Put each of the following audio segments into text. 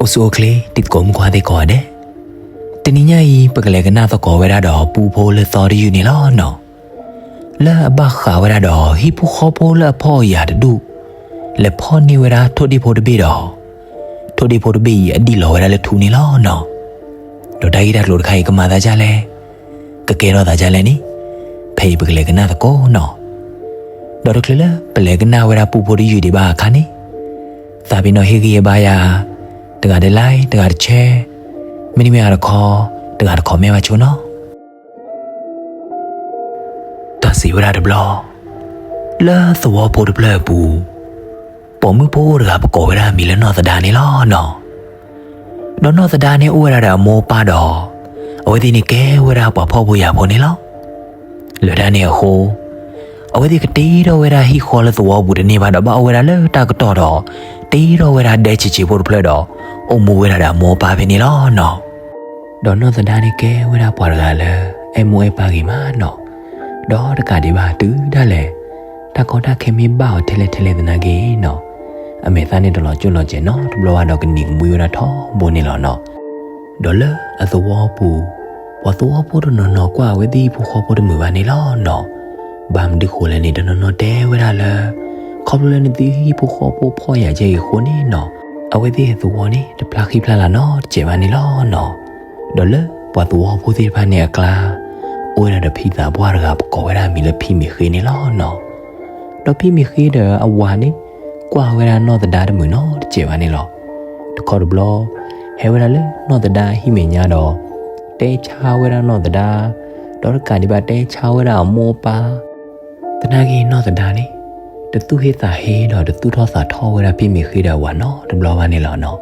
အိၣ်ဆူၣ်အိၣ်ချ့ တံၤသကိးမုၣ်ခွါသ့ၣ်ကိးဂၤဒဲး, တနံၤညါအံၤ ပကလဲၤကနၣ်သကိးဝဲဒၣ်ဒီးပူဖိလၢသီတယုၢ်န့ၣ်လီၤနီၤ. လၢအဘၣ်ဃးဝဲဒၣ်ဒီးဟံၣ်ဖိဃီဖိလၢအဖှီၣ်ယာ်တဒူၣ်, လဲၤဖီၣ်န့ၢ်ဝဲဒၣ်ထိၣ်ဒ့ၣ်ဖိတဘ့ၣ်ဒီး, ထိၣ်ဒ့ၣ်ဖိတဘ့ၣ်အံၤအဒံၣ်လီၤဝဲဒၣ်လၢထူန့ၣ်လီၤနီၤ. ဒီးတၢ်ဂ့ၢ်တၢ်ကျိၤတခါအံၤကမၤသးဒ်လဲၣ်, ကကဲထီၣ်သးဒ်လဲၣ်န့ၣ်, ဖဲအံၤပကလဲၤကနၣ်သကိးနီၤ. ဒီးတချုးလၢပလဲၤကနၣ်ဝဲဒၣ်ပူဖိတယုၢ်ဒံးဘၣ်အခါန့ၣ်, သးပ့ၤနီၣ်ဟ့ၣ်ဂံၢ်ဟ့ၣ်ဘါယၤ, တဂၤတlike တဂၤတshare, မ့တမ့ၢ်အတခီ, တဂၤတcommentဘၣ်ဆိနီၤ. တၢ်စံးဝဲဒၣ်တဘျီ, လၢသဝီဖိတဖျၢၣ်အပူၤ, ပိာ်မုၣ်ဖိတဂၤပကိးဝဲဒၣ်အမံၤလၢနီၢ်သဒါန့ၣ်လီၤနီၤ. ဒီးနီၢ်သဒါန့ၣ်အိၣ်ဝဲဒၣ်ဒီးအမိၢ်အပၢ်ဒီး, အဝဲသ့ၣ်န့ၣ်ကဲဝဲဒၣ်ပှၤဖှီၣ်ဖိယာ်ဖိန့ၣ်လီၤ. လၢတၢ်န့ၣ်အဃိ, အဝဲသ့ၣ်ကတ့ထီၣ်ဝဲဒၣ်ဟံၣ်ဃီလၢသဝီပူၤတန့ၢ်ဘၣ်ဒီး ဘၣ်အိၣ်ဝဲဒၣ်လၢတၢ်ကတီၢ်ဒီး, တ့ထီၣ်ဝဲဒၣ်ဒဲဆံးဆံးဖိတဖျၢၣ်ဒီး, အိၣ်မူဝဲဒၣ်ဒီးအမိၢ်အပၢ်ဖဲန့ၣ်လီၤနီၤ. ဒီးနီၢ်သဒါန့ၣ်ကဲဝဲဒၣ်ပှၤတဂၤလၢ အဲၣ်မိၢ်အဲၣ်ပၢ်ဂ့ၤမးနီၤ. ဒီးတကးဒံးဘၣ်တုၤဒၣ်လဲာ်, တၢ်ကီတၢ်ခဲမ့ၢ်ဘၣ်အီၤထဲလဲၣ်ထဲလဲၣ်သနာ်က့နီၤ, အမဲာ်သၣ်န့ၣ်တလီၤကၠိၣ်လီၤစဲၤနီတဘျီဘၣ်ဒီးကနံၤကမှံဝဲဒၣ်ထီဘိန့ၣ်လီၤနီၤ. ဒီးလၢအသဝီပူၤ, ပှၤသဝီဖိတနီၤနီၤကွၢ်အဝဲသ့ၣ်ဟံၣ်ဖိဃီဖိတမုာ်ဘၣ်န့ၣ်လီၤနီၤ. ဘၣ်မနုၤဃိလဲၣ်န့ၣ် တနီၤနီၤတဲဝဲဒၣ်လၢ, ခီဖျိလၢနသုဟံၣ်ဖိဃီဖိဖှီၣ်ယာ်ကဲအံၤအဃိန့ၣ်နီၤ, အဝဲသ့ၣ်အသဝီန့ၣ် တဖျါဃံဖျါလၤနီတစဲးဘၣ်န့ၣ်လီၤနီၤ. ဒီးလၢပှၤသဝီဖိသ့ၣ်တဖၣ်န့ၣ်အကျါ, အိၣ်ဝဲဒၣ်ဒီးဖံသးပှၢ်တဂၤပကိးဝဲဒၣ်အမံၤလၢဖံမ့ၢ်ဃ့န့ၣ်လီၤနီၤ. ဒီးဖံမ့ၢ်ဃ့ဒီးအဝၤန့ၣ်, ကွၢ်ဝဲဒၣ်နီၢ်သဒါတမုာ်နီတစဲးဘၣ်န့ၣ်လီၤ. တခီတဘျီ, ဟဲဝဲဒၣ်လၢနီၢ်သဒါဟံၣ်မဲာ်ညါဒီး, တဲဆါဝဲဒၣ်နီၢ်သဒါ, ဒီးတကးဒံးဘၣ်တဲဆါဝဲဒၣ်အမိၢ်အပၢ် သနာ်က့နီၢ်သဒါန့ၣ်, တသူၣ်ဟ့သးဟ့ဒီးတသူၣ်ထီၣ်သးထီၣ်ဝဲဒၣ်ဖံမ့ၢ်ဃ့ဒီးအဝၤနီတဘျီဘၣ်န့ၣ်လီၤနီၤ.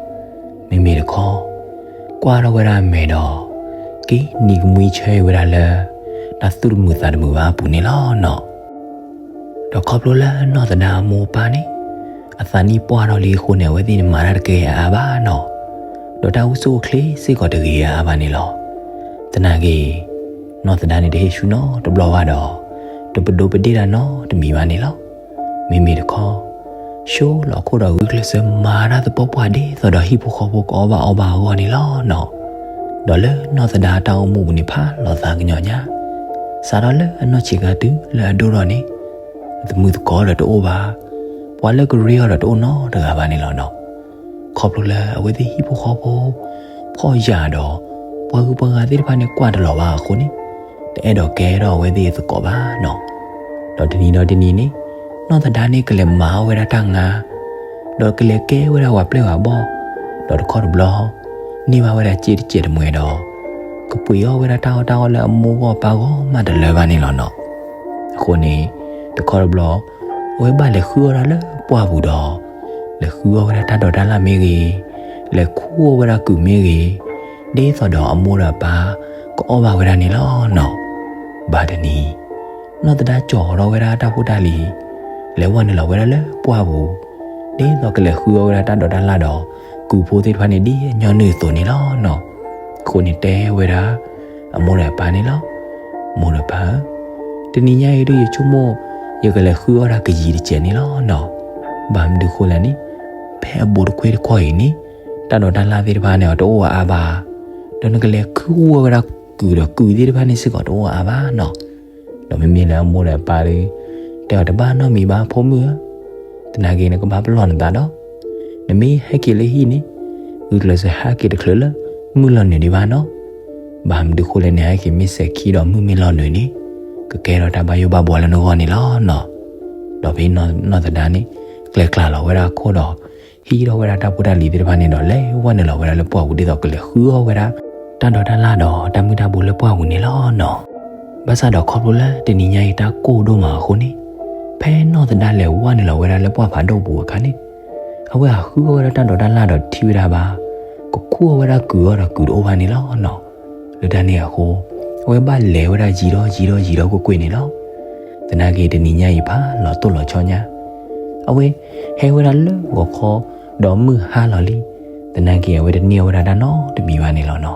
မ့မ့ၢ်တခီ, ကွၢ်ထီၣ်ဝဲဒၣ်အမဲာ်ဒီး, က့ၤနံၤကမှံဆၢအံၤဝဲဒၣ်လၢ, တၢ်သူၣ်တမုာ်သးတမုာ်ဘၣ်အပူၤန့ၣ်လီၤနီၤ. ဒီးခီဖျိလၢနီၢ်သဒါအမိၢ်အပၢ်န့ၣ်, အသးနံၣ်ပှၢ်ထီၣ်လံအဃိန့ၣ် အဝဲသ့ၣ်န့ၣ်မၤတၢ်တကဲအါအါဘၣ်နီၤ. ဒီးတၢ်အိၣ်ဆူၣ်အိၣ်ချ့စ့ၢ်ကီးတဂ့ၤအါအါဘၣ်န့ၣ်လီၤ. သနာ်က့, နီၢ်သဒါန့ၣ်တဟ့ၣ်ဆူၣ်နီတဘျီဘၣ်ဒီး, တပဒိးပဒ့ၣ်တၢ်နီတမံၤဘၣ်န့ၣ်လီၤ. မ့မ့ၢ်တခီ, ဆိလီၤခိၣ်ဒီးဂုာ်ကျဲးစၢးမၤတၢ်သပှၢ်ပှၢ်ဒ်သိးဒီးဟံၣ်ဖိဃီဖိကအီၣ်ဘၣ်အီဘၣ်အဂီၢ်န့ၣ်လီၤနီၤ. ဒီးလၢနီၢ်သဒါတၢ်အိၣ်မူပူၤန့ၣ်ဖးလီၤသးကညီၤညါ, စးထီၣ်လၢအနီၢ်ဆံးခါတုၤလၢအဒိၣ်ထီၣ်န့ၣ်, သမုာ်သကိးဒီးတအိၣ်ဘၣ်, ပှၤလၢကရ့အီၤဒီးတအိၣ်နီတဂၤဘၣ်န့ၣ်လီၤနီၤ. ခီဖျိလၢအဝဲသ့ၣ်ဟံၣ်ဖိဃီဖိ, ဖှီၣ်ယာ်ဒီး, ပှၤဂုၤပှၤဂၤသ့ၣ်တဖၣ်န့ၣ်ကွၢ်တလီၤဘၣ်အဃိန့ၣ်, တအဲၣ်ဒိးကဲထီၣ်အဝဲသ့ၣ်အသကိးဘၣ်နီၤ. ဒီးတနံၤဒီးတနံၤန့ၣ်, နီၢ်သဒါန့ၣ်ကလဲၤမၤအီၣ်ဝဲဒၣ်တၢ်ငါ, ဒီးကလဲၤကဲဝဲဒၣ်ပှၤပျဲၢ်ပှၤဘီၣ်, ဒီးတခီတဘျီ, န့ၢ်ဘၣ်ဝဲဒၣ်စ့တစဲးတမှဲဒီး, ကပှ့ၤအီၣ်ဝဲဒၣ်တၢ်အီၣ်တၢ်အီလၢအမိၢ်ဂီၢ်အပၢ်ဂီၢ်မးတလၢဘၣ်န့ၣ်လီၤနီၤ. အဃိန့ၣ်, တခီတဘျီ, အဝဲဘၣ်လဲၤဃုအီၣ်တၢ်လၢပှၢ်ပူၤဒီး, လဲၤဃုအီၣ်ဝဲဒၣ်တၢ်ဒိးတၢ်လၣ်မ့ၢ်ဂ့ၤ, လဲၤခူအီၣ်ဝဲဒၣ်ကုာ်မ့ၢ်ဂ့ၤ, ဒ်သိးဒီးအမိၢ်ဒီးအပၢ်, ကအီၣ်ဘၣ်ဝဲဒၣ်န့ၣ်လီၤနီၤ. ဘၣ်တနံၤ, နီၢ်သဒါကၠီၤထီၣ်ဝဲဒၣ်တၢ်ဖိတၢ်လံၤ, လဲၤဝဲနုာ်လီၤဝဲဒၣ်လၢပှၢ်ပူၤ, ဒ်သိးကလဲၤဃုအီၣ်ဝဲဒၣ်တၢ်ဒိးတၢ်လၣ်ဒီး, ကုာ်ဖိသ့ၣ်တဖၣ်န့ၣ်ဒ်အညီနုၢ်အသိးန့ၣ်လီၤနီၤ. အဃိန့ၣ်တဲဝဲဒၣ်, အမိၢ်ဒီးအပၢ်န့ၣ်လီၤ. မိၢ်ဒီးပၢ်ဧၢ, တနံၤညါအံၤဒုးယဆိကမိၣ်, ယကလဲၤဃုအီၣ်တၢ်ကယံၤတစဲးန့ၣ်လီၤနီၤ. ဘၣ်မနုၤဃိလဲၣ်န့ၣ်, ဖဲအဘူးတကွဲၢ်တကွီၢ်အံၤန့ၣ်, တၢ်ဒိးတၢ်လၣ်သ့ၣ်တဖၣ်န့ၣ်အတအိၣ်အါအါဘၣ်, ဒီးနကလဲၤခုအီၣ်ဝဲဒၣ်ကုာ်ဒီးကုာ်သ့ၣ်တဖၣ်န့ၣ်စ့ၢ်ကီးတအိၣ်အါအါဘၣ်နီၤ. ဒီးမ့မ့ၢ်လၢအမိၢ်ဒီးအပၢ်ဒီး, တဲအီၤတဘၣ်နီတမံၤဘၣ်ဖိမုၣ်ဧၢ, သနာ်က့နကဘၣ်ပလီၢ်နသးဒီး, နမ့ၢ်ဟဲက့ၤလၢဟံၣ်န့ၣ်, ဂုာ်ကျဲးစၢးဟဲက့ၤတချုးလၢမုၢ်လီၤနုာ်ဒံးဘၣ်နီၤ. ဘၣ်မနုၤဃိလဲၣ်န့ၣ် ဟဲက့ၤမ့ၢ်စဲၤခံဒီးမုၢ်မ့ၢ်လီၤနုာ်န့ၣ်, ကကဲထီၣ်တၢ်ဘၣ်ယိၣ်ဘၣ်ဘှီလၢနဂီၢ်န့ၣ်လီၤနီၤ. ဒီးဖဲနီၢ်သဒါန့ၣ်, ကျဲၤကျါလီၤဝဲဒၣ်အခိၣ်ဒီး, ဟံးထီၣ်ဝဲဒၣ်တၢ်ဖိတၢ်လံၤသ့ၣ်တဖၣ်န့ၣ်ဒီး လဲၤဝဲနုာ်လီၤဝဲဒၣ်လၢပှၢ်ပူၤဒ်သိးကလဲၤဃုအီၣ်ဝဲဒၣ်, တၢ်ဒိးတၢ်လၣ်ဒီးတၢ်မုၢ်တၢ်ဘိလၢပှၢ်ပူၤန့ၣ်လီၤနီၤ. ဘၣ်ဆၣ်ဒီးခီဖျိလၢတနံၤညါအံၤတၢ်ကိၢ်ဒိၣ်မးအဃိန့ၣ်, ဖဲနီၢ်သဒါလဲၤဝဲနုာ်လီၤဝဲဒၣ်လၢပှၢ်ဖးဒိၣ်ပူၤအခါန့ၣ်, အဝဲဟးဃုအီၣ်ဝဲဒၣ်တၢ်ဒိးတၢ်လၣ်ဒီးထံၣ်ဝဲဒၣ်ဘၣ်, ကခူအီၣ်ဝဲဒၣ်ကုာ်အီၤဒီးကုာ်တအိၣ်ဘၣ်န့ၣ်လီၤနီၤ. လၢတၢ်န့ၣ်အဃိ, အဝဲဘၣ်လဲၤဝဲဒၣ်ယံၤဒီးယံၤဒီးယံၤဒီးကွ့ၢ်ကွ့ၢ်န့ၣ်လီၤ. သနာ်က့တနံၤညါအံၤဖးလီၤတိၢ်လီၤဆီညါ အဝဲဟဲဝဲဒၣ်လၢဂီၤခီ, ဒီးမုၢ်ဟါလီၤလံ, သနာ်က့အဝဲတန့ၢ်ဝဲဒၣ်တၢ်နီတမံၤဘၣ်န့ၣ်လီၤနီၤ.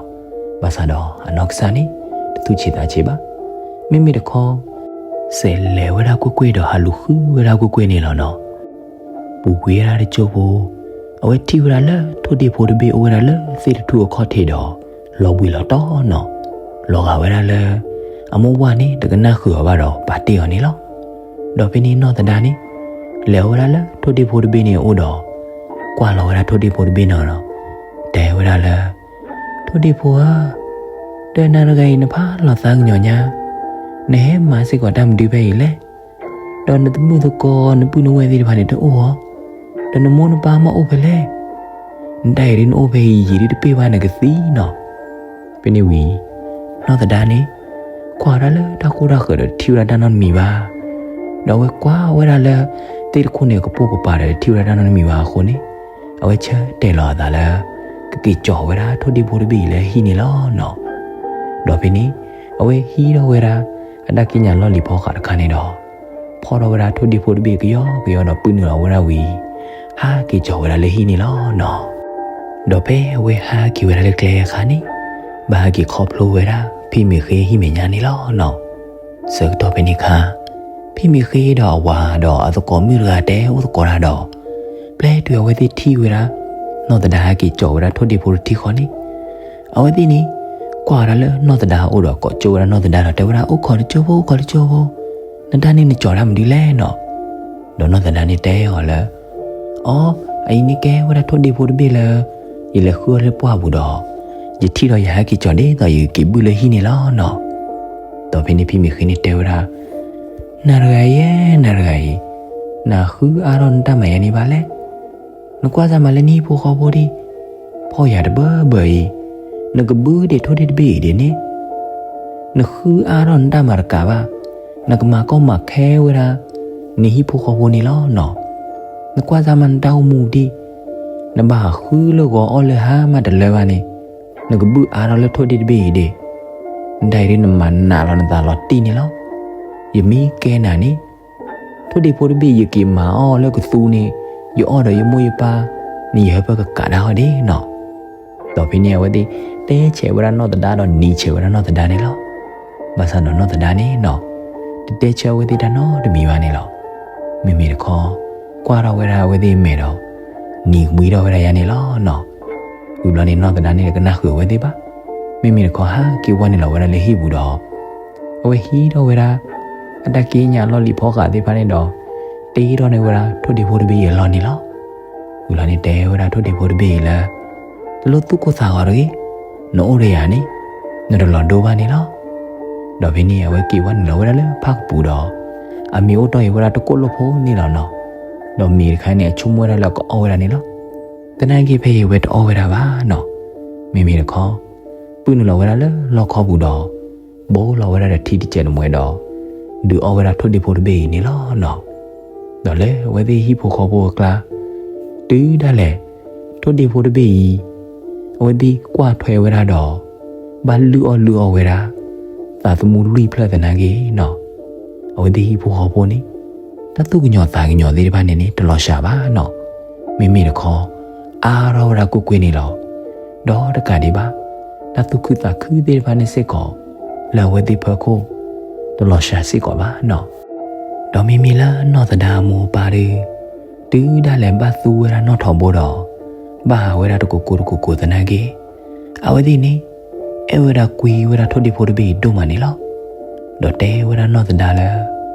ဘၣ်ဆၣ်ဒီးအနီၢ်ကစၢ်န့ၣ်, တသူၣ်ဆံးသးဆံးဘၣ်. မ့မ့ၢ်တခီ, စဲးလဲၤဝဲဒၣ်ကွ့ၢ်ကွ့ၢ်ဒီးဟးလူၤဃုဝဲဒၣ်ကွ့ၢ်ကွ့ၢ်န့ၣ်လီၤနီၤ. ပူၤကွံာ်ဝဲဒၣ်တစိၢ်ဖိ, အဝဲထံၣ်ဝဲဒၣ်လၢထိၣ်ဒ့ၣ်ဖိတဘ့ၣ်အိၣ်ဝဲဒၣ်လၢသ့ၣ်တထူၣ်အခီၣ်ထံးဒီး လီၤဘှံးလီၤတီၤနီၤ, လီၤဂာ်ဝဲဒၣ်လၢ အမိၢ်ဝၢ်န့ၣ် တကနၣ်ဃုာ်အီၤဘၣ်ဒီး ပာ်တ့ၢ်အီၤန့ၣ်လီၤ. ဒီးဖဲန့ၣ်နီၢ်သဒါန့ၣ် လဲၤဝဲဒၣ်လၢထိၣ်ဒ့ၣ်ဖိတဘ့ၣ်န့ၣ်အအိၣ်ဒီး ကွၢ်လီၤဝဲဒၣ်ထိၣ်ဒ့ၣ်ဖိတဘ့ၣ်န့ၣ်ဒီး တဲဝဲဒၣ်လၢ ထိၣ်ဒ့ၣ်ဖိဧၢ, ဒီးနၤတဂၤအံၤနဖးလီၤသးကညီၤညါ, နဟဲမၤစ့ၢ်ကီးတၢ်မနုၤဖဲအံၤလဲၣ်. ဒီးနသမုၣ်သကိး နပုၢ်နဝဲၢ်သ့ၣ်တဖၣ်န့ၣ်တအိၣ်ဧါ, ဒီးနမိၢ်နပၢ်မ့ၢ်အိၣ်ဖဲလဲၣ်. နတၢ်အံၤဒ်နအိၣ်ဖဲအံၤ ယံာ်ဒ်တပ့ၢ်ဘၣ်နကသံနီၤ. ဖဲန့ၣ်ဝံၤ နီၢ်သဒါန့ၣ် ကွၢ်ဝဲဒၣ်လၢတၢ်ကိၢ်တၢ်ဃၢၤဒီးတထံၣ်ဝဲဒၣ်တၢ်နီတမံၤဘၣ်. ဒီးအဝဲကွၢ်ဝဲဒၣ်လၢ သ့ၣ်တခိၣ်န့ၣ်ကပိာ်ကပၤဒီးတထံၣ်ဝဲဒၣ်တၢ်နီတမံၤဘၣ်အဃိန့ၣ် အဝဲဆၢတဲာ်လီၤအသးလၢ ကက့ၤကၠီၤဝဲဒၣ်ထိၣ်ဒ့ၣ်ဖိတဘ့ၣ်အံၤလၢဟံၣ်န့ၣ်လီၤနီၤ. ဒီးဖဲန့ၣ် အဝဲဟံးထီၣ်ဝဲဒၣ် အတၢ်ကံးညာ်လီၢ်လံၤဖီဃးတခါန့ၣ်ဒီး ဖီၣ်ထီၣ်ဝဲဒၣ်ထိၣ်ဒ့ၣ်ဖိတဘ့ၣ်ကယီကယီဒီးပုၢ်နုာ်လီၤဝဲဒၣ်ဝံၤ ဟးက့ၤကၠီၤဝဲဒၣ်လၢဟံၣ်န့ၣ်လီၤနီၤ. ဒီးဖဲအဝဲဟးက့ၤဝဲဒၣ်လၢကျဲအခါန့ၣ် ဘၣ်ဟဲက့ၤခီဖျိဝဲဒၣ် ဖံမ့ၢ်ဃ့ဟံၣ်မဲာ်ညါန့ၣ်လီၤနီၤ. ဆၢကတီၢ်ဖဲန့ၣ်အခါ ဖံမ့ၢ်ဃ့ဒီးအဝၤဒီးအသကိးမုၣ်တဂၤတဲအိၣ်သကိးတၢ်ဒီး ပျဲတုၤအဝဲသ့ၣ်ထံၣ်ဝဲဒၣ် နီၢ်သဒါဟဲက့ၤကၠီၤဝဲဒၣ်ထိၣ်ဒ့ၣ်ဖိတထံၣ်ဃီန့ၣ် အဝဲသ့ၣ်န့ၣ် ကွၢ်ဝဲဒၣ်လၢနီၢ်သဒါအအိၣ်ဒီးကိးကၠိဝဲဒၣ်နီၢ်သဒါဒီးတဲဝဲဒၣ် အိၣ်ခိးတကၠိဖိ အိၣ်ခိးတကၠိဖိ, နတၢ်န့ၣ်နကၠီၤတၢ်မနုၤလဲၣ်နီၤ. ဒီးနီၢ်သဒါန့ၣ်တဲအီၤလၢ အီ အအံၤန့ၣ်ကဲဝဲဒၣ်ထိၣ်ဒ့ၣ်ဖိတဘ့ၣ်လၢ ယလဲၤဃုအီၣ်လၢပှၢ်ပူၤဒီး ယထံၣ်ဒီးယဟဲက့ၤကၠီၤဒ်သိးယက့ၤဘုၣ်လၢဟံၣ်န့ၣ်လီၤနီၤ. ဒီးဖဲန့ၣ်ဖံမ့ၢ်ဃ့န့ၣ်တဲဝဲဒၣ် နၤတဂၤအံၤ နၤတဂၤအံၤ, နဃုအါထီၣ်နတၢ်မၤယၤန့ၣ်ဘၣ်လဲၣ်. နကွၢ်စၢ်မးလၢနဟံၣ်ဖိဃီဖိဒံး, ဖီၣ်ယၤတဘၢဘၢအံၤ, နကဘုဒံးထိၣ်ဒ့ၣ်တဘ့ၣ်အံၤဒ်န့ၣ်, နဃုအါထီၣ်နတၢ်မၤတကးဘၣ်, နကမၤကီမၤခဲဝဲဒၣ် နဟံၣ်ဖိဃီဖိန့ၣ်လီၤနီၤ. နကွၢ်စၢ်မးနတၢ်အိၣ်မူဒံး, နဘၣ်ဃုလၢဂီၤအီၣ်လၢဟါမးတလၢဘၣ်န့ၣ်, နကဘုၣ်အါထီၣ်လၢထိၣ်ဒ့ၣ်တဘ့ၣ်အံၤဒ့ၣ်, နတၢ်အံၤဒ်နမၤနးလီၤနသးလီၤတံၢ်န့ၣ်လီၤ. ယမ့ၢ်ကဲနၤန့ၣ် ထိၣ်ဒ့ၣ်ဖိတဘ့ၣ်ယက့ၤမၤအီၣ်လၢကသူန့ၣ်, ယအီၣ်ဒီးယမိၢ်ယပၢ်န့ၣ် ယဟၢဖၢကကးဒၣ်အီၤဒ့ၣ်နီၤ. ဒီးဖဲန့ၣ်အဝဲသ့ၣ် တဲဆဲးဝဲဒၣ်နီၢ်သဒါဒီးနံၤဆဲးဝဲဒၣ်နီၢ်သဒါန့ၣ်လီၤ. ဘၣ်ဆၣ်ဒီးနီၢ်သဒါန့ၣ်နီၤ, တတဲဆၢအဝဲသ့ၣ်တၢ်နီတမံၤဘၣ်န့ၣ်လီၤ. မ့မ့ၢ်တခီ ကွၢ်ထီၣ်ဝဲဒၣ်အဝဲသ့ၣ်မဲာ်ဒီး နံၤကမှံထီၣ်ဝဲဒၣ်ယါန့ၣ်လီၤနီၤ. ဝံၤဘျီန့ၣ်နီၢ်သဒါန့ၣ်တကနၣ်ဃုာ်အဝဲသ့ၣ်ဘၣ်. မ့မ့ၢ်တခီဟးက့ၤဝဲနုာ်လီၤဝဲဒၣ်လၢဟံၣ်ပူၤဒီး အဝဲဟံးထီၣ်ဝဲဒၣ် အတၢ်ကံးညာ်လီၢ်လံၤဖီဃးသ့ၣ်တဖၣ်န့ၣ်ဒီး တ့ထီၣ်န့ၢ်ဝဲဒၣ်ထိၣ်ဒ့ၣ်ဖိတဘ့ၣ်အံၤအလီၢ်န့ၣ်လီၤ. ဝံၤလီၤန့ၣ်တဲဝဲဒၣ်ထိၣ်ဒ့ၣ်ဖိတဘ့ၣ်အံၤလၢ တလိၣ်သူၣ်ကိၢ်သးဂီၤတဂ့ၤ, နအိၣ်ဒီးယၤန့ၣ် နတလီၤဒိဘၣ်န့ၣ်လီၤ. ဒီးဖဲန့ၣ်အဝဲက့ၤဝဲနုာ်လီၤဝဲဒၣ်လၢဖၣ်ကပူၤဒီး အမ့ၤအိၣ်တီၢ်အံၤဝဲဒၣ်တကိၣ်လိၣ်ဖိန့ၣ်လီၤနီၤ. ဒီးမ့ၤတခါန့ၣ် အဆိကမိၣ်ဝဲဒၣ်လၢအကအီၣ်ဝဲဒၣ်န့ၣ်လီၤ. သနာ်က့ဖဲအံၤဝဲတအီၣ်ဝဲဒၣ်ဘၣ်နီၤ. မ့မ့ၢ်တခီ ပုၢ်နုာ်လီၤဝဲဒၣ်လၢလီၢ်ခီပူၤဒီး ဘိလီၤဝဲဒၣ်ဒီးထံတစဲးတမှဲဒီး ဒုးအီၣ်ဝဲဒၣ်ထိၣ်ဒ့ၣ်ဖိတဘ့ၣ်အံၤန့ၣ်လီၤနီၤ. ဒီးလၢအဝဲသ့ၣ်ဟံၣ်ဖိဃီဖိအကျါ တုၤဒၣ်လဲာ် ထိၣ်ဒ့ၣ်ဖိတဘ့ၣ်အံၤ အဝဲသ့ၣ်ကွၢ်ထွဲဝဲဒၣ်ဒီး ဘၣ်လုၢ်အီၣ်လုၢ်အီဝဲဒၣ် သးသမူလွံၢ်ဖျၢၣ်သနာ်က့နီၤ. အဝဲသ့ၣ်ဟံၣ်ဖိဃီဖိန့ၣ် တၢ်သူၣ်ကညီၤသးကညီၤသ့ၣ်တဖၣ်န့ၣ်န့ၣ် တလီၤစှၤဘၣ်နီၤ. မ့မ့ၢ်တခီ အါထီၣ်ဝဲဒၣ်ကွ့ၢ်ကွ့ၢ်န့ၣ်လီၤ. ဒီးတကးဒံးဘၣ် တၢ်သူၣ်ခုသးခုသ့ၣ်တဖၣ်န့ၣ်စ့ၢ်ကီး လၢအဝဲသ့ၣ်ဖီခိၣ် တလီၤစှၤစ့ၢ်ကီးဘၣ်နီၤ. ဒီးမ့မ့ၢ်လၢနီၢ်သဒါအမိၢ်အပၢ်ဒီး တုၤဒၣ်လဲာ်ဘၣ်သူဝဲဒၣ်နီၣ်ထိးဘိဒီး ဘၣ်ဟးဝဲဒၣ်တကိးကိးတကိးကိးသနာ်က့ အဝဲသ့ၣ်န့ၣ် အဲၣ်ဝဲဒၣ်ကွံဝဲဒၣ်ထိၣ်ဒ့ၣ်ဖိတဘ့ၣ်အံၤဒိၣ်မးန့ၣ်လီၤ. ဒီးတဲဝဲဒၣ်နီၢ်သဒါလၢ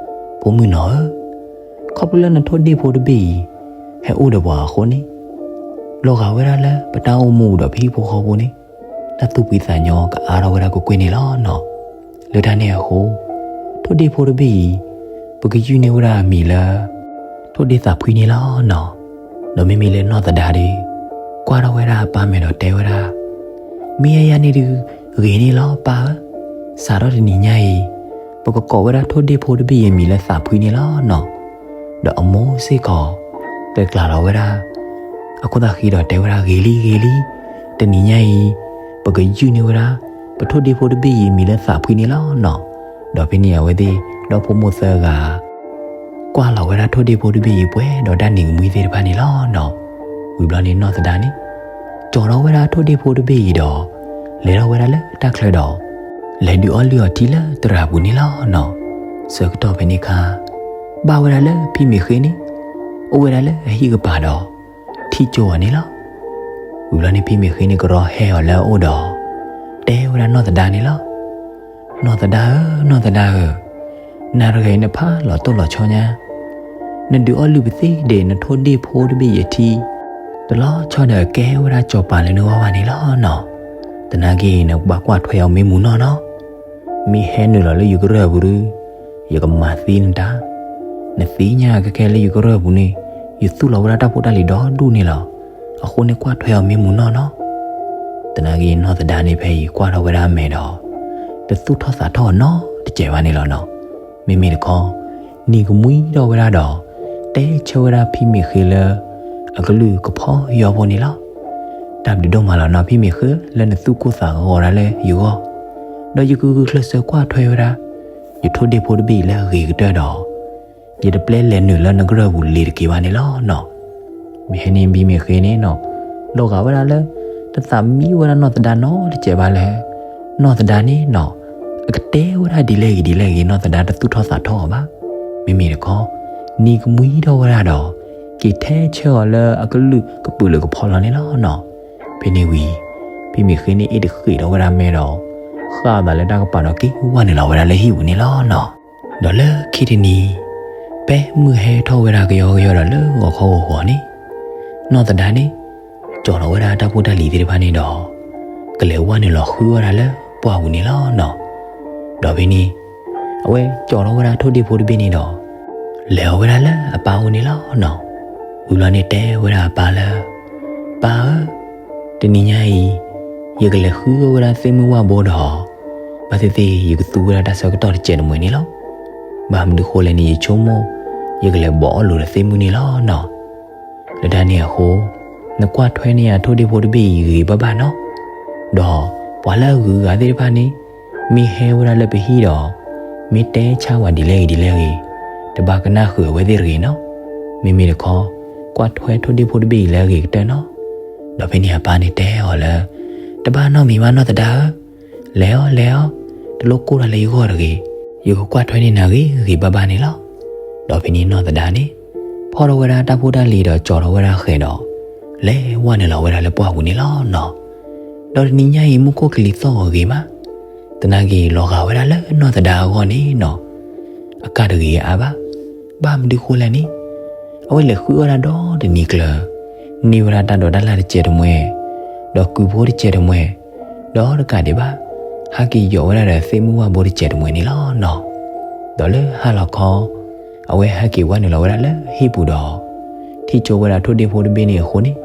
ဖိမုၣ်နီၢ်ဧၢ, ခီဖျိလၢနထိၣ်ဒ့ၣ်ဖိတဘ့ၣ်အံၤ ဟဲအိၣ်ဒီးပှၤအဃိန့ၣ် လီၤဂာ်ဝဲဒၣ်လၢပတၢ်အိၣ်မူဒီးပဟံၣ်ဖိဃီဖိန့ၣ် တၢ်သူၣ်ဖှံသးညီကအါထီၣ်ဝဲဒၣ်ကွ့ၢ်ကွ့ၢ်န့ၣ်လီၤနီၤ. လၢတၢ်န့ၣ်အဃိ ထိၣ်ဒ့ၣ်ဖိတဘ့ၣ်အံၤ ပကယုၢ်န့ၢ်ဝဲဒၣ်အမံၤလၢ ထိၣ်ဒ့ၣ်သးဖှံန့ၣ်လီၤနီၤ. ဒီးမ့မ့ၢ်လၢနီၢ်သဒါဒီး ကွၢ်ထီၣ်ဝဲဒၣ်အပၢ်မဲာ်ဒီးတဲဝဲဒၣ် မ့ၢ်ယါယါန့ၣ်ဒုး ဂ့ၤန့ၣ်လီၤပၢ်ဧၢ, စးထီၣ်တနံၤညါအံၤ ပကကိးဝဲဒၣ်ထိၣ်ဒ့ၣ်ဖိတဘ့ၣ်အံၤအမံၤလၢသးဖှံန့ၣ်လီၤနီၤ. ဒီးအမိၢ်စ့ၢ်ကီး ကျဲးကျးလီၤဝဲဒၣ် အခိၣ်သးဃံဒီးတဲဝဲဒၣ် ဂ့ၤလံ ဂ့ၤလံ, တနံၤညါအံၤ ပကယုၢ်န့ၢ်ဝဲဒၣ် ပထိၣ်ဒ့ၣ်ဖိတဘ့ၣ်အံၤအမံၤလၢသးဖှံန့ၣ်လီၤနီၤ. ဒီးဖဲန့ၣ်အဝဲသ့ၣ် ဒီဖိမိၢ်သၢဂၤ ကွၢ်လီၤဝဲဒၣ်ထိၣ်ဒ့ၣ်ဖိတဘ့ၣ်အံၤပှဲၤဒီးတၢ်နံၤကမှံသ့ၣ်တဖၣ်န့ၣ်လီၤနီၤ. ဝံၤဘျီန့ၣ်နီၢ်သဒါန့ၣ် ကၠီၤထီၣ်ဝဲဒၣ်ထိၣ်ဒ့ၣ်ဖိတဘ့ၣ်အံၤဒီး လဲၤထီၣ်ဝဲဒၣ်လၢတၢ်ချၢဒီး လဲၤဒုးအီၣ်လုၢ်အီထံလၢသရၣ်ပူၤန့ၣ်လီၤနီၤ. ဆၢကတီၢ်ဖဲန့ၣ်အခါ ဘၣ်ဝဲဒၣ်လၢဖံမ့ၢ်ဃ့န့ၣ် အိၣ်ဝဲဒၣ်လၢအဟံၣ်ကပၤဒီး ထံၣ်ကၠိအီၤန့ၣ်လီၤ. ဝံၤဘျီန့ၣ် ဖံမ့ၢ်ဃ့န့ၣ် ကရီဟဲအီၤလၢအအိၣ်ဒီး တဲဝဲဒၣ်နီၢ်သဒါန့ၣ်လီၤ. နီၢ်သဒါဧၢ, နီၢ်သဒါဧၢ, နၤတဂၤအံၤနဖးလီၤတိၢ်လီၤဆီညါ, နဒုးအီၣ်လုၢ်ပသ့ၣ်ဒီး နထိၣ်ဒ့ၣ်ဖိတဘ့ၣ်အံၤအထံ, တလီၤဆီဒီးကဲဝဲဒၣ်စီၤပၤလၢနဂီၢ်ဘၣ်န့ၣ်လီၤနီၤ. သနာ်က့ နဘၣ်ကွၢ်ထွဲအီၤမ့ၢ်မုာ်နီၢ်နီၤ. မ့ၢ်ဟဲနုာ်လီၤလၢယကရၢၢ်ပူၤဒီး ယကမၤသံနတၢ်. နသ့ၣ်ညါခဲခဲလၢယကရၢၢ်ပူၤန့ၣ် ယသူၣ်လီၤဝဲဒၣ်တၢ်ဖိတၢ်လံၤဒီဒူၣ်န့ၣ်လီၤ. အဃိန့ၣ် ကွၢ်ထွဲအီၤမ့ၢ်မုာ်နီၢ်နီၤ. သနာ်က့ နီၢ်သဒါန့ၣ် ဖဲအံၤကွၢ်ထီၣ်ဝဲဒၣ်အမဲာ်ဒီး တသူၣ်ထီၣ်သးထီၣ်အီၤနီတစဲးဘၣ်န့ၣ်လီၤနီၤ. မ့မ့ၢ်တခီ နံၤကမှံထီၣ်ဝဲဒၣ်ဒီး တဲဆၢဝဲဒၣ်ဖံမ့ၢ်ဃ့လၢ အကလုၢ်ကဖီယီဖိန့ၣ်လီၤ. တၢ်ဘျုးဒိၣ်မးလီၤနီၤ ဖံမ့ၢ်ဃ့ လၢနသူၣ်ကိၢ်သးဂီၤဒၣ်လၢယဂီၢ်, ဒီးယကဂုာ်ကျဲးစၢးကွၢ်ထွဲဝဲဒၣ် ယထိၣ်ဒ့ၣ်ဖိတဘ့ၣ်အံၤလၢအဂ့ၤကတၢၢ်ဒီး ယတပျဲလဲၤနုာ်လၢနကရၢၢ်ပူၤလ့ၤတက့ၤဘၣ်န့ၣ်လီၤနီၤ. မ့ၢ်ဟဲန့ၣ် ဖံမ့ၢ်ဃ့န့ၣ်နီၤ လီၤဂာ်ဝဲဒၣ်လၢ တသးမံဝဲဒၣ်နီၢ်သဒါနီတစဲးဘၣ်လၢ နီၢ်သဒါန့ၣ်နီၤ အကတဲဝဲဒၣ်ဒ်လဲၣ်ဂ့ၤဒ်လဲၣ်ဂ့ၤ နီၢ်သဒါတသူၣ်ထီၣ်သးထီၣ်အီၤဘၣ်. မ့မ့ၢ်တခီ နံၤကမှံထီၣ်ဝဲဒၣ်ဒီး က့ၤထဲဆၢအီၤလၢအကလုၢ်ကပုာ်လၢကဖီလီၤန့ၣ်လီၤနီၤ. ဖဲန့ၣ်ဝံၤ ဖံမ့ၢ်ဃ့န့ၣ် အ့ၣ်တဃ့ၢ်ထီၣ်ဝဲဒၣ်မဲဒီး ဃၣ်အသးလၢတၢ်ကပၤဒီး က့ၤဝဲနုာ်လီၤဝဲဒၣ်လၢဟံၣ်ပူၤန့ၣ်လီၤနီၤ. ဒီးလၢခံတနံၤ ဖဲမုၢ်ဟဲထီၣ်ဝဲဒၣ်ကယီကယီဒီး လၢဂီၤခီဂီၤဂီၤန့ၣ် နီၢ်သဒါန့ၣ် ကၠီထီၣ်ဝဲဒၣ်တၢ်ဖိတၢ်လံၤသ့ၣ်တဖၣ်န့ၣ်ဒီး ကလဲၤဝဲနုာ်လီၤဃုအီၣ်ဝဲဒၣ်လၢပှၢ်ပူၤန့ၣ်လီၤနီၤ. ဒီးဖဲန့ၣ် အဝဲကၠီထီၣ်ဝဲဒၣ်ထိၣ်ဒ့ၣ်ဖိတဘ့ၣ်န့ၣ်ဒီး လဲၤအီၣ်ဝဲဒၣ်လၢအပၢ်အိၣ်န့ၣ်လီၤနီၤ. ဝံၤဘျီန့ၣ် တဲဝဲဒၣ်အပၢ်လၢ ပၢ်ဧၢ, တနံၤညါအံၤ ယကလဲၤဃုအီၣ်ဝဲဒၣ်သ့ၣ်မုၢ်ဝၣ်ဘိဒီး ဘၣ်သ့ၣ်သ့ၣ် ယကသူဝဲဒၣ်တၢ်ဆၢကတီၢ်တစဲးတမှဲၤန့ၣ်လီၤ. ဘၣ်မနုၤဃိလဲၣ်န့ၣ် ယဆိကမိၣ် ယကလဲၤဘီးအီၣ်လိာ်ဒီးသ့ၣ်မုၢ်န့ၣ်လီၤနီၤ. လၢတၢ်န့ၣ်အဃိ နကွၢ်ထွဲန့ၢ်ယထိၣ်ဒ့ၣ်ဖိတဘ့ၣ်အံၤဂ့ၤဘၣ်ဘၣ်နီၤ. ဒီးပှၤလၢအဂုၤအဂၤသ့ၣ်တဖၣ်န့ၣ် မ့ၢ်ဟဲဝဲဒၣ်လၢပဟံၣ်ဒီး မ့ၢ်တဲဆါဝဲဒ်လဲၣ်ဂ့ၤဒ်လဲၣ်ဂ့ၤ တဘၣ်ကနၣ်ဃုာ်အဝဲသ့ၣ်တဂ့ၤနီၤ. မ့မ့ၢ်တခီ ကွၢ်ထွဲထိၣ်ဒ့ၣ်ဖိတဘ့ၣ်အံၤလၢအဂ့ၤကတၢၢ်နီၤ. ဒီးဖဲန့ၣ်အပၢ်န့ၣ်တဲအီၤလၢ တဘၣ်နီတမံၤဘၣ်နီၢ်သဒါဧၢ, လဲၤအီၤ လဲၤအီၤ, တလိၣ်ကိၢ်တၢ်လၢယဂီၢ်တဂ့ၤ, ယကကွၢ်ထွဲန့ၢ်နၤဂ့ၤဂ့ၤဘၣ်ဘၣ်န့ၣ်လီၤ. ဒီးဖဲန့ၣ်နီၢ်သဒါန့ၣ် ဖီၣ်ထီၣ်ဝဲဒၣ်တၢ်ဖိတၢ်လံၤဒီးကၠီထီၣ်ဝဲဒၣ်ဃဲၤဒီး လဲၤဝဲနုာ်လီၤဝဲဒၣ်လၢပှၢ်ပူၤန့ၣ်လီၤနီၤ. ဒီးတနံၤညါအံၤ မူခိၣ်ကလံၤသီၣ်ဂီၤဂ့ၤမး, သနာ်က့ လီၤဂာ်ဝဲဒၣ်လၢနီၢ်သဒါအဂီၢ်န့ၣ်နီၤ အကၢ်တဂ့ၤအါဘၣ်. ဘၣ်မနုၤဃိလဲၣ်န့ၣ် အဝဲလဲၤဃုအီၣ်ဒၣ်ဒီတနံၤကျၢၤ, န့ၢ်ဝဲဒၣ်တၢ်ဒိးတၢ်လၣ်တစဲးတမှဲၤ, ဒီးကုၢ်ဖိတစဲးတမှဲၤ, ဒီးတကးဒံးဘၣ် ဟးက့ၤယီၤဝဲဒၣ်ဒီးသ့ၣ်မုၢ်ဝၣ်ဘိတစဲးတမှဲၤန့ၣ်လီၤနီၤ. ဒီးလၢဟါလီၤခီ အဝဲဟဲက့ၤဝဲနုာ်လီၤဝဲဒၣ်လၢဟံၣ်ပူၤဒီး ထံၣ်ကၠိဝဲဒၣ်ထိၣ်ဒ့ၣ်ဖိတဘ့ၣ်န့ၣ်အဃိန့ၣ်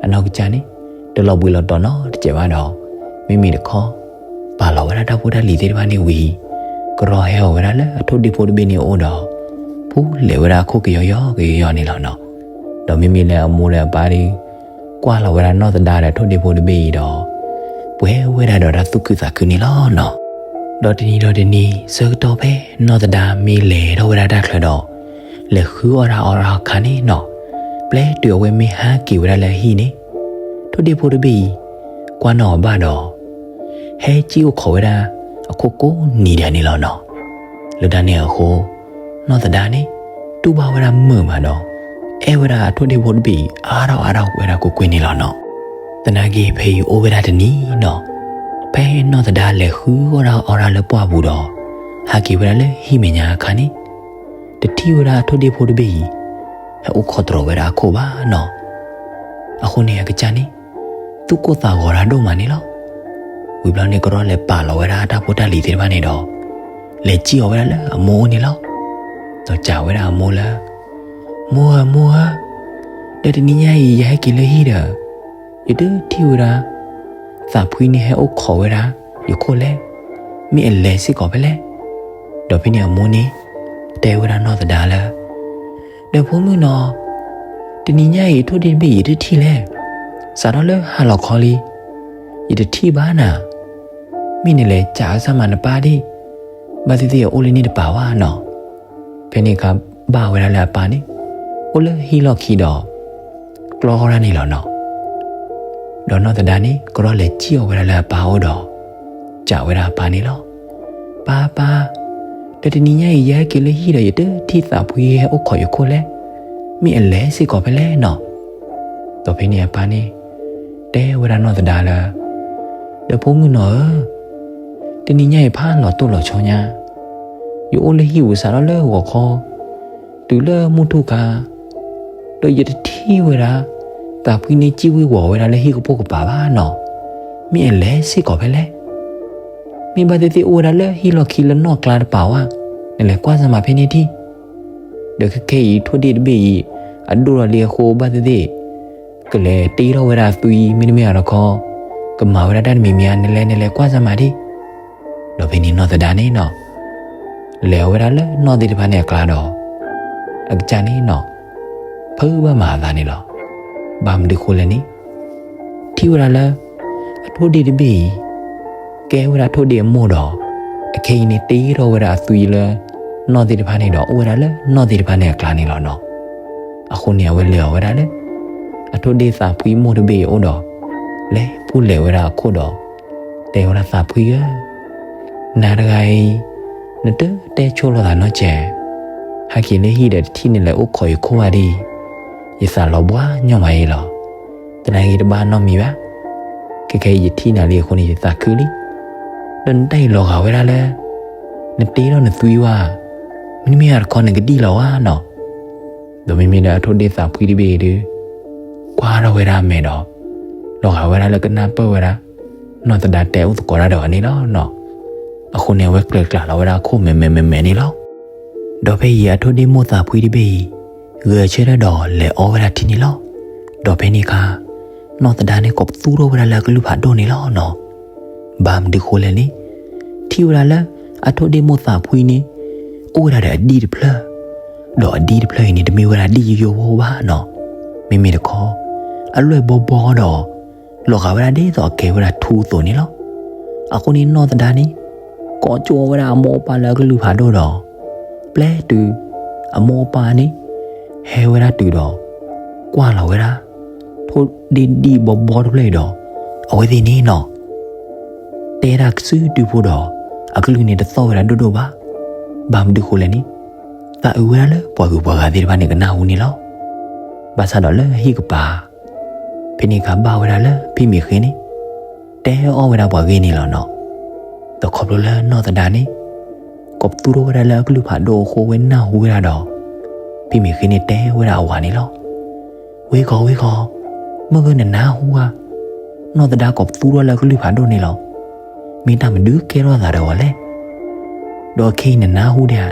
အနီၢ်ကစၢ်န့ၣ် တလီၤဘှံးလီၤတီၤနီတစဲးဘၣ်ဒီး မ့မ့ၢ်တခီ ပာ်လီၤဝဲဒၣ်တၢ်ဖိတၢ်လံၤသ့ၣ်တဖၣ်န့ၣ်ဝံၤ ကရီဟဲအီၤဝဲဒၣ်လၢအထိၣ်ဒ့ၣ်ဖိတဘ့ၣ်န့ၣ်အအိၣ်ဒီး ဖူလဲၤဝဲဒၣ်အခိၣ်ကယီယီကယီယီန့ၣ်လီၤနီၤ. ဒီးမ့မ့ၢ်လၢအမိၢ်ဒီးအပၢ်ဒီး ကွၢ်လီၤဝဲဒၣ်နီၢ်သဒါဒီးထိၣ်ဒ့ၣ်ဖိတဘ့ၣ်အံၤဒီး ပှဲၤဝဲဒၣ်ဒီးတၢ်သူၣ်ခုသးခုန့ၣ်လီၤနီၤ. ဒီးတနံၤဒီးတနံၤ ဆၢကတီၢ်ဖဲနီၢ်သဒါမ့ၢ်လဲၤထီၣ်ဝဲဒၣ်တၢ်ချၢဒီး လဲၤဃုအီၣ်တၢ်အီတၢ်အခါန့ၣ်နီၤ, ပျဲတုၤအဝဲမ့ၢ်ဟဲက့ၤဝဲဒၣ်လၢအဟံၣ်န့ၣ် ထိၣ်ဒ့ၣ်ဖိတဘ့ၣ်အံၤ ကွၢ်နီၣ်အီၤဘၣ်ဒီး ဟဲစံၣ်အိၣ်ခိးဝဲဒၣ်အခိၣ်ကိးနံၤဒဲးန့ၣ်လီၤနီၤ. လၢတၢ်န့ၣ်အဃိ နီၢ်သဒါန့ၣ် တူၢ်ဘၣ်ဝဲဒၣ်မုာ်မးဒီး အဲၣ်ဝဲဒၣ်အထိၣ်ဒ့ၣ်ဖိတဘ့ၣ်အံၤ အါထီၣ်အါထီၣ်ဝဲဒၣ်ကွ့ၢ်ကွ့ၢ်န့ၣ်လီၤနီၤ. သနာ်က့ဖဲအံၤအိၣ်ဝဲဒၣ်တနံၤနီၤ, ဖဲနီၢ်သဒါလဲၤဃုအီၣ်ဒၣ်အီတၢ်လၢပှၢ်ပူၤဒီး ဟဲက့ၤဝဲဒၣ်လၢဟံၣ်မဲာ်ညါအခါန့ၣ် တထံၣ်ဝဲဒၣ်အထိၣ်ဒ့ၣ်ဖိတဘ့ၣ်အံၤ ဟဲအိၣ်ခိးတြီၤဝဲဒၣ်အခိၣ်ဘၣ်နီၤ. အဃိန့ၣ်အကစၢ်န့ၣ် သူၣ်ကိၢ်သးဂီၤတၢ်ဒိၣ်မးန့ၣ်လီၤ. ဝံၤဘျီန့ၣ် ကရီလဲၤပာ်လီၤဝဲဒၣ်တၢ်ဖိတၢ်လံၤသ့ၣ်တဖၣ်န့ၣ်ဒီး လဲၤစံၣ်အီၤဝဲဒၣ်လၢအမိၢ်အိၣ်န့ၣ်လီၤ. ဒီးစံးဝဲဒၣ်အမိၢ်လၢ မိၢ်ဧၢ မိၢ်ဧၢ, ဒီးတနံၤညါအံၤ ယဟဲက့ၤလၢဟံၣ်ဒီး ယတထံၣ်ဝဲဒၣ် သးဖှံန့ၣ်ဟဲအိၣ်ခိးဝဲဒၣ်ယခိၣ်လဲၣ်, မ့ၢ်အလဲၤစ့ၢ်ကီးဖဲလဲၣ်. ဒီးဖဲန့ၣ်အမိၢ်န့ၣ် တဲဝဲဒၣ်နီၢ်သဒါလၢ ဒီးဖိမုၣ်နီၤ, တနံၤညါအံၤ ထိၣ်ဒ့ၣ်တဘ့ၣ်အံၤတထံၣ်လဲၣ်, စးထီၣ်လၢဟါလီၤခီလံ, ယတထံၣ်ဘၣ်နၤ, မ့ၢ်နလဲၤစံၣ်အီၤစၢ်မၤနပၢ်ဒၣ်, ဘၣ်သ့ၣ်သ့ၣ်အအိၣ်လၢန့ၣ်တပၤဝဲနီၤ. ဖဲန့ၣ်အခါဘၣ်ဝဲဒၣ်လၢအပၢ်န့ၣ် အိၣ်လၢဟံၣ်လီၢ်ခံဒီး ကျီဃီဒၣ်န့ၣ်လီၤနီၤ. ဒီးနီၢ်သဒါန့ၣ် ကရီလဲၤစံၣ်အီၤဝဲဒၣ်လၢအပၢ်အိၣ်ဒီး စံးဝဲဒၣ်အပၢ်န့ၣ်လီၤ. ပၢ်ပၢ်, ဒီးတနံၤညါအံၤ ယဟဲက့ၤလၢဟံၣ်ဒီး ယတထံၣ်သးဖှံဟဲအိၣ်ခိးယခိၣ်လဲၣ်, မ့ၢ်အလဲၤစ့ၢ်ကီးဖဲလဲၣ်နီၤ. ဒီးဖဲန့ၣ်အပၢ်န့ၣ် တဲဝဲဒၣ်နီၢ်သဒါလၢ, ဒီးဖိမုၣ်နီၢ်ဧၢ, တနံၤညါအံၤဖးလီၤတိၢ်လီၤဆီညါ, ယအိၣ်လၢဟံၣ်ပူၤစးထီၣ်လၢဂီၤခီ တုၤလၢမုၢ်ထူၣ်ခါ, ဒီးယတထံၣ်ဝဲဒၣ် သးဖှံန့ၣ်စံၣ်ဝံၤဝီၤဝဲဒၣ်လၢဟံၣ်ကပိာ်ကပၤဘၣ်နီၢ်, မ့ၢ်အလဲၤစ့ၢ်ကီးဖဲလဲၣ်. မ့ၢ်ဘၣ်သ့ၣ်သ့ၣ်အိၣ်ဝဲဒၣ်လၢဟံၣ်လီၢ်ခံလၢနီၢ်ကျါတပၤဝဲ, နလဲၤကွၢ်စၢ်မးဖဲန့ၣ်ထံၣ်. ဒီးခဲခဲအံၤထိၣ်ဒ့ၣ်တဘ့ၣ်အံၤ အဒိၣ်ထီၣ်လံအဃိဘၣ်သ့ၣ်သ့ၣ် ကလဲၤတ့ထီၣ်ဝဲဒၣ်အသွံမ့တမ့ၢ်အီၤတခီ, ကမၤဝဲဒၣ်တၢ်တမံၤမံၤဧါ, နလဲၤနလဲၤကွၢ်စၢ်မးဒံး. ဒီးဖဲန့ၣ်နီၢ်သဒါန့ၣ်နီၢ်, လဲၤအီၤဝဲဒၣ်လၢနီၢ်သ့ၣ်တဖၣ်န့ၣ်အကျါဒီး, အကစၢ်န့ၣ်နီၢ်, ဖုးဘၣ်မၤအသးန့ၣ်လီၤ. ဘၣ်မနုၤဃိလဲၣ်န့ၣ်, ထံၣ်ဝဲဒၣ်လၢ အထိၣ်ဒ့ၣ်တဘ့ၣ်အံၤ ကဲဝဲဒၣ်ထိၣ်ဒ့ၣ်အမိၢ်ဒီး, အခဲအံၤန့ၣ်တ့ထီၣ်ဝဲဒၣ်အသွံလၢ နီၢ်သ့ၣ်တဖၣ်န့ၣ်ဒီး အိၣ်ဝဲဒၣ်လၢနီၢ်သ့ၣ်တဖၣ်န့ၣ်အကျါန့ၣ်လီၤနီၢ်. အဃိန့ၣ် အဝဲလဲၤအီၤဝဲဒၣ်လၢ အထိၣ်ဒ့ၣ်သးဖှံမိၢ်တဘ့ၣ်အအိၣ်ဒီး, လဲၤပူၤလဲၤဝဲဒၣ်အခိၣ်ဒီး, တဲဝဲဒၣ်သးဖှံဧၢ, နၤတဂၤအံၤ နတတဲဆိလီၤသးနီတစဲး, ဟဲက့ၤလၢဟံၣ်ဒီးတထံၣ်နလဲၤအိၣ်ခိးယခိၣ်ဧါဒံး, ယသးလီၤဘှါညီမးအံၤလီၤ. တနာ်က့ၤတဘၣ်နီတမံၤဘၣ်. ခဲခဲအံၤယထံၣ်နၤလံအဃိန့ၣ် ယသးခုလံ. ဒီးနတၢ်အံၤလီၤဂာ်ဝဲဒၣ်လၢ နတ့ထီၣ်နသွံဝဲ, မ့တမ့ၢ်တခီနကဒံၣ်လီၤဝဲနီၢ်. ဒီးမ့မ့ၢ်လၢအထိၣ်ဒ့ၣ်သးဖှံတဘ့ၣ်အံၤဒုး ကွၢ်ထီၣ်ဝဲဒၣ်အမဲာ်ဒီး, လီၤဂာ်ဝဲဒၣ်လၢကနၢ်ပၢၢ်ဝဲဒၣ် နီၢ်သဒါတဲအိၣ်သကိးတၢ်ဒီးအီၤန့ၣ်လီၤနီၢ်. အဃိန့ၣ် အဝဲကျၢၤကျးလီၤဝဲဒၣ်အခိၣ်မဲာ်မဲာ်မဲာ်မဲာ်န့ၣ်လီၤ. ဒီးဖဲအံၤအထိၣ်ဒ့ၣ်မိၢ်သးဖှံတဘ့ၣ်အံၤ ဂဲၤဆၢထၢၣ်ဒီးလဲၤအီဝဲဒၣ်ထံန့ၣ်လီၤ. ဒီးဖဲန့ၣ်အခါ နီၢ်သဒါန့ၣ်ကိးပသူထီၣ်ဝဲဒၣ်လၢအကလုၢ်ဖးဒိၣ်န့ၣ်လီၤနီၢ်. ဘၣ်မနုၤဃိလဲၣ်န့ၣ်, ထံၣ်ဝဲဒၣ်လၢအထိၣ်ဒ့ၣ်မိၢ်သးဖှံန့ၣ် အိၣ်ဝဲဒၣ်ဒီးအဒံၣ်တဖျၢၣ်, ဒီးအဒံၣ်တဖျၢၣ်အံၤန့ၣ် တမ့ၢ်ဝဲဒၣ်ဒံၣ်ယိယိဖိဘၣ်နီၢ်. မ့မ့ၢ်တခီ အလွဲၢ်ဘီဘီဒီး လီၤဂာ်ဝဲဒၣ်ဒ်သိးအကဲဝဲဒၣ်ထူအသိးန့ၣ်လီၤ. အဃိန့ၣ်နီၢ်သဒါန့ၣ် ကိးကၠိဝဲဒၣ်အမိၢ်အပၢ်လၢအကလုၢ်ဖးဒိၣ်ဒီး, ပျဲတုၤ အမိၢ်အပၢ်န့ၣ် ဟဲဝဲဒၣ်တုၤဒီး ကွၢ်လီၤဝဲဒၣ် ထိၣ်ဒ့ၣ်ဒံၣ်ဘီဘီတဖျၢၣ်အံၤဒီး အဝဲသ့ၣ်န့ၣ်နီၢ် တဲတၢ်စုဒုဖိဒီး အကလုၢ်န့ၣ်တသီၣ်ဝဲဒၣ်ဒိၣ်ဒိၣ်ဘၣ်. ဘၣ်မနုၤဃိလဲၣ်န့ၣ်, သးအုးဝဲဒၣ်လၢပှၤဂုၤပှၤဂၤသ့ၣ်တဖၣ်န့ၣ်ကနၢ်ဟူန့ၣ်လီၤ. ဘၣ်ဆၣ်ဒီးလၢဟံၣ်ကပၤ ဖဲန့ၣ်အခါဘၣ်ဝဲဒၣ်လၢဖံမ့ၢ်ဃ့န့ၣ် တဲအီၣ်ဝဲဒၣ်ပှၤဂ့ၢ်န့ၣ်လီၤနီၢ်. ဒီးခီဖျိလၢနီၢ်သဒါန့ၣ် ကိးပသူထီၣ်ဝဲဒၣ်လၢအကလုၢ်ဖးဒိၣ်အဃိ အဝဲနၢ်ဟူဝဲဒၣ်ဒီး ဖံမ့ၢ်ဃ့န့ၣ်တဲဝဲဒၣ်အဝၤန့ၣ်လီၤ. ဝ့ၢ်ဂီၤဝ့ၢ်ဂီၤ, မ့ၢ်ဂ့ၤနနၢ်ဟူဧါ, နီၢ်သဒါကိးပသူထီၣ်လၢအကလုၢ်ဖးဒိၣ်န့ၣ်လီၤ. မ့ၢ်တၢ်မနုၤကဲထီၣ်သးဒီးအီၤလဲၣ်. ဒီးခဲအံၤနနၢ်ဟူဒံးဧါ,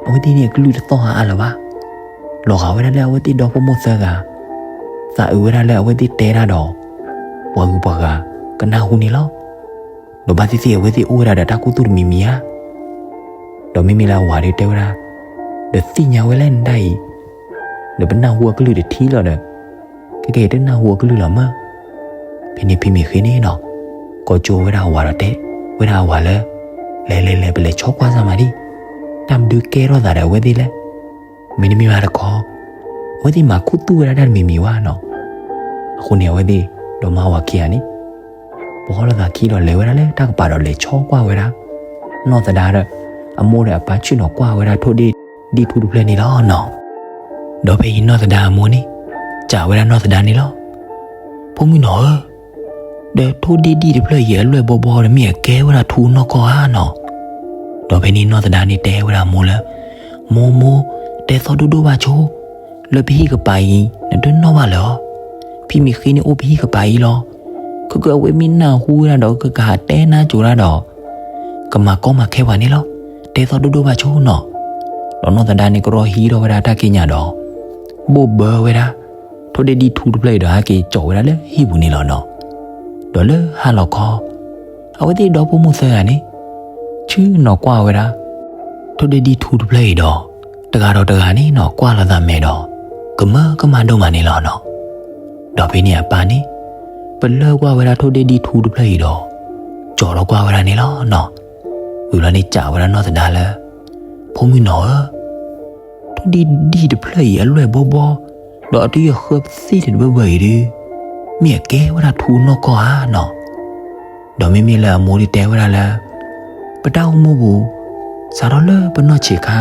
အဝဲသ့ၣ်န့ၣ်အကလုၢ်တသီၣ်အါအါလၢၤဘၣ်. လီၤဂာ်ဝဲဒၣ်လၢအဝဲသ့ၣ်ဒီဖိမိၢ်သၢဂၤ သးအုးဝဲဒၣ်လၢအဝဲသ့ၣ်တဲတၢ်ဒီး ပှၤဂုၤပှၤဂၤကနၢ်ဟူန့ၣ်လီၤ. ဒီးဘၣ်သ့ၣ်သ့ၣ်အဝဲသ့ၣ်အိၣ်ဝဲဒၣ်ဒီးတၢ်ခူသူၣ်တမံၤမံၤဧါ. ဒီးမ့မ့ၢ်လၢအဝၤဒုးတဲဝဲဒၣ်, ဒီးသ့ၣ်ညါဝဲလၢနဒၣ်အံၤ ဒီးပနၢ်ဟူအကလုၢ်တထံၣ်လီၤဒီး ခဲကဲအံၤတနၢ်ဟူအကလုၢ်လီၤမၢ်. ဖဲန့ၣ်ဖံမ့ၢ်ဃ့န့ၣ်နီၤ ကိးကၠိဝဲဒၣ်အဝၤဒီးတဲဝဲဒၣ်အဝၤလၢ လဲၤလဲၤလဲၤ ပလဲၤဆီကွၢ်စၢ်မးဒံး တၢ်မနုၤကဲထီၣ်သးဒီးအဝဲသ့ၣ်လဲၣ်. မ့တမ့ၢ်ဘၣ်တခီ အဝဲသ့ၣ်မၤခူသူၣ်ဝဲဒၣ်တၢ်တမံၤမံၤဝဲနီၤ. အဃိန့ၣ် အဝဲသ့ၣ်ဒီးမါဝၤခံဂၤန့ၣ် ပဟီၣ်လိာ်သးခံဒီးလဲၤဝဲဒၣ်လၢတၢ်ကပၤဒီးလဲၤဆီကွၢ်ဝဲဒၣ် နီၢ်သဒါဒီး အမိၢ်ဒီးအပၢ်ဆ့ၣ်နီၤကွၢ်ဝဲဒၣ်ထိၣ်ဒ့ၣ်ဒံၣ်ထူတဖျၢၣ်န့ၣ်လီၤနီၤ. ဒီးဖဲအံၤနီၢ်သဒါအမိၢ်န့ၣ် စံးဝဲဒၣ်နီၢ်သဒါန့ၣ်လီၤ. ဖိမုၣ်နီၤဧၢ, ဒီးထိၣ်ဒ့ၣ်ဒံၣ်တဖျၢၣ်အံၤအလွဲၢ်ဘီဘီဒီး မ့ၢ်အကဲဝဲဒၣ်ထူနီၢ်ကီၢ်ဧါနီၤ. ဒီးဖဲန့ၣ်နီၢ်သဒါန့ၣ်တဲဝဲဒၣ်အမိၢ်လၢ မိၢ်မိၢ်, တဲသီဒိၣ်ဒိၣ်ဘၣ်ဆိ, လၢပဟံၣ်ကပၤအံၤ နတနီၣ်ဘၣ်လၢၤဧါ. ဖံမ့ၢ်ဃ့န့ၣ်အိၣ်ပဟံၣ်ကပၤအံၤလီၤ. ခဲကၢအဝဲမ့ၢ်နၢ်ဟူဝဲဒၣ်ဒီး ကကဟးတဲနါစိၤဒၣ်ဒီး ကမၤကီမၤခဲပှၤန့ၣ်လီၤ. တဲသီဒိၣ်ဒိၣ်ဘၣ်ဆိနီၤ. ဒီးနီၢ်သဒါန့ၣ်ကရီဟံးထီၣ်ဝဲဒၣ်တၢ်ကံးညာ်ဒီး ဘိၣ်ဘၢဝဲဒၣ် ထိၣ်ဒ့ၣ်ဒံၣ်ထူတဖျၢၣ်အံၤဒီးဟဲက့ၤကၠီဝဲဒၣ်လၢဟံၣ်ပူၤန့ၣ်လီၤနီၤ. ဒီးလၢဟါလီၤခီ အဝဲသ့ၣ်ဒီဖိမိၢ်သၢဂၤန့ၣ် ဆ့ၣ်နီၤကွၢ်ဝဲဒၣ် ထိၣ်ဒ့ၣ်ဒံၣ်ထူတဖျၢၣ်အံၤဒီး တဂၤဒီးတဂၤန့ၣ်နီၤ ကွၢ်လိာ်သးမဲာ်ဒီး ကမၢကမၣ်ဒိၣ်မးန့ၣ်လီၤနီၤ. ဒီးဖဲန့ၣ်အပၢ်န့ၣ် ပလၢၢ်ကွၢ်ဝဲဒၣ်ထိၣ်ဒ့ၣ်ဒံၣ်ထူတဖျၢၣ်အံၤဒီး ကၠီထီၣ်ကွၢ်ဝဲဒၣ်န့ၣ်လီၤနီၤ. ဝံၤလီၤန့ၣ်စံးဝဲဒၣ်နီၢ်သဒါလၢ ဖိမုၣ်နီၤဧၢ, ထိၣ်ဒ့ၣ်ဒံၣ်တဖျၢၣ်အံၤအလွဲၢ်ဘီဘီ ဒီးအတယီၢ်ဃၢသ့ၣ်တဘၢဘၢအံၤဒုး မ့ၢ်အကဲဝဲဒၣ်ထူနီၢ်ကီၢ်ဧါနီၤ. ဒီးမ့မ့ၢ်လၢအမိၢ်ဒုးတဲဝဲဒၣ်လၢ ပတၢ်အိၣ်မူပူၤ စးထီၣ်လၢပနီၢ်ဆံးခါ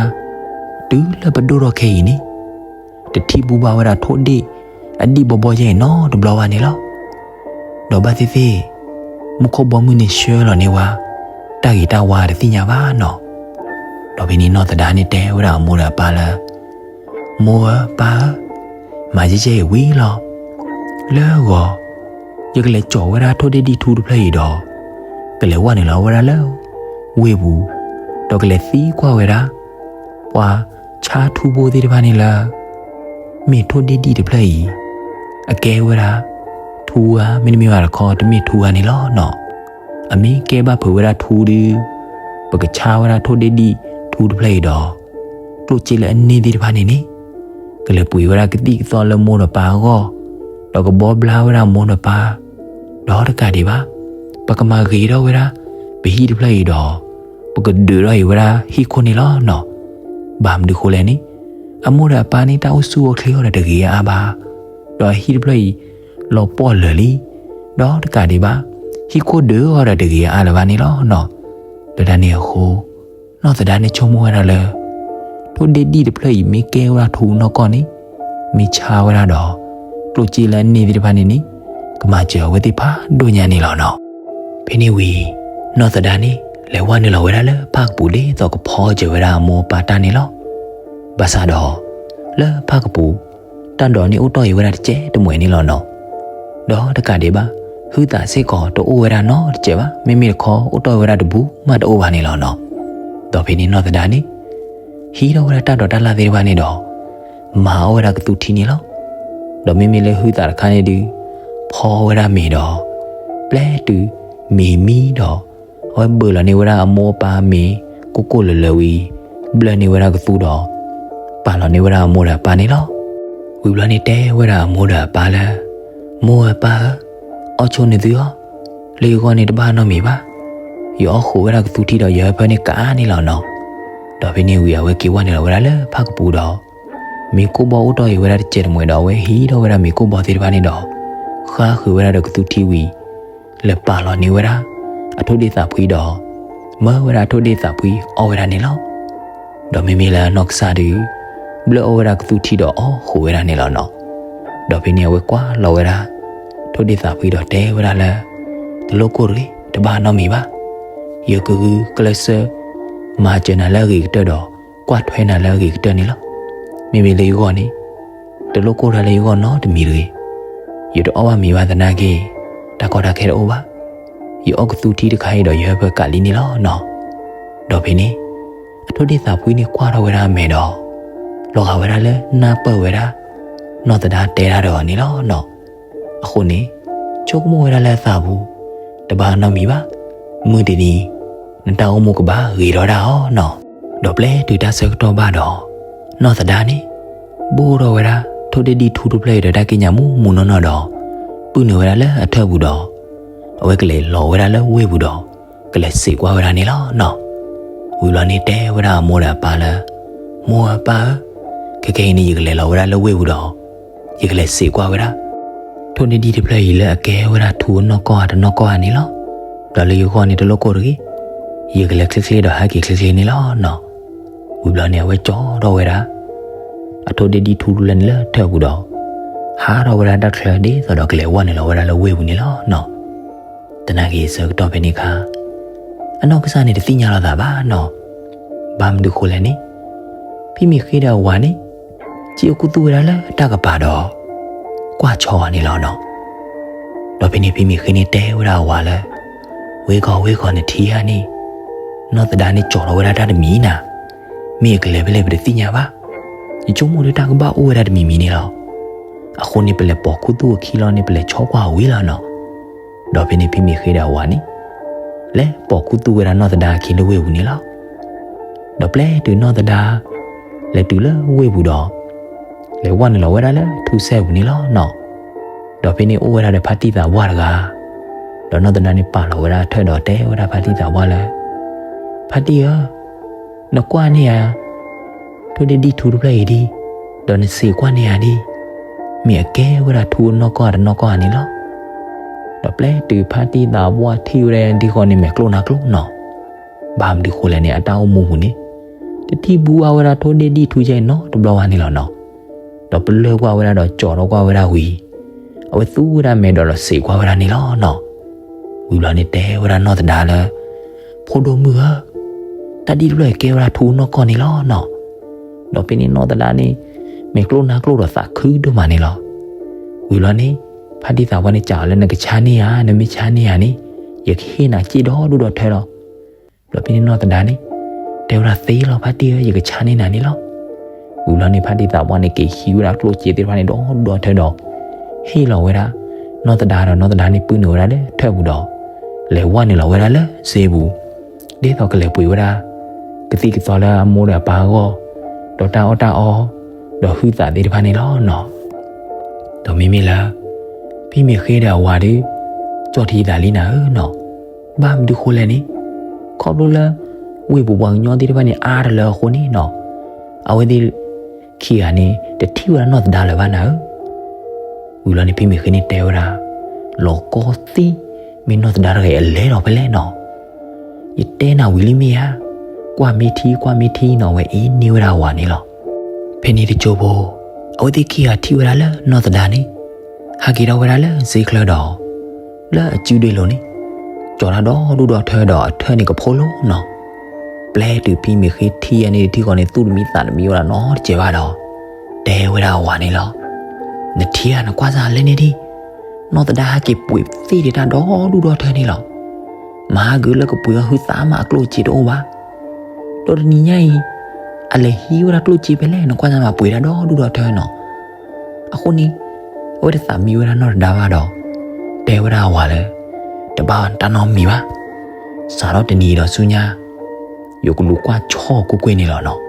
တုၤလၢပဒိၣ်ထီၣ်ခဲအံၤန့ၣ် တထံၣ်ဘူးဘၣ်ဝဲဒၣ်ထိၣ်ဒ့ၣ်အဒံၣ်ဘီဘီယဲအံၤနီတဘျီဘၣ်န့ၣ်လီၤ. ဒီးဘၣ်သ့ၣ်သ့ၣ် မူခိၣ်ဘီမုၢ်န့ၣ်ဆှၢလီၤန့ၢ်ဝဲ တၢ်ဂ့ၤတၢ်ဝါတသ့ၣ်ညါဘၣ်နီၤ. ဒီးဖဲန့ၣ်နီၢ်သဒါန့ၣ်တဲဝဲဒၣ်အမိၢ်ဒီးအပၢ်လၢ မိၢ်ဧၢပၢ်ဧၢ, မၤယဲၢ်ယဲၢ်အံၤဝံၤလီၤ. လၢဂီၤ ယကလဲၤကၠီၤဝဲဒၣ်ထိၣ်ဒ့ၣ်ဒံၣ်ထူတဖျၢၣ်အံၤဒီး ကလဲၤဝဲနုာ်လီၤဝဲဒၣ်လၢ ဝ့ၢ်ပူၤ, ဒီးကလဲၤသံကွၢ်ဝဲဒၣ် ပှၤဆါထူဖိသ့ၣ်တဖၣ်န့ၣ်လၢ မ့ၢ်ထိၣ်ဒ့ၣ်ဒံၣ်တဖျၢၣ်အံၤ အကဲဝဲဒၣ် ထူဧါ မ့တမ့ၢ်ဘၣ်တခီ တမ့ၢ်ထူဧါန့ၣ်လီၤနီၤ. အမ့ၢ်ကဲဘၣ်ဖုးဝဲဒၣ်ထူဒီး ပကဆါဝဲဒၣ်ထိၣ်ဒ့ၣ်ဒံၣ်ထူတဖျၢၣ်အံၤဒီး ကျိၣ်စ့လၢအန့ၢ်သ့ၣ်တဖၣ်န့ၣ်န့ၣ် ကလဲၤပှ့ၤဝဲဒၣ်ကသံၣ်ကသီလၢမိၢ်ဒီးပၢ်အဂီၢ်, ဒီးကဘီဘျါဝဲဒၣ်မိၢ်ဒီးပၢ်, ဒီးတကးဒံးဘၣ် ပကမၤဂ့ၤထီၣ်ဝဲဒၣ် ပဟံၣ်တဖျၢၣ်အံၤဒီး ပကဒုးထီၣ်အံၤဝဲဒၣ်ဟံၣ်ခိၣ်န့ၣ်လီၤနီၤ. ဘၣ်မနုၤဃိလဲၣ်န့ၣ် အမိၢ်ဒီးအပၢ်န့ၣ် တၢ်အိၣ်ဆူၣ်အိၣ်ချ့အီၤဒီးတဂ့ၤအါအါဘၣ်, ဒီးအဟံၣ်တဖျၢၣ်အံၤ လီၤပှီၢ်လၢာ်လံ, ဒီးတကးဒံးဘၣ် ဟံၣ်ခိၣ်ဒုးအီၤဒီးတဂ့ၤအါအါလၢၤဘၣ်န့ၣ်လီၤနီၤ. လၢတၢ်န့ၣ်အဃိ နီၢ်သဒါန့ၣ်ဆိကမိၣ်ဝဲဒၣ်လၢ ထိၣ်ဒ့ၣ်ဒံၣ်တဖျၢၣ်အံၤမ့ၢ်ကဲဝဲဒၣ်ထူနီၢ်ကီၢ်န့ၣ် မ့ၢ်ဆါဝဲဒၣ်ဒီး ကျိၣ်စ့လၢအန့ၢ်သ့ၣ်တဖၣ်န့ၣ်န့ၣ် ကမၤစၢၤအဝဲသ့ၣ်ဖးဒိၣ်ညါန့ၣ်လီၤနီၤ. ဖဲန့ၣ်ဝံၤ နီၢ်သဒါန့ၣ် လဲၤဝဲနုာ်လီၤဝဲဒၣ်လၢဖၣ်ကပူၤဒ်သိးကဖီစၢၤဝဲဒၣ်အမိၢ်အပၢ်တၢ်န့ၣ်လီၤ. ဘၣ်ဆၣ်ဒီး လၢဖၣ်ကပူၤ တၢ်ဒိးန့ၣ်အိၣ်တီၢ်အံၤဝဲဒၣ်တစဲးတမှဲၤန့ၣ်လီၤနီၤ. ဒီးတကးဒံးဘၣ် ဟုသးစ့ၢ်ကီးတအိၣ်ဝဲဒၣ်နီတစဲးဘၣ်, မ့မ့ၢ်တခီအိၣ်တီၢ်ဝဲဒၣ်တဘူးမးတအိၣ်ဘၣ်န့ၣ်လီၤနီၤ. ဒီးဖဲန့ၣ်နီၢ်သဒါန့ၣ် ဟံးထီၣ်ဝဲဒၣ်တၢ်ဒိးတၢ်လၣ်သ့ၣ်တဖၣ်န့ၣ်ဒီး မၤအီၣ်ဝဲဒၣ်ကသူထံန့ၣ်လီၤ. ဒီးမ့မ့ၢ်လၢဟုသးတခါန့ၣ်ဒုး ဖီဝဲဒၣ်မ့ၤဒီး ပျဲတုၤမ့ၤမံဒီး အဝဲဘၢလီၤန့ၢ်ဝဲဒၣ်အမိၢ်အပၢ်မ့ၤကိၢ်ကိၢ်လၢၤလၢၤဝံၤ ဘျၢၣ်န့ၢ်ဝဲဒၣ်ကသူဒီး ပာ်လီၤန့ၢ်ဝဲဒၣ်အမိၢ်ဒီးအပၢ်န့ၣ်လီၤ. ဝံၤဘျီန့ၣ်တဲဝဲဒၣ်အမိၢ်ဒီးအပၢ်လၢ မိၢ်ဧၢပၢ်ဧၢ, အီၣ်ဆိနသုအီၤ, လၢယဂီၢ်န့ၣ်တဘၣ်နီတမံၤဘၣ်. ယအီၣ်ဃုာ်ဝဲဒၣ်ကသူထံဒီးယဟၢဖၢန့ၣ်ကအါန့ၣ်လီၤနီၤ. ဒီးဖဲန့ၣ်ဝံၤအဝဲက့ၤဝဲနုာ်လီၤဝဲဒၣ်လၢဖၣ်ကပူၤဒီး မ့ၤကိၢ်ဘီအိၣ်တီၢ်အံၤဝဲဒၣ်တစဲးတမှဲၤဒီး အဝဲဟံးထီၣ်ဝဲဒၣ်မ့ၤကိၢ်ဘီသ့ၣ်တဖၣ်န့ၣ်ဒီး ဃါဃုာ်ဝဲဒၣ်ဒီးကသူထံဝံၤ လဲၤပာ်လီၤန့ၢ်ဝဲဒၣ် အထိၣ်ဒ့ၣ်သးဖှံဒီး မၢဝဲဒၣ်ထိၣ်ဒ့ၣ်သးဖှံအီၣ်ဝဲဒၣ်န့ၣ်လီၤ. ဒီးမ့မ့ၢ်လၢအနီၢ်ကစၢ်ဒုး ဘျၢၣ်အီၣ်ဝဲဒၣ်ကသူထံဒီးအီၣ်ဃုာ်ဝဲဒၣ်န့ၣ်လီၤနီၤ. ဒီးဖဲန့ၣ်အဝဲကွၢ်လီၤဝဲဒၣ် ထိၣ်ဒ့ၣ်သးဖှံဒီးတဲဝဲဒၣ်လၢ တလိၣ်ကိၢ်တဂ့ၤ, တဘၣ်နီတမံၤဘၣ်. ယကဂုာ်ကျဲးစၢး မၤစၢၤနၤလၢအဂ့ၤကတၢၢ်ဒီး ကွၢ်ထွဲနၤလၢအဂ့ၤကတၢၢ်န့ၣ်လီၤ. မ့မ့ၢ်လၢယဂီၢ်န့ၣ် တလိၣ်ကိၢ်တၢ်လၢယဂီၢ်နီတမံၤတဂ့ၤ. ယတအီၣ်ဘၣ်မ့ၤဘၣ်သနာ်က့ တၢ်ကီတၢ်ခဲတအိၣ်ဘၣ်. ယအီၣ်ကသူထံတခါအံၤဒီးယဟၢဖၢကးလံန့ၣ်လီၤနီၤ. ဒီးဖဲန့ၣ် အထိၣ်ဒ့ၣ်သးဖှံန့ၣ်ကွၢ်ထီၣ်ဝဲဒၣ်အမဲာ်ဒီး လီၤဂာ်ဝဲဒၣ်လၢနၢ်ပၢၢ်ဝဲဒၣ် နီၢ်သဒါတဲဒၣ်ဒီးအီၤန့ၣ်လီၤနီၤ. အဃိန့ၣ် ဆိကမိၣ်ဝဲဒၣ်လၢအသးပူၤ တဘၣ်နီတမံၤဘၣ်. မုၢ်တနံၤ နတၢ်အိၣ်မူကဘၣ်ဂ့ၤထီၣ်ဒၣ်အီၤနီၤ. ဒီးပျဲတုၤတၢ်ဆၢကတီၢ်ဘၣ်ဒီး နီၢ်သဒါန့ၣ် ဘိၣ်ထီၣ်ဝဲဒၣ် ထိၣ်ဒ့ၣ်ဒံၣ်ထူတဖျၢၣ်အံၤဒီးတၢ်ကံးညာ်မူးမူးနီၢ်နီၢ်ဒီး ပုၢ်နုာ်ဝဲဒၣ်လၢအထၢၣ်ပူၤဒီး အဝဲကလဲၤလီၤဝဲဒၣ်လၢဝ့ၢ်ပူၤဒီး ကလဲၤစံးကွၢ်ဝဲဒၣ်န့ၣ်လီၤနီၤ. ဝံၤဘျီန့ၣ်တဲဝဲဒၣ်အမိၢ်ဒီးအပၢ်လၢ မိၢ်ဧၢပၢ်ဧၢ, ခဲကနံၣ်အံၤန့ၣ် ယကလဲၤလီၤဝဲဒၣ်လၢဝ့ၢ်ပူၤဒီး ယကလဲၤစံးကွၢ်ဝဲဒၣ် ထိၣ်ဒ့ၣ်ဒံၣ်တဖျၢၣ်အံၤလၢအကဲဝဲဒၣ်ထူအနီၢ်ကီၢ်ဧါတနီၢ်ကီၢ်ဧါန့ၣ်လီၤ. ဒီးလၢယဂီၢ်န့ၣ်တလိၣ်ကိၢ်တဂ့ၤ, ယကလဲၤချ့ချ့ဒီးဟဲက့ၤချ့ချ့န့ၣ်လီၤနီၤ. ဝံၤဘျီန့ၣ် အဝဲကၠီထီၣ်ဝဲဒၣ် အထိၣ်ဒ့ၣ်ဒံၣ်ထူတဖျၢၣ်န့ၣ်လၢအထၢၣ်ပူၤဒီး ဟးထီၣ်ဝဲဒၣ်တၢ်ချၢဒ်သိးဒီးကလဲၤဝဲနုာ်လီၤဝဲဒၣ်လၢဝ့ၢ်ပူၤန့ၣ်လီၤနီၤ. သနာ်က့ဆၢကတီၢ်ဖဲန့ၣ်အခါ အနီၢ်ကစၢ်န့ၣ်တသ့ၣ်ညါလီၤသးဘၣ်နီၤ. ဘၣ်မနုၤဃိလဲၣ်န့ၣ် ဖံမ့ၢ်ဃ့ဒီးအဝၤန့ၣ် စံၣ်အခိၣ်သူၣ်ဝဲဒၣ်လၢတၢ်ကပၤဒီး ကွၢ်ဆီအီၤန့ၣ်လီၤနီၤ. ဒီးဖဲန့ၣ်ဖံမ့ၢ်ဃ့န့ၣ်တဲဝဲဒၣ်အဝၤလၢ ဝ့ၢ်ကီၢ်ဝ့ၢ်ကီၢ်နထံၣ်ဧါန့ၣ် နီၢ်သဒါန့ၣ်ကၠီထီၣ်ဝဲဒၣ်တၢ်တမံၤနၤ, မ့ၢ်အကလဲၤဖဲလဲၣ်ပတသ့ၣ်ညါဘၣ်. ယဆိကမိၣ်လၢတၢ်ကဘၣ်အိၣ်ဝဲဒၣ်တမံၤမံၤန့ၣ်လီၤ. အဃိန့ၣ် ပလဲၤပိာ်ခူသူၣ်အခံလီၤန့ၣ် ပလဲၤဆီကွၢ်ဝံၤလီၤနီၤ. ဒီးဖဲန့ၣ်ဖံမ့ၢ်ဃ့ဒီးအဝၤန့ၣ် လဲၤပိာ်ခူသူၣ်ဝဲဒၣ်နီၢ်သဒါအခံလၢဝ့ၢ်ပူၤန့ၣ်လီၤ. ဒီးပျဲတုၤနီၢ်သဒါ လဲၤတုၤလၢဝ့ၢ်ပူၤဒီး လဲၤဝဲနုာ်လီၤဝဲဒၣ်လၢထူစဲပူၤန့ၣ်လီၤနီၤ. ဒီးဖဲန့ၣ်အိၣ်ဝဲဒၣ်ဒီးဖါတံၢ်သးပှၢ်တဂၤ, ဒီးနီၢ်သဒါန့ၣ်ပာ်လီၤဝဲဒၣ်အထၢၣ်ဒီးတဲဝဲဒၣ်ဖါတံၢ်သးပှၢ်လၢ ဖါတံၢ်ဧၢ, နကွၢ်န့ၢ်ဧါ ထိၣ်ဒ့ၣ်ဒံၣ်ထူတဖျၢၣ်အံၤဒံး, ဒီးနစံးကွၢ်န့ၢ်ဧါဒံး, မ့ၢ်အကဲဝဲဒၣ်ထူအနီၢ်ကီၢ်ဧါတနီၢ်ကီၢ်ဧါန့ၣ်လီၤ. ဒီးပျဲတုၤဖါတံၢ်သးပှၢ်ထံၣ်ဝဲဒၣ်ဒ်ဃီန့ၣ် မဲာ်ကျိၣ်နါကျိၣ်နီၤ. ဘၣ်မနုၤဃိလဲၣ်န့ၣ် အတၢ်အိၣ်မူပူၤန့ၣ် တထံၣ်ဘူးဘၣ်ဝဲဒၣ်ထိၣ်ဒ့ၣ်ဒံၣ်ထူယဲၢ်နီတဘျီဘၣ်န့ၣ်လီၤနီၤ. ဒီးပလၢၢ်ကွၢ်ဝဲဒၣ်ဒီးကၠီထီၣ်ကွၢ်ဝဲဒၣ်ဝံၤ အဝဲသူဝဲဒၣ်မဲာ်ဒီးဒီးစံးကွၢ်ဝဲဒၣ်န့ၣ်လီၤနီၤ. ဝံၤဘျီန့ၣ်တဲဝဲဒၣ်နီၢ်သဒါလၢ ဖိဒိၣ်မုၣ်ဧၢ, တၢ်ဒ်တဖျၢၣ်ကဲဝဲဒၣ်ထူနီၢ်ကီၢ်န့ၣ်လီၤနီၤ. ဒီးဖဲန့ၣ်နီၢ်သဒါန့ၣ် မဲာ်ကျိၣ်နါကျိၣ်ဒီးသးခုဒိၣ်မးန့ၣ်လီၤ. ဝံၤဘျီန့ၣ် ဖါတံၢ်သးပှၢ်န့ၣ်စံးအီၤလၢ နကဆါန့ၢ်ဧါ, နမ့ၢ်ဆါန့ၢ်ဧါန့ၣ် ယကဟ့ၣ်နၤစ့ၣ်ဒီဒူၣ်ဒီထၢဒီး ဒီးဖဲန့ၣ်နီၢ်သဒါန့ၣ် တဲဝဲဒၣ်သ့လီၤဖါတံၢ်ဧၢ, ယကဆါန့ၢ်နၤန့ၣ်လီၤ. ဝံၤဘျီန့ၣ် ဖါတံၢ်သးပှၢ်န့ၣ်က့ၤဟံးဝဲဒၣ်ကျိၣ်စ့သ့ၣ်တဖၣ်န့ၣ်ဒီဒူၣ်ဒီထၢဒီး ဟ့ၣ်လီၤဝဲဒၣ် နီၢ်သဒါဒီးနီၢ်သဒါန့ၣ်ပုၢ်နုာ်ဝဲဒၣ်လၢထၢၣ်ပူၤဒီး လဲၤဝဲနုာ်လီၤဝဲဒၣ်လၢစ့ပူၤ ဒ်သိးကလဲၤပှ့ၤဝဲဒၣ် ကသံၣ်ကသီလၢအမိၢ်ဒီးအပၢ်အဂီၢ် ဒီးတၢ်အီၣ်တၢ်အီ ဒီးဟုသးသ့ၣ်တဖၣ်န့ၣ်လီၤနီၤ. ဒီးမ့မ့ၢ်လၢ ဖံမ့ၢ်ဃ့ဒီးအဝၤဒီး ကၠီၣ်ထံသးလံနၤဧၢနီၤ. ဘၣ်မနုၤဃိလဲၣ်န့ၣ် ခီဖျိလၢ ဝ့ၢ်ပူၤပှၤကညီသ့ၣ်တဖၣ်န့ၣ် အါတလၢအဃိန့ၣ်နီၤ အဝဲသ့ၣ်ခံဂၤန့ၣ် တထံၣ်ဝဲဒၣ်နီၢ်သဒါလၢၤဘၣ်နၤဧၢ. ဝံၤလီၤန့ၣ် ဖံမ့ၢ်ဃ့န့ၣ်တဲဝဲဒၣ် လီၤကီသံ မ့ၢ်နီၢ်သဒါတဂၤအံၤအလဲၤဒီးဖဲလဲၣ်နီၤ. ယတဲနၤဝံၤလံမ့ၢ်ဧါ, ကွၢ်မ့ၢ်ထံ ကွၢ်မ့ၢ်ထံနီၤ အဝဲအ့ၣ်န့ၢ်ဝဲဒၣ်အဝၤန့ၣ်လီၤ. ဖဲန့ၣ်တကၠိဖိ အဝဲသ့ၣ်ခံဂၤထံၣ်ဝဲဒၣ်လၢနီၢ်သဒါန့ၣ် ဟးက့ၤထီၣ်ဝဲဒၣ်လၢစ့ချၢဒီး လၢအစုဒ့လိၤန့ၣ် ကၠီၤတၢ်ဒီဒူၣ်ဒီထၢဒီးအထၢၣ်န့ၣ်ကဖိလိၤနီၤ. ပျဲတုၤဖံမ့ၢ်ဃ့ထံၣ်အန့ၣ်တထံၣ်ဃီန့ၣ် သူၣ်တမံသးတမံဝဲဒၣ်နီတစဲးဘၣ်ဒီး တဲဝဲဒၣ်အဝၤန့ၣ်လီၤ. နထံၣ်ဧါ နကွၢ်စၢ်လဲၣ်န့ၣ်ဒံး နီၢ်သဒါဟဲက့ၤပှ့ၤသ့ၣ်ဒံးတၢ်ဒီဒူၣ်ဒီထၢန့ၣ်လီၤ. မၤဟးဂ့ၤလၢကပှ့ၤအီၣ်ဟုသးမးအကျိၣ်စ့တအိၣ်ဘၣ်. ဒီးတနံၤညါအံၤ အလဲၤဟံးဝဲဒၣ်ကျိၣ်စ့ဖဲလဲၣ် နကွၢ်စၢ်မးပှ့ၤတၢ်ဒီဒူၣ်ဒီထၢနီၤ. အဃိန့ၣ် အဝဲတသးမံဝဲဒၣ်နီၢ်သဒါဘၣ်ဒီး တဲဝဲဒၣ်အဝၤလၢ တဘၣ်တၢ်နီတမံၤဘၣ်. စးထီၣ်တနံၤဒီးဆူညါ ယကလူၤကွၢ်ဆီၣ်ကွ့ၢ်ကွ့ၢ်န့ၣ်လီၤနီၤ.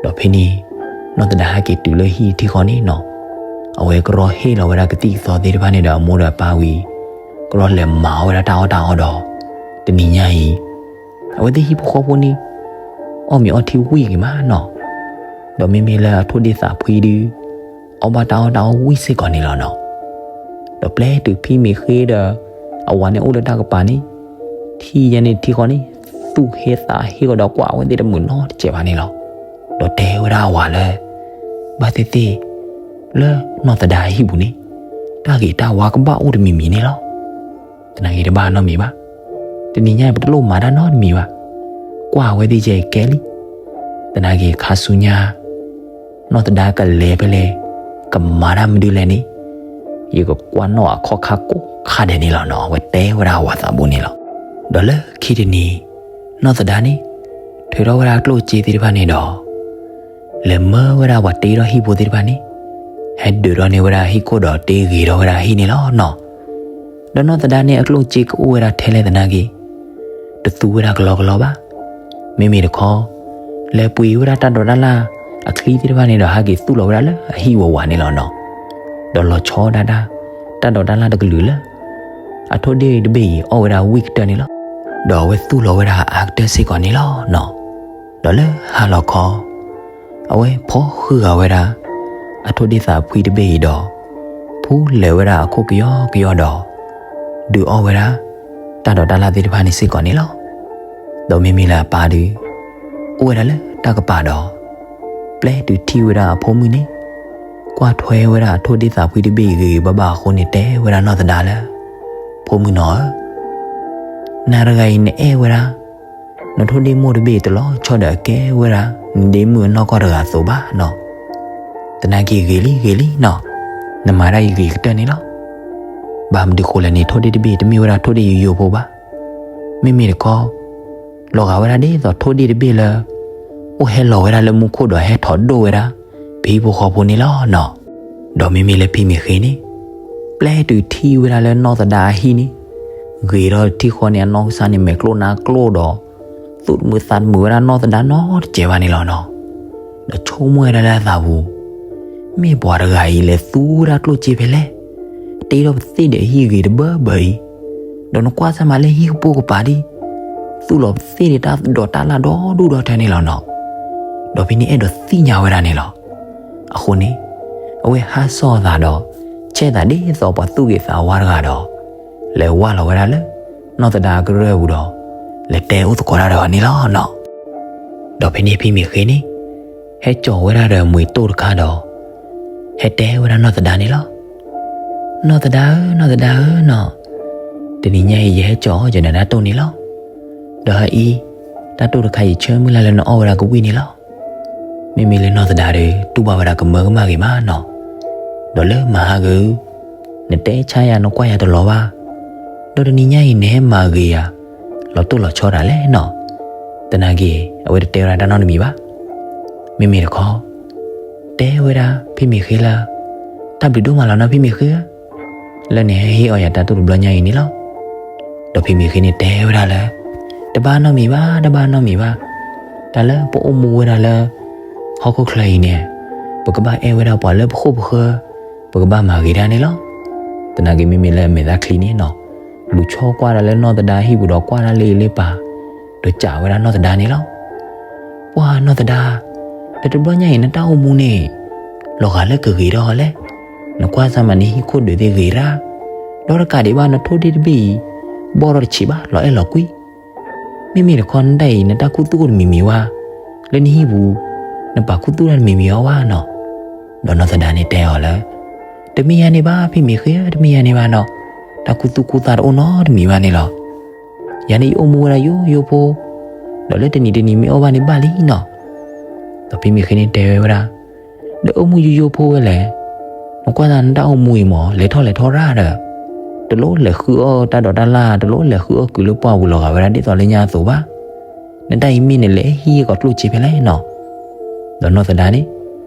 ဒီးဖဲန့ၣ် နီၢ်သဒါဟဲက့ၤတုၤလၢဟံၣ်တထံၣ်ဃီန့ၣ်နီၤ အဝဲကရီဟ့ၣ်လီၤဝဲဒၣ်ကသံၣ်ကသီသ့ၣ်တဖၣ်န့ၣ်ဒီးအမိၢ်ဒီးအပၢ်ဝံၤ ကရီလဲၤမၤအီၣ်ဝဲဒၣ်တၢ်အီၣ်တၢ်အီဒီး တနံၤညါအံၤ အဝဲသ့ၣ်ဟံၣ်ဖိဃီဖိန့ၣ် အီၣ်မ့ၤအီထံဝံၣ်ဂ့ၤမးနီၤ. ဒီးမ့မ့ၢ်လၢအထိၣ်ဒ့ၣ်သးဖှံဒု အီၣ်ဘၣ်တၢ်အီၣ်တၢ်အီဝံၣ်စ့ၢ်ကီးန့ၣ်လီၤနီၤ. ဒီးပျဲတုၤဖံမ့ၢ်ဃ့ဒီး အဝၤန့ၣ်အိၣ်လၢတၢ်ကပၤန့ၣ် ထံၣ်ယဲန့ၣ်ထံၣ်ဃီန့ၣ် သူၣ်ဟ့သးဟ့ကဒီးကွၢ်အဝဲသ့ၣ်တမုာ်နီတစဲးဘၣ်န့ၣ်လီၤ. ဒီးတဲဝဲဒၣ်အဝၤလၢ ဘၣ်သ့ၣ်သ့ၣ် လၢနီၢ်သဒါအဟံၣ်ပူၤန့ၣ် တၢ်ဂ့ၤတၢ်ဝါကဘၣ်အိၣ်တမံၤမံၤန့ၣ်လီၤ. သနာ်က့တဘၣ်နီတမံၤဘၣ်. တနံၤညါအံၤပတလိၣ်မၤတၢ်နီတမံၤဘၣ်. ကွၢ်အဝဲသ့ၣ်ယဲအံၤကဲလံ. သနာ်က့ခါဆူညါ နီၢ်သဒါကလဲၤဖဲလဲၣ် ကမၤတၢ်မနုၤလဲၣ်န့ၣ် ယကကွၢ်နီၣ်အခီၣ်ခါကိးခါဒဲးန့ၣ်လီၤနီၤ. အဝဲတဲဝဲဒၣ်အဝၤသးဘိန့ၣ်လီၤ. ဒီးလၢခံတနံၤ နီၢ်သဒါန့ၣ် ထုးထီၣ်ဝဲဒၣ်ကျိၣ်စ့သ့ၣ်တဖၣ်န့ၣ်ဒီး လဲၤမၢဝဲဒၣ်ပှၤတ့ထီၣ်ဟံၣ်ဖိသ့ၣ်တဖၣ်န့ၣ် ဟဲဒုးထီၣ်န့ၢ်ဝဲဒၣ်ဟံၣ်ခိၣ်ဒီးတ့ဂ့ၤထီၣ်ဝဲဒၣ်ဟံၣ်န့ၣ်လီၤနီၤ. ဒီးနီၢ်သဒါန့ၣ်အကျိၣ်စ့ကအိၣ်ဝဲဒၣ်ထဲလဲၣ်သနာ်က့ တသူဝဲဒၣ်ကလီကလီဘၣ်. မ့မ့ၢ်တခီ လဲၤပှ့ၤဝဲဒၣ်တၢ်ဒိးတၢ်လၣ်အချံသ့ၣ်တဖၣ်န့ၣ်ဒီး ဟဲက့ၤသူၣ်လီၤဝဲဒၣ်လၢအဟံၣ်ဝးဝးန့ၣ်လီၤနီၤ. ဒီးလီၤဆီဒၣ်တၢ် တၢ်ဒိးတၢ်လၣ်တကလုာ်လၢ အထိၣ်ဒ့ၣ်တဘ့ၣ်အံၤအီၣ်ဝဲဒၣ်ဝံၣ်ကတၢၢ်န့ၣ်လီၤ. ဒီးအဝဲသူၣ်လီၤဝဲဒၣ်အါကတၢၢ်စ့ၢ်ကီးန့ၣ်လီၤနီၤ. ဒီးလၢဟါလီၤခီ အဝဲဖီၣ်ဃုာ်ဂာ်ဝဲဒၣ် အထိၣ်ဒ့ၣ်သးဖှံတဘ့ၣ်အံၤဒီး ဖူလဲၤဝဲဒၣ်အခိၣ်ကယီကယီဒီး ဒုးအီၣ်ဝဲဒၣ် တၢ်ဒိးတၢ်လၣ်သ့ၣ်တဖၣ်န့ၣ်စ့ၢ်ကီးန့ၣ်လီၤ. ဒီးမ့မ့ၢ်လၢအပၢ်ဒု အိၣ်ဝဲဒၣ်လၢတၢ်ကပၤဒီး ပျဲတုၤထံၣ်ဝဲဒၣ်အဖိမုၣ်န့ၣ် ကွၢ်ထွဲဝဲဒၣ်အထိၣ်ဒ့ၣ်သးဖှံတဘ့ၣ်အံၤဂ့ၤဂ့ၤဘၣ်ဘၣ်အဃိန့ၣ် တဲဝဲဒၣ်နီၢ်သဒါလၢ ဖိမုၣ်နီၤဧၢ နၤတဂၤအံၤနအဲၣ်ဝဲဒၣ် နထိၣ်ဒ့ၣ်မိၢ်တဘ့ၣ်အံၤတလီၤဆီဒီးအကဲဝဲဒၣ် နဒ့မုၣ်အနီၢ်ကီၢ်တဂၤအသိးဘၣ်နီၤ. သနာ်က့ဂ့ၤလံဂ့ၤလံနီၤ, နမၤဒၣ်အံၤဂ့ၤကတၢၢ်န့ၣ်လီၤ. ဘၣ်မနုၤဃိလဲၣ်န့ၣ် ထိၣ်ဒ့ၣ်တဘ့ၣ်တမ့ၢ်ဝဲဒၣ်ထိၣ်ဒ့ၣ်ယိယိဖိဘၣ်. မ့မ့ၢ်တခီ လီၤဂာ်ဝဲဒၣ်ဒ်သိးထိၣ်ဒ့ၣ်တဘ့ၣ်လၢ အိၣ်ဟဲလီၤဝဲဒၣ်လၢမူခိၣ်ဒီးဟဲထီၣ်ဒိၣ်ဝဲဒၣ် ပဟံၣ်ဖိဃီဖိန့ၣ်လီၤနီၤ. ဒီးမ့မ့ၢ်လၢဖံမ့ၢ်ဃ့န့ၣ် ပျဲတုၤထံၣ်ဝဲဒၣ်လၢနီၢ်သဒါအဟံၣ်န့ၣ် ဂ့ၤထီၣ်တထံၣ်ဃီန့ၣ် အနီၢ်ကစၢ်န့ၣ် မဲာ်ကျိၣ်နါကျိၣ်ဒီး သူၣ်တမုာ်သးတမုာ်ဝဲဒၣ်နီၢ်သဒါနီတစဲးဘၣ်န့ၣ်လီၤနီၤ. ဒီးဆိကမိၣ်ဝဲဒၣ်လၢအသးပူၤ မ့ၢ်ပှၤတဂၤအံၤလဲၤသူဝဲဒၣ်ကျိၣ်စ့ဖဲလဲၣ်, တ့ထီၣ်ပသ့ၣ်ဒီးဟံၣ်ဂ့ၤတဘၢဘၢအံၤ, ဒီးနကွၢ်စၢ်မးလၢဟံၣ်ကပိာ်ကပၤဒ် သူၣ်လီၤပသ့ၣ်ဒီးတၢ်ဒိးတၢ်လၣ်ဒီဒူၣ်ဒီထၢန့ၣ်လီၤနီၤ. ဒီးဖဲန့ၣ်အဲၣ်ဒိးသ့ၣ်ညါဝဲဒၣ်န့ၣ်လီၤ. အဃိန့ၣ် အဝဲဟးစီၣ်အသးဒီး ဆဲးသးဒ်သိးပှၤသူၣ်ဂ့ၤသးဝါတဂၤဒီး လဲၤဝဲလီၤဝဲဒၣ်လၢ နီၢ်သဒါအကရၢၢ်ပူၤဒီး လဲၤတဲအိၣ်သကိးတၢ်ဒီးအီၤန့ၣ်လီၤနီၤ. ဒီးဖဲန့ၣ်ဖံမ့ၢ်ဃ့န့ၣ် ဟဲစိာ်ဝဲဒၣ်ဒီးမှ့ၤတိၢ်တခါဒီး ဟဲတဲဝဲဒၣ်နီၢ်သဒါန့ၣ်လီၤ. နီၢ်သဒါဧၢ, နီၢ်သဒါဧၢနီၤ, တနံၤညါအံၤ ယဟဲကၠီၤအီၣ်က့ၤနၤတၢ်တိၢ်န့ၣ်လီၤ. ဒီးအအံၤ တၢ်တိၢ်တခါအံၤ ဆၢမုၢ်လၢ်လၢနအီၣ်ဝဲဒၣ်ကဝံၣ်န့ၣ်လီၤ. မ့မ့ၢ်လၢနီၢ်သဒါဒီး တူၢ်ဘၣ်ဝဲဒၣ်ကမၢကမၣ်ဂ့ၤမးနီၤ. ဒီးလၢမၤဟါဂ့ၤ နတဲဆါယၤ နကွၢ်ယၤတလီၤဘၣ်. ဒီးတနံၤညါအံၤ နဟဲမၤဂ့ၤယၤ လီၤတိၢ်လီၤဆီတၢ်လဲၣ်နီၤ. သနာ်က့ အဝဲတတဲဝဲဒၣ်တၢ်နီတမံၤဘၣ်. မ့မ့ၢ်တခီ တဲဝဲဒၣ်ဖံမ့ၢ်ဃ့လၢ တၢ်ဘျုးဒိၣ်မးလီၤနီၤ ဖံမ့ၢ်ဃ့ဧၢ, လၢနဟဲဟ့ၣ်အီၣ်ယၤတၢ်တိၢ်တဘျီညါအံၤန့ၣ်လီၤ. ဒီးဖံမ့ၢ်ဃ့န့ၣ်တဲဝဲဒၣ်လၢ တဘၣ်နီတမံၤဘၣ်, တဘၣ်နီတမံၤဘၣ်. တၢ်လၢပအိၣ်မူဝဲဒၣ်လၢ ဟီၣ်ခိၣ်ချၢအံၤန့ၣ် ပကဘၣ်အဲၣ်ဝဲဒၣ်ပှၤလၢပဃိၣ်ပဃၢၤ, ပကဘၣ်မၤဂ့ၤတၢ်န့ၣ်လီၤ. သနာ်က့ မ့မ့ၢ်လၢအမဲာ်သၣ်ချံန့ၣ်နီၤ လူၤဆီကွၢ်ဒၣ်လၢနီၢ်သဒါဟံၣ်ပူၤဒီး ကွၢ်ဒၣ်လၢအလ့ပာ် ဒီးစံးဝဲဒၣ်နီၢ်သဒါန့ၣ်လီၤ. ပှၢ်နီၢ်သဒါ, ဒီးတဘျီညါအံၤ နတၢ်အိၣ်မူန့ၣ် လီၤဂာ်လၢကဂ့ၤထီၣ်လဲၣ်. နကွၢ်စၢ်မး နဟံၣ်ခိၣ်ဒုးသ့ၣ်ဂ့ၤရၣ်, ဒီးတကးဒံးဘၣ် နထိၣ်ဒ့ၣ်တဘ့ၣ်အံၤ ဘီၣ်ထီၣ်တဆံးဘၣ် လီၤအဲၣ်လီၤကွံ. မ့မ့ၢ်တခီ နတၢ်အံၤ နတၢ်ခူသူၣ်အိၣ်တမံၤမံၤဝဲ လၢနဟံၣ်ပူၤ နပာ်ခူသူၣ်တၢ်တမံၤမံၤအီၤဝဲနီၤ. ဒီးနီၢ်သဒါန့ၣ်တဲအီၤလၢ တမ့ၢ်ယၤန့ၣ်ဘၣ် ဖံမ့ၢ်ဃ့ဧၢ, တမ့ၢ်ယၤန့ၣ်ဘၣ်နီၤ, တၢ်ခူသူၣ်ခူသၣ်တအိၣ်နီတမံၤဘၣ်န့ၣ်လီၤ. ယၤန့ၣ် ယအိၣ်မူဝဲဒၣ်ယိယိဖိ, ဒီးလၢတနံၤတနံၤမ့ၢ်အီၣ်ဘၣ်န့ၣ်ဘၣ်လံနီၤ. ဒီးဖံမ့ၢ်ဃ့န့ၣ်တဲဝဲဒၣ် ဒီးအိၣ်မူယိယိဖိဝဲလဲၣ်, နကွၢ်သးနတၢ်အိၣ်မူအံၤမး လဲၤထီၣ်လဲၤထီရၣ်ဒီး တလိၣ်လဲၤဃုအီၣ်တၢ်ဒိးတၢ်လၢ်, တလိၣ်လဲၤဃုအီၣ်ကုၤလၢပှၢ်ပူၤ လီၤဂာ်ဝဲဒၣ်ဒ်သိးလၢညါအသိးဘၣ်. နတၢ်အံၤမ့ၢ်နလဲၤဟံးကီၤကျိၣ်စ့ဖဲလဲၣ်နီၤ. ဒီးနီၢ်သဒါန့ၣ်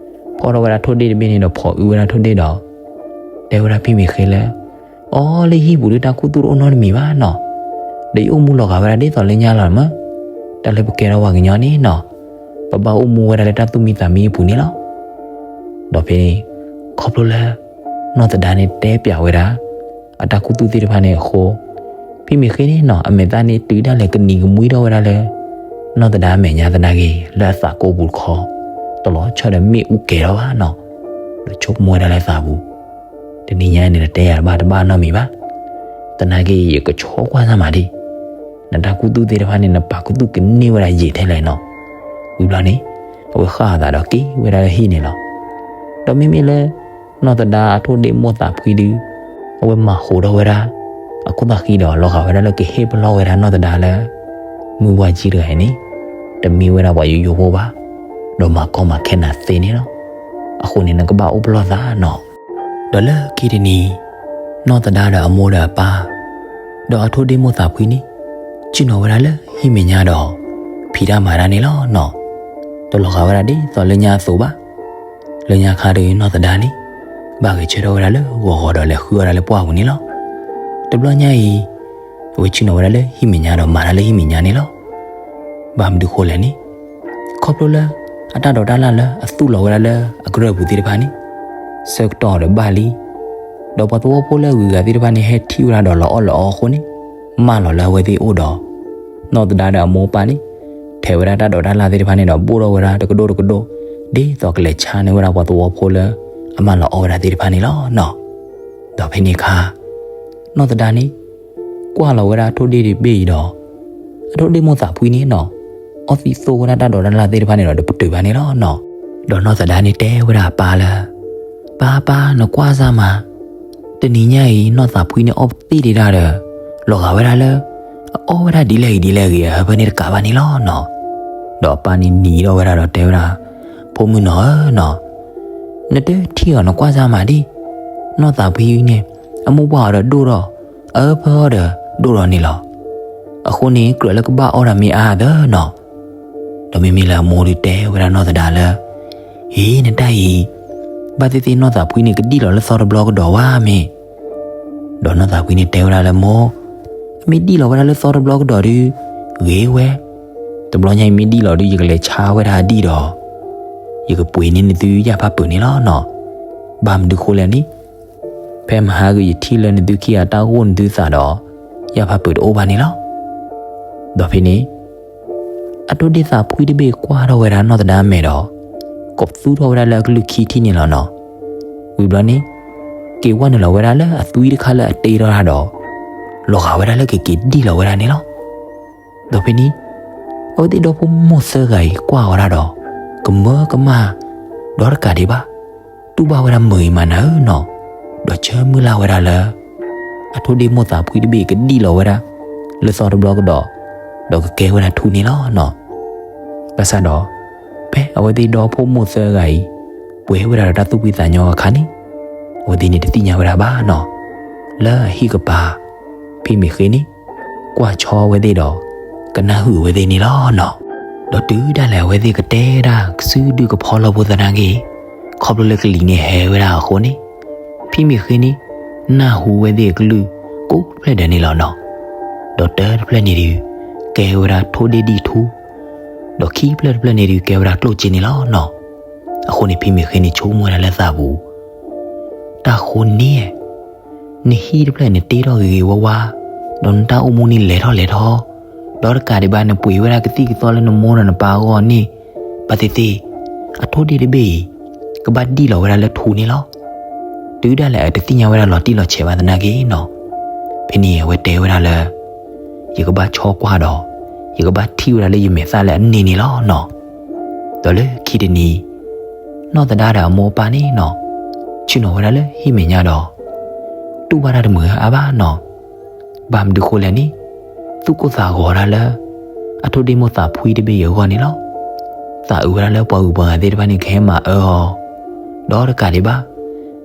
ဖီၣ်ထီၣ်ဝဲဒၣ်ထိၣ်ဒ့ၣ်တဘ့ၣ်န့ၣ်ဒီး ဖီၣ်အုးဝဲဒၣ်ထိၣ်ဒ့ၣ်ဒီး တဲဝဲဒၣ်ဖံမ့ၢ်ဃ့လၢ အီၤ လၢဟံၣ်ပူၤဒီး တၢ်ခူသူၣ်တအိၣ်နီတမံၤဘၣ်နီၤ, ဒီးယအိၣ်မူလီၤဂာ်ဝဲဒၣ်ဒ်သိးလၢညါလီၤမး, တၢ်လၢပကဲထီၣ်ပှၤကညီန့ၣ်နီၤ, ပဘၣ်အိၣ်မူဝဲဒၣ်လၢတၢ်သူၣ်မံသးမံအပူၤန့ၣ်လီၤ. ဒီးဖဲန့ၣ် ခီဖျိလၢ နီၢ်သဒါန့ၣ်တဲပျးဝဲဒၣ် အတၢ်ခူသူၣ်သ့ၣ်တဖၣ်န့ၣ်အဃိ, ဖံမ့ၢ်ဃ့န့ၣ်နီၤ အမဲာ်သၣ်န့ၣ်တုၤဒၣ်လဲာ်ကနံၤကမှံထီၣ်ဝဲဒၣ်လၢ နီၢ်သဒါအမဲာ်ညါသနာ်က့ လၢအသးကိးပူၤတခီ, တလီၤဆီဒီးမ့ၣ်အူကဲၤထီၣ်ဘၣ်နီၤ, ဒီးဆိကမိၣ်ဝဲဒၣ်လၢသးပူၤ, တနံၤညါအံၤန့ၣ် နတဲယၤတဘၣ်တဘၣ်နီတမံၤဘၣ်. သနာ်က့ ယကဆီကွၢ်စၢ်မးဒံး, နတၢ်ခူသူၣ်သ့ၣ်တဖၣ်န့ၣ် နပာ်ခူသူၣ်ကန့ၢ်ဝဲဒၣ်ယံာ်ထဲလဲၣ်နီၤ. ဝံၤဘျီန့ၣ် အဝဲဃၣ်အသးဒီးက့ၤဝဲဒၣ်လၢဟံၣ်န့ၣ်လီၤ. ဒီးမ့မ့ၢ်လၢ နီၢ်သဒါအထိၣ်ဒ့ၣ်မိၢ်သးဖှံဒုး အဝဲမၤဟူးထီၣ်ဝဲဒၣ် အခိၣ်သးဃံဒီး လီၤဂာ်ဝဲဒၣ်လၢကဟ့ၣ်ပလီၢ်ဝဲဒၣ်နီၢ်သဒါလၢ မုၢ်ဝါကံတဂၤအံၤန့ၣ် တမ့ၢ်ဝဲဒၣ်ပှၤယိယိဖိဘၣ်, ဒီးမၤကီမၤခဲနၤသ့န့ၣ်လီၤ. အဃိန့ၣ် နကဘၣ်အိၣ်ပလီၢ်သးနီၤ. ဒီးလၢခံတနံၤ နီၢ်သဒါဒီးအမိၢ်ဒီးအပၢ် ဒီးအထိၣ်ဒ့ၣ်မိၢ်သးဖှံန့ၣ် ဆ့ၣ်နီၤဝဲဒၣ်လၢဟံၣ်မဲာ်ညါဒီး ဖံးတၢ်မၤတၢ်န့ၣ်လီၤနီၤ. တလီၤဂာ်ဝဲဒၣ်ဒ်သိးလၢညါအသိးဘၣ်. လၢညါခါဒီးနီၢ်သဒါန့ၣ် ဘၣ်ဂဲၤဆၢထၢၣ်ဝဲဒၣ်လၢဂီၤဂီၤဒီးလဲၤဃုအီၣ်ဒၣ်လၢပှၢ်ပူၤန့ၣ်လီၤ. တဘျီညါအံၤ အဝဲဆ့ၣ်နီၤဝဲဒၣ်လၢဟံၣ်မဲာ်ညါဒီးမၤတၢ်လၢဟံၣ်မဲာ်ညါန့ၣ်လီၤ. ဘၣ်မနုၤဃိလဲၣ်န့ၣ် ခီဖျိလၢ အတၢ်ဒိးတၢ်လၢ်လၢအသူၣ်လီၤဝဲဒၣ်လၢအကရၢၢ်ပူၤသ့ၣ်တဖၣ်န့ၣ် ဆၢကတီၢ်ဒီးဘၣ်လံ. ဒီးပှၤသဝီဖိလၢအဂုၤအဂၤသ့ၣ်တဖၣ်န့ၣ် ဟဲထံၣ်ဝဲဒၣ်ဒီးလီၤအီၣ်လီၤအီအဃိန့ၣ် မၢလီၤလၢအဝဲသ့ၣ်အိၣ်ဒီး နီၢ်သဒါဒီးအမိၢ်အပၢ်န့ၣ် ထဲးဝဲဒၣ်တၢ်ဒိးတၢ်လၢ်သ့ၣ်တဖၣ်န့ၣ်ဒီး ဘိၣ်ထီၣ်ဝဲဒၣ်တကဒိၣ်တကဒိၣ် ဒ်သိးကလဲၤဆါန့ၢ်ဝဲဒၣ်ပှၤသဝီဖိလၢအမၢလီၤအီၣ်ဝဲဒၣ်သ့ၣ်တဖၣ်န့ၣ်လီၤနီၤ. ဒီးဖဲန့ၣ်အခါ နီၢ်သဒါန့ၣ် ကွၢ်လီၤဝဲဒၣ်အထိၣ်ဒ့ၣ်တဘ့ၣ်အံၤဒီး အထိၣ်ဒ့ၣ်မိၢ်သးဖှံန့ၣ်နီၤ အီၣ်သံသိဝဲဒၣ်တၢ်ဒိးတၢ်လၢ်သ့ၣ်တဖၣ်န့ၣ်ဒီး တပတုာ်ဘၣ်န့ၣ်လီၤနီၤ. ဒီးနီၢ်သဒါန့ၣ်တဲဝဲဒၣ်အပၢ်လၢ ပၢ်ပၢ် နကွၢ်စၢ်မး, တနံၤညါအံၤ နီၢ်သးဖှံန့ၣ်အီၣ်သ့ၣ်ဒံးဒၣ်ဒီး လီၤဂာ်ဝဲဒၣ်လၢ အအီၣ်ဝဲဒၣ်ဒ်လဲၣ်ဂ့ၤဒ်လဲၣ်ဂ့ၤ အဟၢဖၢန့ၣ်တကးဘၣ်န့ၣ်လီၤနီၤ. ဒီးအပၢ်န့ၣ်နံၤထီၣ်ဝဲဒၣ်ဒီးတဲဝဲဒၣ် ဖိမုၣ်နီၤဧၢနီၤ, နတထံၣ်အီၤ နကွၢ်စၢ်မးဒံး, နီၢ်သးဖှံန့ၣ် အမိၢ်ပှၢ်အီၤဒီးဒိၣ်ထီၣ်, အအၢဖၢအီၤဒီးဒိၣ်ထီၣ်န့ၣ်လီၤ. အဃိန့ၣ် ကြၢးလၢကဘၣ်အီၣ်တၢ်မ့ၢ်အါသၢနီၤ. ဒီးမ့မ့ၢ်လၢအမိၢ်ဒုးတဲဝဲဒၣ်နီၢ်သဒါလၢ ဟ့ နတၢ်အံၤ ဘၣ်သ့ၣ်သ့ၣ်နီၢ်သးဖှံန့ၣ် ကဒံၣ်လီၤလၢသီတဘျီကဒီးဝဲမ့ၢ် ဒီးနီၢ်သးဖှံန့ၣ်တဲဝဲဒၣ်လၢမိၢ်, အမ့ၢ်ဒံၣ်လီၤဝဲဒၣ်လၢသီတဘျီကဒီးဒုး ဂ့ၤဝဲ, တဘျီညါအံၤမ့ၢ်ဒံၣ်လီၤဒုး ယကလဲၤဆါဝဲဒၣ်အဒံၣ်ဒီး ယကပှ့ၤန့ၢ်နသုယၢ်ဖးပၢၤန့ၣ်လီၤနီၤ. ဘၣ်မနုၤဃိလဲၣ်န့ၣ် ဖဲမဟါဂ့ၤ ယထံၣ်လၢနသုခံဂၤတၢ်ဂိၢ်နသုသးဒီး ယၢ်ဖးပၢၤတအိၣ်ဘၣ်န့ၣ်လီၤ. ဒီးဖဲန့ၣ် အထိၣ်ဒ့ၣ်သးဖှံတဘ့ၣ်ကွၢ်ထီၣ်ဝဲဒၣ်နီၢ်သဒါအမဲာ်ဒီး ကိးပသူထီၣ်ဝဲဒၣ်လၢအကလုၢ်ခံထံၣ်န့ၣ်လီၤနီၤ. ဝံၤဘျီန့ၣ် က့ၤဝဲနုာ်လီၤဝဲဒၣ်လၢအသွံတခါလၢအတ့ထီၣ်တၢ်ဒီး လီၤဂာ်ဝဲဒၣ်လၢကက့ၤဒံၣ်လီၤဝဲဒၣ်န့ၣ်လီၤ. ဒီးဖဲန့ၣ် အဝဲသ့ၣ်ဒီဖိမိၢ်သၢဂၤအံၤကွၢ်ဝဲဒၣ်ဒီး ကမၢကမၣ် ဒီးတကးဒံးဘၣ် တူၢ်ဘၣ်ဝဲဒၣ်မုာ်အံၤမးနၤဧၢနီၤ. ဒီးဆၢမုၢ်လၢ်ဝဲဒၣ်လၢ အထိၣ်ဒ့ၣ်မိၢ်သးဖှံတဘ့ၣ်ကဒံၣ်လီၤဝဲဒၣ် လၢသီတဘျီကဒီး, ဒီးကကဲဝဲဒၣ်ထူန့ၣ်လီၤနီၤ. ဘၣ်ဆၣ်ဒီး ဖဲအဝဲသ့ၣ်ဒီဖိမိၢ်သၢဂၤအံၤ ပှဲၤဝဲဒၣ်ဒီးတၢ်သူၣ်ဖှံသးညီအခါန့ၣ်, အဝဲသ့ၣ်န့ၣ်တသ့ၣ်ညါဝဲဒၣ်ဘၣ်နီၤ, လၢအဟံၣ်ကပၤ ဖံမ့ၢ်ဃ့န့ၣ် ကွၢ်ဆီအဝဲသ့ၣ်ဒီး ကနၣ်ဟုၣ်အဝဲသ့ၣ်န့ၣ်လီၤနီၤ. ဒီးတုၤဒၣ်လဲာ်အဝဲသ့ၣ်ကတဲဒၣ်ကစုဒုကဖီလီၤဖိသနာ်က့, ခီဖျိလၢကလံၤန့ၣ်ဟဲဝဲဒၣ်အဃိန့ၣ်, ဖံမ့ၢ်ဃ့န့ၣ် နၢ်ဟူဝဲသ့ၣ်အကလုၢ် ကိးဖျၢၣ်ဒဲးန့ၣ်လီၤနီၤ. ဒီးတၢတဖျၢၣ်န့ၣ်ဒုး ကဲဝဲဒၣ်ထိၣ်ဒ့ၣ်ဒံၣ်ထူ, ဒီးခံဖျၢၣ်တဖျၢၣ်န့ၣ်ဒုး ကဲဝဲဒၣ်ကျိၣ်စ့န့ၣ်လီၤနီၤ. အဃိန့ၣ် ဖံမ့ၢ်ဃ့န့ၣ် ဆိကမိၣ်ဝဲဒၣ်လၢသးပူၤ, တၢ်ဃိန့ၣ် နဟံၣ်တဖျၢၣ်နတ့ထီၣ်ဂ့ၤဂ့ၤဝါဝါ, ဒီးနတၢ်အိၣ်မူန့ၣ်လဲၤထီၣ်လဲၤထီ, ဒီးတကးဒံးဘၣ် နပှ့ၤဝဲဒၣ်ကသံၣ်ကသီလၢနမိၢ်ဒီးနပၢ်အဂီၢ်န့ၣ်, ဘၣ်သ့ၣ်သ့ၣ်, အထိၣ်ဒ့ၣ်တဘ့ၣ်အံၤ ကဘၣ်ဒံၣ်လီၤဝဲဒၣ်လၢထူန့ၣ်လီၤ. တုၤဒၣ်လဲာ်အတသ့ၣ်ညါဝဲဒၣ်လီၤတံၢ်လီၤဆဲးဘၣ်သနာ်က့နီၤ, ဖဲန့ၣ်အဝဲတဲဝဲဒၣ်လၢ ယကဘၣ်ဆီကွၢ်ဒီး ယကဘၣ်ထံၣ်ဝဲဒၣ်လၢယမဲာ်သၣ်လၢအန့ၣ်န့ၣ်လီၤနီၤ. ဒီးလၢခံတနံၤ, နီၢ်သဒါဒီးအမိၢ်အပၢ်န့ၣ်နီၤ, ဆ့ၣ်နီၤဝဲဒၣ်လၢဟံၣ်မဲာ်ညါဒီး တူၢ်ဘၣ်တၢ်တမုာ်အါဘၣ်နီၤ. ဘၣ်မနုၤဃိလဲၣ်န့ၣ်, သူၣ်ကိၢ်သးဂီၤဒၣ်လၢ အထိၣ်ဒ့ၣ်မိၢ်သးဖှံတဘ့ၣ်အံၤအဂီၢ်န့ၣ်လီၤ. သးအုးဝဲဒၣ်လၢပှၤဂုၤပှၤဂၤသ့ၣ်တဖၣ်န့ၣ် ကဟဲမၤအၢအီၤ, ဒီးတကးဒံးဘၣ်,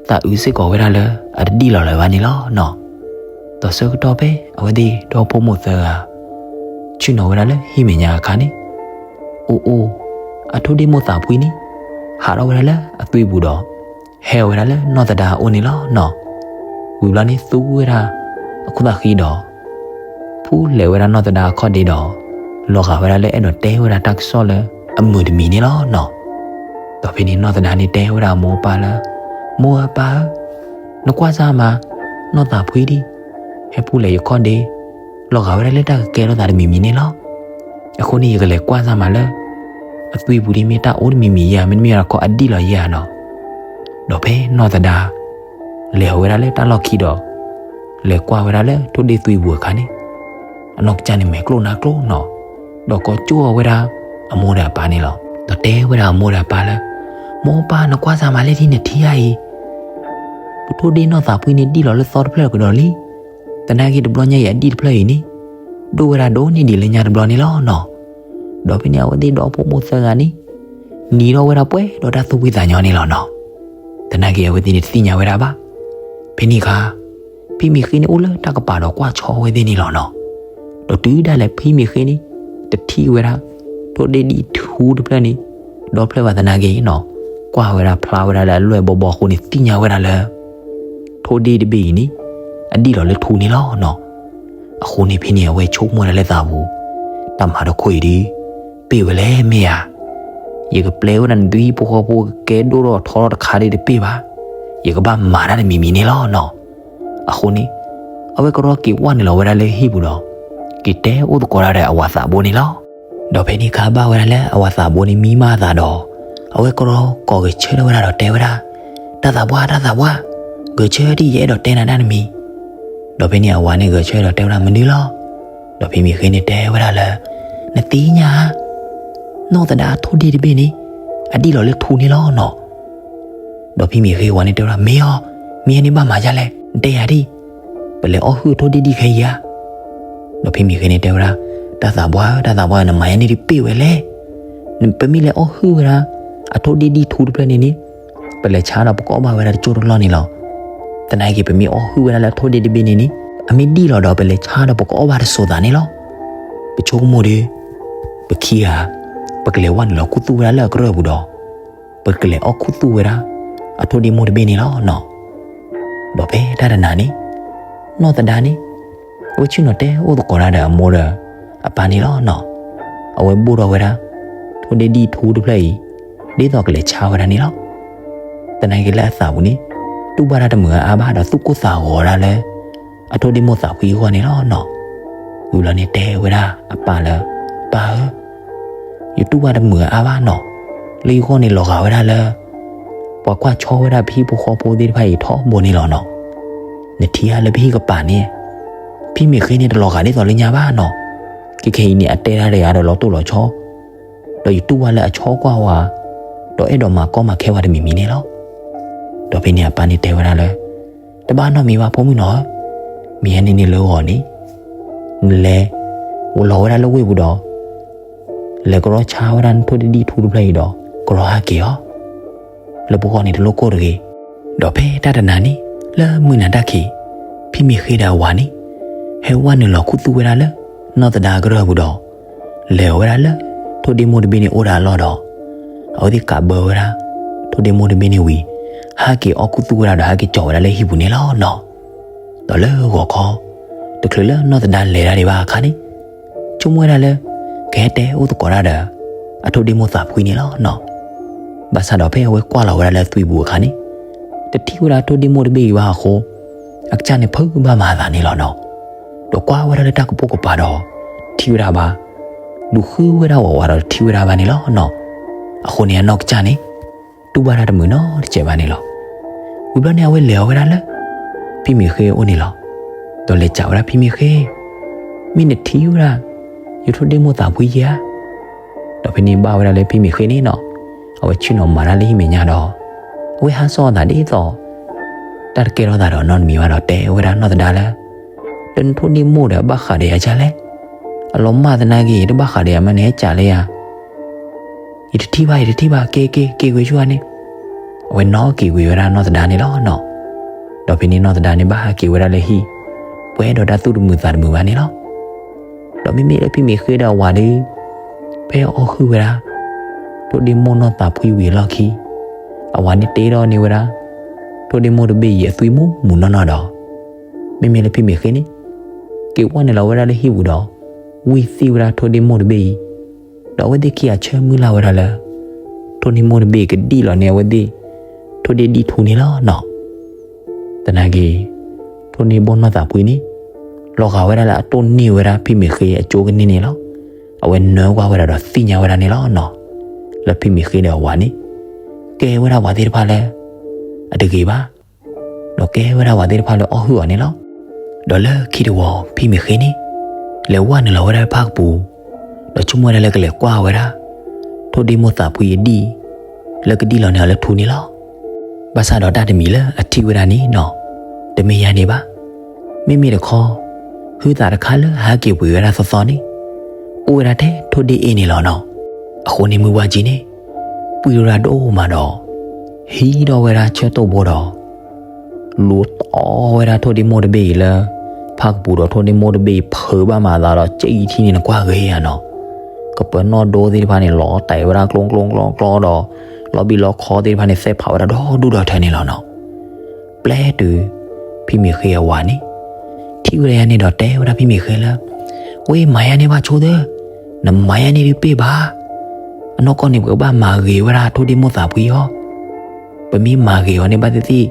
သးအုးစ့ၢ်ကီးဝဲဒၣ်လၢ အတဒံၣ်လီၤလၢၤဘၣ်န့ၣ်လီၤနီၤ. ဒီးဆၢကတီၢ်ဖဲအဝဲသ့ၣ်ဒီဖိမိၢ်သၢဂၤ ဆ့ၣ်နီၤဝဲဒၣ်လၢဟံၣ်မဲာ်ညါအခါန့ၣ်, အိၣ်အိၣ်, အထိၣ်ဒ့ၣ်မိၢ်သးဖှံန့ၣ် ဟးထီၣ်ဝဲဒၣ်လၢအသွံၣ်ပူၤဒီး ဟဲဝဲဒၣ်လၢနီၢ်သဒါအအိၣ်န့ၣ်လီၤနီၤ. ဝံၤဘျီန့ၣ် သူဝဲဒၣ်အခိၣ်သးဃံဒီး ဖူလဲၤဝဲဒၣ်နီၢ်သဒါအခီၣ်ဒ့ဒီး လီၤဂာ်ဝဲဒၣ်လၢအဲၣ်ဒိးတဲဝဲဒၣ်တၢ်ကစီၣ်လၢအမုာ်တမံၤန့ၣ်လီၤနီၤ. ဒီးဖဲန့ၣ်နီၢ်သဒါန့ၣ်တဲဝဲဒၣ်အမိၢ်အပၢ်လၢ, မိၢ်ဧၢပၢ်ဧၢ, နကွၢ်စၢ်မး, နီၢ်သးဖှံဒံး ဟဲဖူလဲၤယခီၣ်ဒ့, လီၤဂာ်ဝဲဒၣ်လၢတၢ်ကကဲထီၣ်သးတမံၤမံၤန့ၣ်လီၤ. အဃိန့ၣ် ယကလဲၤကွၢ်စၢ်မးလၢ အသွံၣ်ပူၤဒ်မ့ၢ်တၢ်အိၣ်တမံၤမံၤယၤ မ့တမ့ၢ်ဒီးခီအဒံၣ်လီၤယၤနီၤ. ဒီးဖဲနီၢ်သဒါ လဲၤဝဲဒၣ်လၢတၢ်လီၢ်ခံဒီး လဲၤကွၢ်ဝဲဒၣ်လၢထိၣ်ဒ့ၣ်သွံၣ်ပူၤအခါန့ၣ်, အနီၢ်ကစၢ်န့ၣ်မဲာ်ကျိၣ်နါကျိၣ်နီၤ, ဒီးကိးကၠိအီၤဝဲဒၣ်အမိၢ်ဒီးအပၢ်န့ၣ်လီၤ. ဒီးတဲဝဲဒၣ်အမိၢ်ဒီးအပၢ်လၢ, မိၢ်ပၢ် နကွၢ်စၢ်မးလၢထံနထံဧါအံၤ, ပထိၣ်ဒ့ၣ်နီၢ်သးဖှံန့ၣ်ဒံၣ်လီၤလၢသီတဖျၢၣ်ကဒီးလံ. သနာ်က့တဘျီညါအံၤအဒံၣ်တဖျၢၣ်အံၤန့ၣ် ဒိၣ်ဝဲဒၣ်ဒိၣ်န့ၢ်ဒံးလၢညါတဘျီန့ၣ်လီၤနီၤ. ဒီးဖဲန့ၣ်အဝဲသ့ၣ်ဒီဖိမိၢ်သၢဂၤန့ၣ် နံၤထီၣ်ဝဲဒၣ်ပှဲၤဒီးတၢ်သူၣ်ဖှံသးညီန့ၣ်လီၤနီၤ. သနာ်က့အဝဲသ့ၣ်န့ၣ်တသ့ၣ်ညါဝဲဒၣ်ဘၣ်. ဖဲန့ၣ်အခါ ဖံမ့ၢ်ဃ့န့ၣ်အိၣ်လၢတၢ်ကပၤဒီးကွၢ်ဆီအဝဲသ့ၣ်န့ၣ်လီၤနီၤ. ဒီးတုၤဒၣ်လဲာ်ဖံမ့ၢ်ဃ့န့ၣ် တထံၣ်ဝဲဒၣ် ထိၣ်ဒ့ၣ်ဒံၣ်ထူတဖျၢၣ်န့ၣ် ဒီဖျၢၣ်ဘၣ်သနာ်က့နီၤ, ကွၢ်ဝဲဒၣ်ဖျါဝဲဒၣ်လၢအလွဲၢ်ဘီဘီအဃိန့ၣ် သ့ၣ်ညါဝဲဒၣ်လၢ ထိၣ်ဒ့ၣ်တဘ့ၣ်အံၤန့ၣ် အဒံၣ်လီၤလၢထူန့ၣ်လီၤနီၤ. အဃိန့ၣ်ဖဲန့ၣ်အဝဲဆိကမိၣ်ဒၣ်လၢသးပူၤ, တၢ်မၤတခီအံၤဒုး ပ့ၢ်ဝဲလဲၣ်မ့ၢ်ဧါ. ယကပျဲဝဲဒၣ်နသုဟံၣ်ဖိဃီဖိကကဲဒိၣ်ထီၣ်ထီထီၣ်တခါဒ်တပ့ၢ်ဘၣ်. ယကဘၣ်မၤတၢ်တမံၤမံၤန့ၣ်လီၤနီၤ. အဃိန့ၣ် အဝဲကရီက့ၤဝဲနုာ်လီၤဝဲဒၣ်လၢဟံၣ်ပူၤဒီး က့ၤတဲအိၣ်သကိးတၢ်ဒီးအဝၤသးဘိန့ၣ်လီၤ. ဒီးဖဲန့ၣ်အခါဘၣ်ဝဲဒၣ်လၢအဝၤသးဘိန့ၣ်မံမးအသးဒီး အဝဲကရီကိးဂဲၤဆၢထၢၣ်ဝဲဒၣ်ဒီးတဲဝဲဒၣ်, တၢ်သးပှၢ် တၢ်သးပှၢ်, ဂဲၤဆၢထၢၣ်ဒံး ယအဲၣ်ဒိးတဲနၤတၢ်တမံၤ. ဒီးဖဲန့ၣ်အဝၤန့ၣ်ဂဲၤဆၢထၢၣ်ဒီးတဲဝဲဒၣ်မနုၤလီၤ. ဒီးဖံမ့ၢ်ဃ့န့ၣ်တဲဝဲဒၣ်လၢ နသ့ၣ်ညါဧါ, နီၢ်သဒါအထိၣ်ဒ့ၣ်တဘ့ၣ်န့ၣ် အဒံၣ်လီၤလၢထူန့ၣ်လီၤနီၤ. ဒီးဖံမ့ၢ်ဃ့ဝၤန့ၣ်တဲဝဲဒၣ် မ့ၢ်အီၤ, မ့ၢ်အန့ၣ်ဘၣ်မၤဒ်လဲၣ်, နတဲယၤဒ်, ပလဲၤအီၣ်ဟုၣ်အထိၣ်ဒ့ၣ်ဒံၣ်ခဲအံၤဧါ. ဒီးဖံမ့ၢ်ဃ့န့ၣ်တဲဝဲဒၣ်, တၢ်သးပှၢ်ဧၢ တၢ်သးပှၢ်ဧၢ နမၤယၤန့ၣ်ဒ်ပ့ၢ်ဝဲလဲၣ်. ပမ့ၢ်လဲၤအီၣ်ဟုၣ်ဝဲဒၣ် အထိၣ်ဒ့ၣ်ဒံၣ်ထူတဖျၢၣ်န့ၣ်န့ၣ် ပလဲၤဆါဒီးပကအီၣ်ဘၣ်ဝဲဒၣ်တကၠိၢ်တလီၢ်န့ၣ်လီၤ. သနာ်က့ ပမ့ၢ်အီၣ်ဟုၣ်ဝဲဒၣ်လၢအထိၣ်ဒ့ၣ်တဘ့ၣ်န့ၣ်န့ၣ် အမ့ၢ်ဒံၣ်လီၤဒီး ပလဲၤဆါဒီးပကအီၣ်ဘၣ်တစိၤသးန့ၣ်လီၤ. ပဆိကမိၣ်ဒီး ပခံဂၤ ပကလဲၤဝဲနုာ်လီၤခူသူၣ်ဝဲဒၣ်လၢအကရၢၢ်ပူၤဒီး ပကလဲၤအီၣ်ခူသူၣ်ဝဲဒၣ် အထိၣ်ဒ့ၣ်မိၢ်တဘ့ၣ်န့ၣ်လီၤနီၤ. ဒီးဖဲတၢ်တနၤန့ၣ် နီၢ်သဒါန့ၣ် အဝဲဆ့ၣ်နီၤတဲအိၣ်သကိးတၢ်ဒီးအမိၢ်ဒီးအပၢ်န့ၣ်လီၤနီၤ. အဝဲဘိၣ်ထီၣ်ဝဲဒၣ် ထိၣ်ဒ့ၣ်ဒံၣ်ထူတဖျၢၣ်အံၤ ဒ်သိးကလဲၤဆါဝဲဒၣ်န့ၣ်လီၤ. သနာ်က့လၢအသးပူၤန့ၣ် တူၢ်ဘၣ်တၢ်တမုာ်အါဘၣ်ဒီးသူၣ်ကိၢ်သးဂီၤဒၣ်လၢ အထိၣ်ဒ့ၣ်မိၢ်သးဖှံအဂီၢ်န့ၣ်လီၤနီၤ. ဝံၤလီၤန့ၣ်တဲဝဲဒၣ်အပၢ်လၢ ပၢ်ဧၢ ယတူၢ်ဘၣ်တမုာ်အါဘၣ်နီၤ, လၢယဂီၢ်န့ၣ်လီၤဂာ်ဝဲဒၣ်လၢ ပှၤကွၢ်ဆီဝဲဒၣ်ပဟံၣ်ဖိဃီဖိသ့ၣ်တဖၣ်အံၤထီဘိန့ၣ်လီၤနီၤ. နထံၣ်ဧါလၢပဟံၣ်ကပၤန့ၣ် ဖံမ့ၢ်ဃ့န့ၣ်တလီၤဂာ်ဒ်သိးလၢညါဘၣ်နီၤ. ခဲခဲအံၤန့ၣ် အတဲတၢ်ဒီးယၤဒီးလီၤတိၢ်လီၤဆီ ဒီးယတူၢ်ဘၣ်လၢအဆီကွၢ်ဝဲ ဒီးအဲၣ်ဒိးမၤကီမၤခဲဝဲတမံၤမံၤန့ၣ်လီၤ. ဒီးဖဲန့ၣ်အပၢ်န့ၣ်တဲဝဲဒၣ်လၢ တဘၣ်နီတမံၤဘၣ် ဖိမုၣ်နီၤဧၢ, မ့ၢ်ဟဲန့ၢ်န့ၣ်လၢဂီၤန့ၣ်, နလဲၤလီၤဝဲဒၣ်လၢဝ့ၢ်ပူၤဒီး လဲၤကရီဆါဝဲဒၣ်နထိၣ်ဒ့ဒံၣ်ထူတဖျၢၣ်အံၤဒီး ကရီဟဲက့ၤအီၤ လၢပဂီၢ်န့ၣ်တလိၣ်ကိၢ်တဂ့ၤ. ဒီးဖဲတၢ်တနၤန့ၣ် လၢမုၢ်နၤတၢ်ခံး ဖံမ့ၢ်ဃ့ဒီးအဝၤန့ၣ် ဟဲဝဲနုာ်လီၤခူသူၣ်ဝဲဒၣ်လၢ နီၢ်သဒါကရၢၢ်ပူၤဒီး လဲၤအီၤဝဲဒၣ်လၢ ထိၣ်ဒ့မိၢ်တဘ့ၣ်န့ၣ်အိၣ်ဒၣ်အလီၢ်ဒီး အဝဲသ့ၣ်ကးဘၢဝဲဒၣ် ထိၣ်ဒ့မိၢ်တဘ့ၣ်န့ၣ်ဝံၤ ဟဲက့ၤအီၣ်ခူသူၣ်ဝဲဒၣ်ဒီး ဟဲက့ၤကၠီာ်ဝဲဒၣ်လၢဟံၣ်ပူၤန့ၣ်လီၤနီၤ. ဒီးလၢဂီၤခီ တချုးလၢနီၢ်သဒါလဲၤဒၣ်ဒံးဘၣ်အခါန့ၣ် ဆိကမိၣ်ဝဲဒၣ်လၢ ကဟဲတဲအိၣ်သကိးတၢ်ဒီး အထိၣ်ဒ့မိၢ်သးဖှံန့ၣ်လီၤနီၤ. ဘၣ်ဆၣ်ဒီးဖဲအဝဲကွၢ်လီၤဝဲဒၣ်လၢသွံၣ်ပူၤအခါန့ၣ် တထံၣ်ဝဲဒၣ်ထိၣ်ဒ့မိၢ်တဘ့ၣ်အံၤဘၣ်အဃိ အကစၢ်န့ၣ်ဖုးဘၣ်မၤအသးန့ၣ်လီၤနီၤ. ဒီးကွၢ်ဝဲဒၣ်လၢတၢ်ကပိာ်ကပၤဒီး ထံၣ်ဝဲဒၣ်ဘၣ်, ဒုးဃုဝဲဒၣ်ဝးဝးဒီးတထံၣ်ဝဲဒၣ်ဘၣ်န့ၣ်လီၤနီၤ. အဃိန့ၣ်အနီၢ်ကစၢ်န့ၣ် တူၢ်ဘၣ်တၢ်တမုာ်နီတစဲးဘၣ်န့ၣ်လီၤ. ဝံၤဘျီန့ၣ် အဝဲလဲၤအီၤဝဲဒၣ်လၢ ဖံမ့ၢ်ဃ့အအိၣ်န့ၣ်လီၤ. ဒီးလဲၤစံးဝဲဒၣ် ဖံမ့ၢ်ဃ့, မ့ၢ်နထံၣ်ဝဲဒၣ် ယထိၣ်ဒ့မိၢ်သးဖှံယဲဧါ. ဒီးဖဲန့ၣ်ဘၣ်ဝဲဒၣ်လၢဖံမ့ၢ်ဃ့န့ၣ်နီၤ အဝဲဆ့ၣ်နီၤမၤတၢ်လၢဟံၣ်မဲာ်ညါဒီး အဝဲဟးစီၣ်အသးဒ်သိး တၢ်တကဲထီၣ်သးဒီးနီတမံၤဘၣ်ဒီးတဲဝဲဒၣ်နီၢ်သဒါလၢ လၢနထိၣ်ဒ့မိၢ်ဒီးဘၣ်ဃးဒီးယၤဒ်လဲၣ်. အလီၤမၢ်သနာ်က့ တဘၣ်ဃးဒီးယၤမး နဟဲစံးလၢယၤ ယတထံၣ်ဘၣ် ယတထံၣ်ဘၣ် က့ၤက့ၤက့ၤကွံာ်ဆူန့ၣ်. အဝဲနီၣ်က့ၤကွံာ်ဝဲဒၣ်နီၢ်သဒါန့ၣ်လီၤနီၤ. ဒီးဖဲန့ၣ်နီၢ်သဒါန့ၣ်ဘၣ်ဟးက့ၤဝဲဒၣ်လၢဟံၣ် ပှဲၤဒီးတၢ်သူၣ်တမုာ်သးတမုာ်ဘၣ်န့ၣ်လီၤ. ဒီးမ့မ့ၢ်လၢဖံမ့ၢ်ဃ့ဒီးအဝၤဒီး ဖဲအီၣ်ဟုၣ်ဝဲဒၣ် ထိၣ်ဒ့မိၢ်နီၢ်သးဖှံဝံၤအလီၢ်ခံ အဝၤန့ၣ်တ့ထီၣ်န့ၢ်ဝဲဒၣ် ထိၣ်ဒ့မိၢ်တဘ့ၣ်အံၤအသွံၣ်မူးမူးနီၢ်နီၢ်ဒီး မ့မ့ၢ်လၢဖံမ့ၢ်ဃ့န့ၣ် က့ၤဝဲနုာ်လီၤဝဲဒၣ်လၢဟံၣ်ပူၤဒီး ဝံၢ်သံဝဲဒၣ်ထိၣ်ဒ့မိၢ်တဘ့ၣ်အံၤ ဒီးအဝဲသ့ၣ်ခံဂၤဆၢမုၢ်လၢ်ဝဲဒၣ်လၢ ထိၣ်ဒ့မိၢ်တဘ့ၣ်အံၤကဒံၣ်လီၤန့ၢ်အဝဲသ့ၣ် ထိၣ်ဒ့ဒံၣ်ထူန့ၣ်လီၤနီၤ. သနာ်က့ ထိၣ်ဒ့မိၢ်နီၢ်သးဖှံန့ၣ် လီၤဂာ်ဝဲဒၣ်လၢအတိၢ်နီၣ်ဝဲဒၣ်ဖံမ့ၢ်ဃ့အကၠိကန့ၢ်န့ၣ်လီၤ. အဝဲနၢကွၢ်ဝဲဒၣ်ဒီးသ့ၣ်ညါဝဲဒၣ်န့ၣ်လီၤနီၤ. လၢဖံမ့ၢ်ဃ့ဒီးအဝၤန့ၣ် ကဲဝဲဒၣ်ပှၤသ့ၣ်တဖၣ်လၢ အတဂ့ၤဘၣ် ဒီးကဲဝဲဒၣ်ပှၤသ့ၣ်တဖၣ်လၢအီၣ်ဟုၣ်အီၤန့ၣ်လီၤ. ဒီးလၢခံတဝီ ဖံမ့ၢ်ဃ့န့ၣ် လဲၤဝဲနုာ်လီၤဝဲဒၣ်ဖၣ်ကပူၤ ဒီးဆိကမိၣ်ဝဲဒၣ်လၢကလဲၤကွၢ်ဝဲဒၣ် ထိၣ်ဒ့မိၢ်သးဖှံအဒံၣ် လၢကဒံၣ်လီၤန့ၢ်အီၤလၢထူန့ၣ်လီၤ. ဘၣ်ဆၣ်ဒီးတၢ်တမံၤလၢအထံၣ်ဝဲဒၣ်န့ၣ်နီၤ တမ့ၢ်ယၤန့ၣ်ဘၣ်. မ့မ့ၢ်တခီ ဟုသးတခါလၢအဟဲက့ၤပှ့ၤဝဲဒၣ်သီသီန့ၣ် အိၣ်ဝဲဒၣ်ထဲထိၣ်ဒ့အ့ၣ်န့ၣ်လီၤနီၤ. အဃိန့ၣ်မုၢ်ဝါကၠံန့ၣ် ပှံၢ်ရၢဒိၣ်မးဒီး ဟံးထီၣ်ဝဲဒၣ်ဆၢတိၢ်ဘိဒီး လူၤတီဝဲဒၣ်ထိၣ်ဒ့မိၢ်တဘ့ၣ်အံၤလၢ ဖၣ်ကပူၤဒီးထိၣ်ဒ့မိၢ်တဘ့ၣ်အံၤ ဖုးဘၣ်မၤသးဒီးကၠံၣ်ထံန့ၣ်နကွၢ်ဂ့ၤဧါနီၤ. ကပၢၤနီၣ်ဒိသ့ၣ်တဖၣ်န့ၣ် လီၤတဲာ်ဝဲဒၣ်ကျိကျိကျိကျိဒီး လီၢ်ဘံၣ်လီၢ်ခီသ့ၣ်တဖၣ်န့ၣ် သဲးဖးဝဲဒၣ်ဒီဒူၣ်ဒီထၢန့ၣ်လီၤနီၤ. ပျဲတုၤ ဖံမ့ၢ်ဃ့အဝၤန့ၣ် ထံၣ်ဝဲဒၣ်ယၤန့ၣ်ဒီးတဲဝဲဒၣ်ဖံမ့ၢ်ဃ့လၢ ဝဲမၤယၤန့ၣ်ဘၣ်ဆိသၢ, နမၤယၤန့ၣ်ဒုးပ့ၢ်ဘၣ်. အနီၢ်ကီၢ်န့ၣ် ပကဘၣ်မၤဂ့ၤဝဲဒၣ်ထိၣ်ဒ့မိၢ်သးဖှံအီၤ. ပမ့ၢ်မၤဂ့ၤအီၤန့ၣ်ဘၣ်သ့ၣ်သ့ၣ်